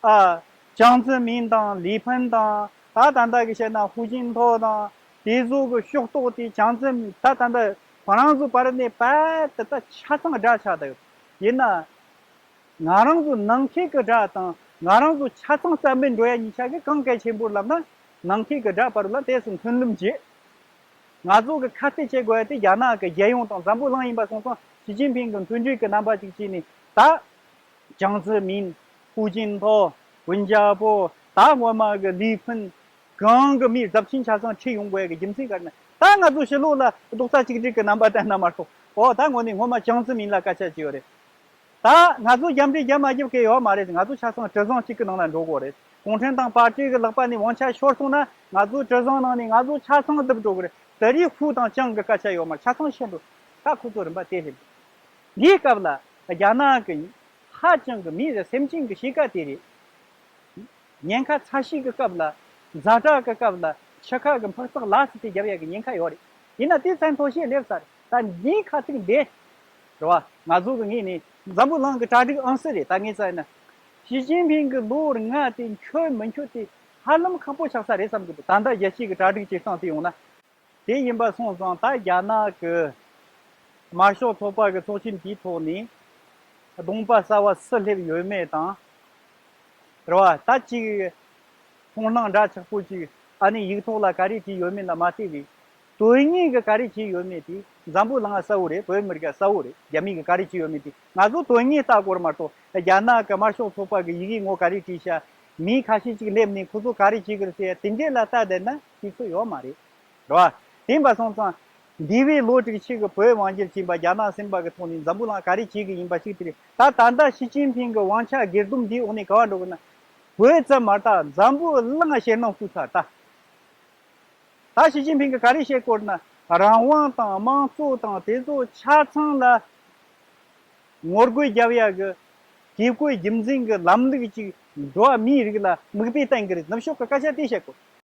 ཨ། ཅང་ཙེ་མིན་དང་ལི་ཕིན་དང་ད་ད་ལྟ་གི་བཤད་ན་ཧུའུ་ཅིན་ཐའོ་དང་དེ་ཚོ་གི་ཕྱོགས་གཏོགས་དེ་ཅང་ཙེ་མིན་ད་ད་ལྟ་ཁོ་རང་ཚོ་བར་ནས་པད་ད་ཆ་ཚང་དགྲ་ཆགས་འདུག་ཡིན་ན། ང་རང་ཚོ་ནང་ཁུལ་གྱི་དགྲ་དང་ང་རང་ཚོ་ཆ་ཚང་རྩ་མེད་འགྲོ་ཡ་གཉིས་ཆ་གི་གང་གལ་ཆེན་པོ་ལབ་ན། ནང་ཁུལ་གྱི་དགྲ་བར་ལ་དེ་སུ་མཐུན་ལམ་བྱེད། ང་ཚོ་གི་ཁ་གཏད་བྱེད་དགོས་ཡ་དེ་རྒྱ་ནག་གི་རྒྱལ་ཡོངས་དང་འཛམ་བུ་གླིང་ཡིན་པ་སོང་ཙང་ཞི་ཅིན་ཕིང་གི་མཐུན་སྒྲིལ་གྱི་རྣམ་པ་ཅིག་བྱས་ནས་ད། ཅང་ཙེ་མིན། ཧུའུ་ཅིན་ཐའོ། ཝུན་ཅཱ་པོ། ད་སྔོན་མ་གི་ལི་ཕིན། གང་གི་མིའི་རྫབ་ཆེན་ཆ་ཚང་ཁྲིད་ཡོང་དགོས་ཡ་གི་རྒྱུ་མཚན་ག་རེ་ན། ད་ང་ཚོ་ཕྱི་ལོགས་ལ་རྡོག་རྩ་གཅིག་སྒྲིལ་གྱི་རྣམ་པ་བསྟན་ན་མ་གཏོགས། ཨོ་ད་དངོས་གནས་སྔོན་མ་ཅང་ཙེ་མིན་ལ་སྐད་ཆ་བྱས་ཡོད་རེད། ད་ང་ཚོ་རྒྱབ་འདྲེ་རྒྱབ་མ་རྒྱབ་གི་ཡོད་མ་རེད། ང་ཚོ་ཆ་ཚང་གྲུ་གཟིངས་གཅིག་གི་ནང་ལ་འགྲོ་དགོས་རེད། གུང་ཁྲན་ཏང་པར་ཏི་གི་ལག་པ་ནས་དབང་ཆ་ཤོར་སོང་ན་ང་ཚོ་གྲུ་གཟིངས་ནང་ནས་ང་ཚོ་ཆ་ཚང་བསྡུ་འགྲོ་གི་རེད། དེ་རིང་ཧུའུ་དང་ཅང་གི་སྐད་ཆ་ཡོད་མ་རེད། ཆ་ཚང་ཤི་འགྲོ། ད་ཁོ་ཚོ་རིམ་པ་དེ་སླེབས། འདིའི་སྐབས་ལ་རྒྱ་ནག་གི་ཧ་ཅང་གི་མི་རེ་སེམས་ཅན་གྱི་གཤིས་ཀ་དེ་རེད། ཉེན་ཁ་ཚ་ཤོས་ཀྱི་སྐབས་ལ། ཛ་དྲག་གི་སྐབས་ལ་ཕྱི་ཁ་གི་འཕག་འཚག་ལ་སི་དེ་རྒྱབ་ཡ་གི་ཉེན་ཁ་ཡོད་རེད། ཡིན་ན་དེ་ཚན་ཐོ་ཤེས་སླེབས་ཚར། ད་འདིའི་ཁ་ཐུག་འདི། རེད་བ། ང་ཚོ་གི་ངོས་ནས་འཛམ་བུ་གླིང་གི་གྲ་སྒྲིག་ཨང་སི་རེད། ད་ངས་ཚ་ཡིན་ན། ཞི་ཅིན་ཕིང་གི་ལོ་ལྔ་དེ་འཁྱོལ་མི་འཁྱོལ་དེ་ཧ་ལམ་ཁག་པོ་ཆགས་ས་རེད་བསམ་གི་འདུག་ད་ལྟ་རྒྱལ་སྤྱི་གི་གྲ་སྒྲིག་བྱེད་སྟངས་དེ་ཡོང་ན། དེ་ཡིན་པ་སོང་ཙང་ད་རྒྱ་ནག་གི་དམར་ཤོག་ཚོགས་པ་གི་ཚོགས་ཆེན་དེའི་ཐོག་ནས་གདོང་པ་གསར་བ་སུ་སླེབས་ཡོད་མེད་དང་། རེད་བ། ད་ཅིག་མཐོང་སྣང་འདྲ་ཆགས་པོ་ཅིག་ཨ་ནི་ཡིག་ཐོག་ལ་ག་རེ་བྲིས་ཡོད་མེད་ལ་མ་བལྟས་པའི་དོན་དངོས་ཀྱི་ག་རེ་བྲིས་ཡོད་མེད་དེ་འཛམ་བུ་གླིང་ང་གསལ་བོ་རེད། བོད་མི་རིགས་གསལ་བོ་རེད། རྒྱ་མི་གི་ག་རེ་བྲིས་ཡོད་མེད་དེ་ང་ཚོ་དོན་དངོས་ལྟ་དགོས་རེད་མ་གཏོགས་རྒྱ་ནག་གི་དམར་ཤོག་ཚོགས་པ་གི་ཡི་གེ་ངོ་ག་རེ་བྲིས་ཤག་མི་ཁ་ཤས་ཅིག་སླེབས་ནས་ཁོ་ཚོ་ག་རེ་བྱེད་ཀྱི་རེད་ཟེར་ཡ་དེ་འདྲས་ལ་ལྟ་བསྡད་ན་དུས་ཚོད་ཡོད་མ་རེད། རེད་བ། དེ་ཡིན་པ་སོང་ཙང་། འདས་པའི་ལོ་དྲུག་ཅུ་གི་བོད་དབང་སྒྱུར་བྱས་པ་རྒྱ་ནག་ཟིན་པ་གི་ཐོག་ནས་འཛམ་བུ་གླིང་ག་རེ་བྱེད་ཀྱི་ཡིན་པ་ཞིག་དེ་རེད། ད་ད་ལྟ་ཞི་ཅིན་ཕིང་གི་དབང་ཆ་སྒེར་སྡོམ་འདིའི་འོག་ནས་ག་བ་འགྲོ་གི་ན། བོད་ཙམ་མ་རེད། ད་འཛམ་བུ་གླིང་ཞེད་སྣང་བཟོས་ཚར་ད། ད་ཞི་ཅིན་ཕིང་གིས་ག་རེ་བཤད་ཀྱི་ཡོད་ན། རང་དབང་དང་དམངས་གཙོ་དང་དེ་ཚོ་ཆ་ཚང་ལ་ངོ་རྒོལ་རྒྱབ་ཡ་གི་བཀས་བཀོད་རྒྱུད་འཛིན་གྱི་ལམ་ལུགས་ཅིག་འགྲོ་བ་མིའི་རིགས་ལ་མིག་དཔེ་བསྟན་གྱི་རེད། ནུབ་ཕྱོགས་ཀྱི་སྐད་ཆ་དེ་བཤད་དགོས།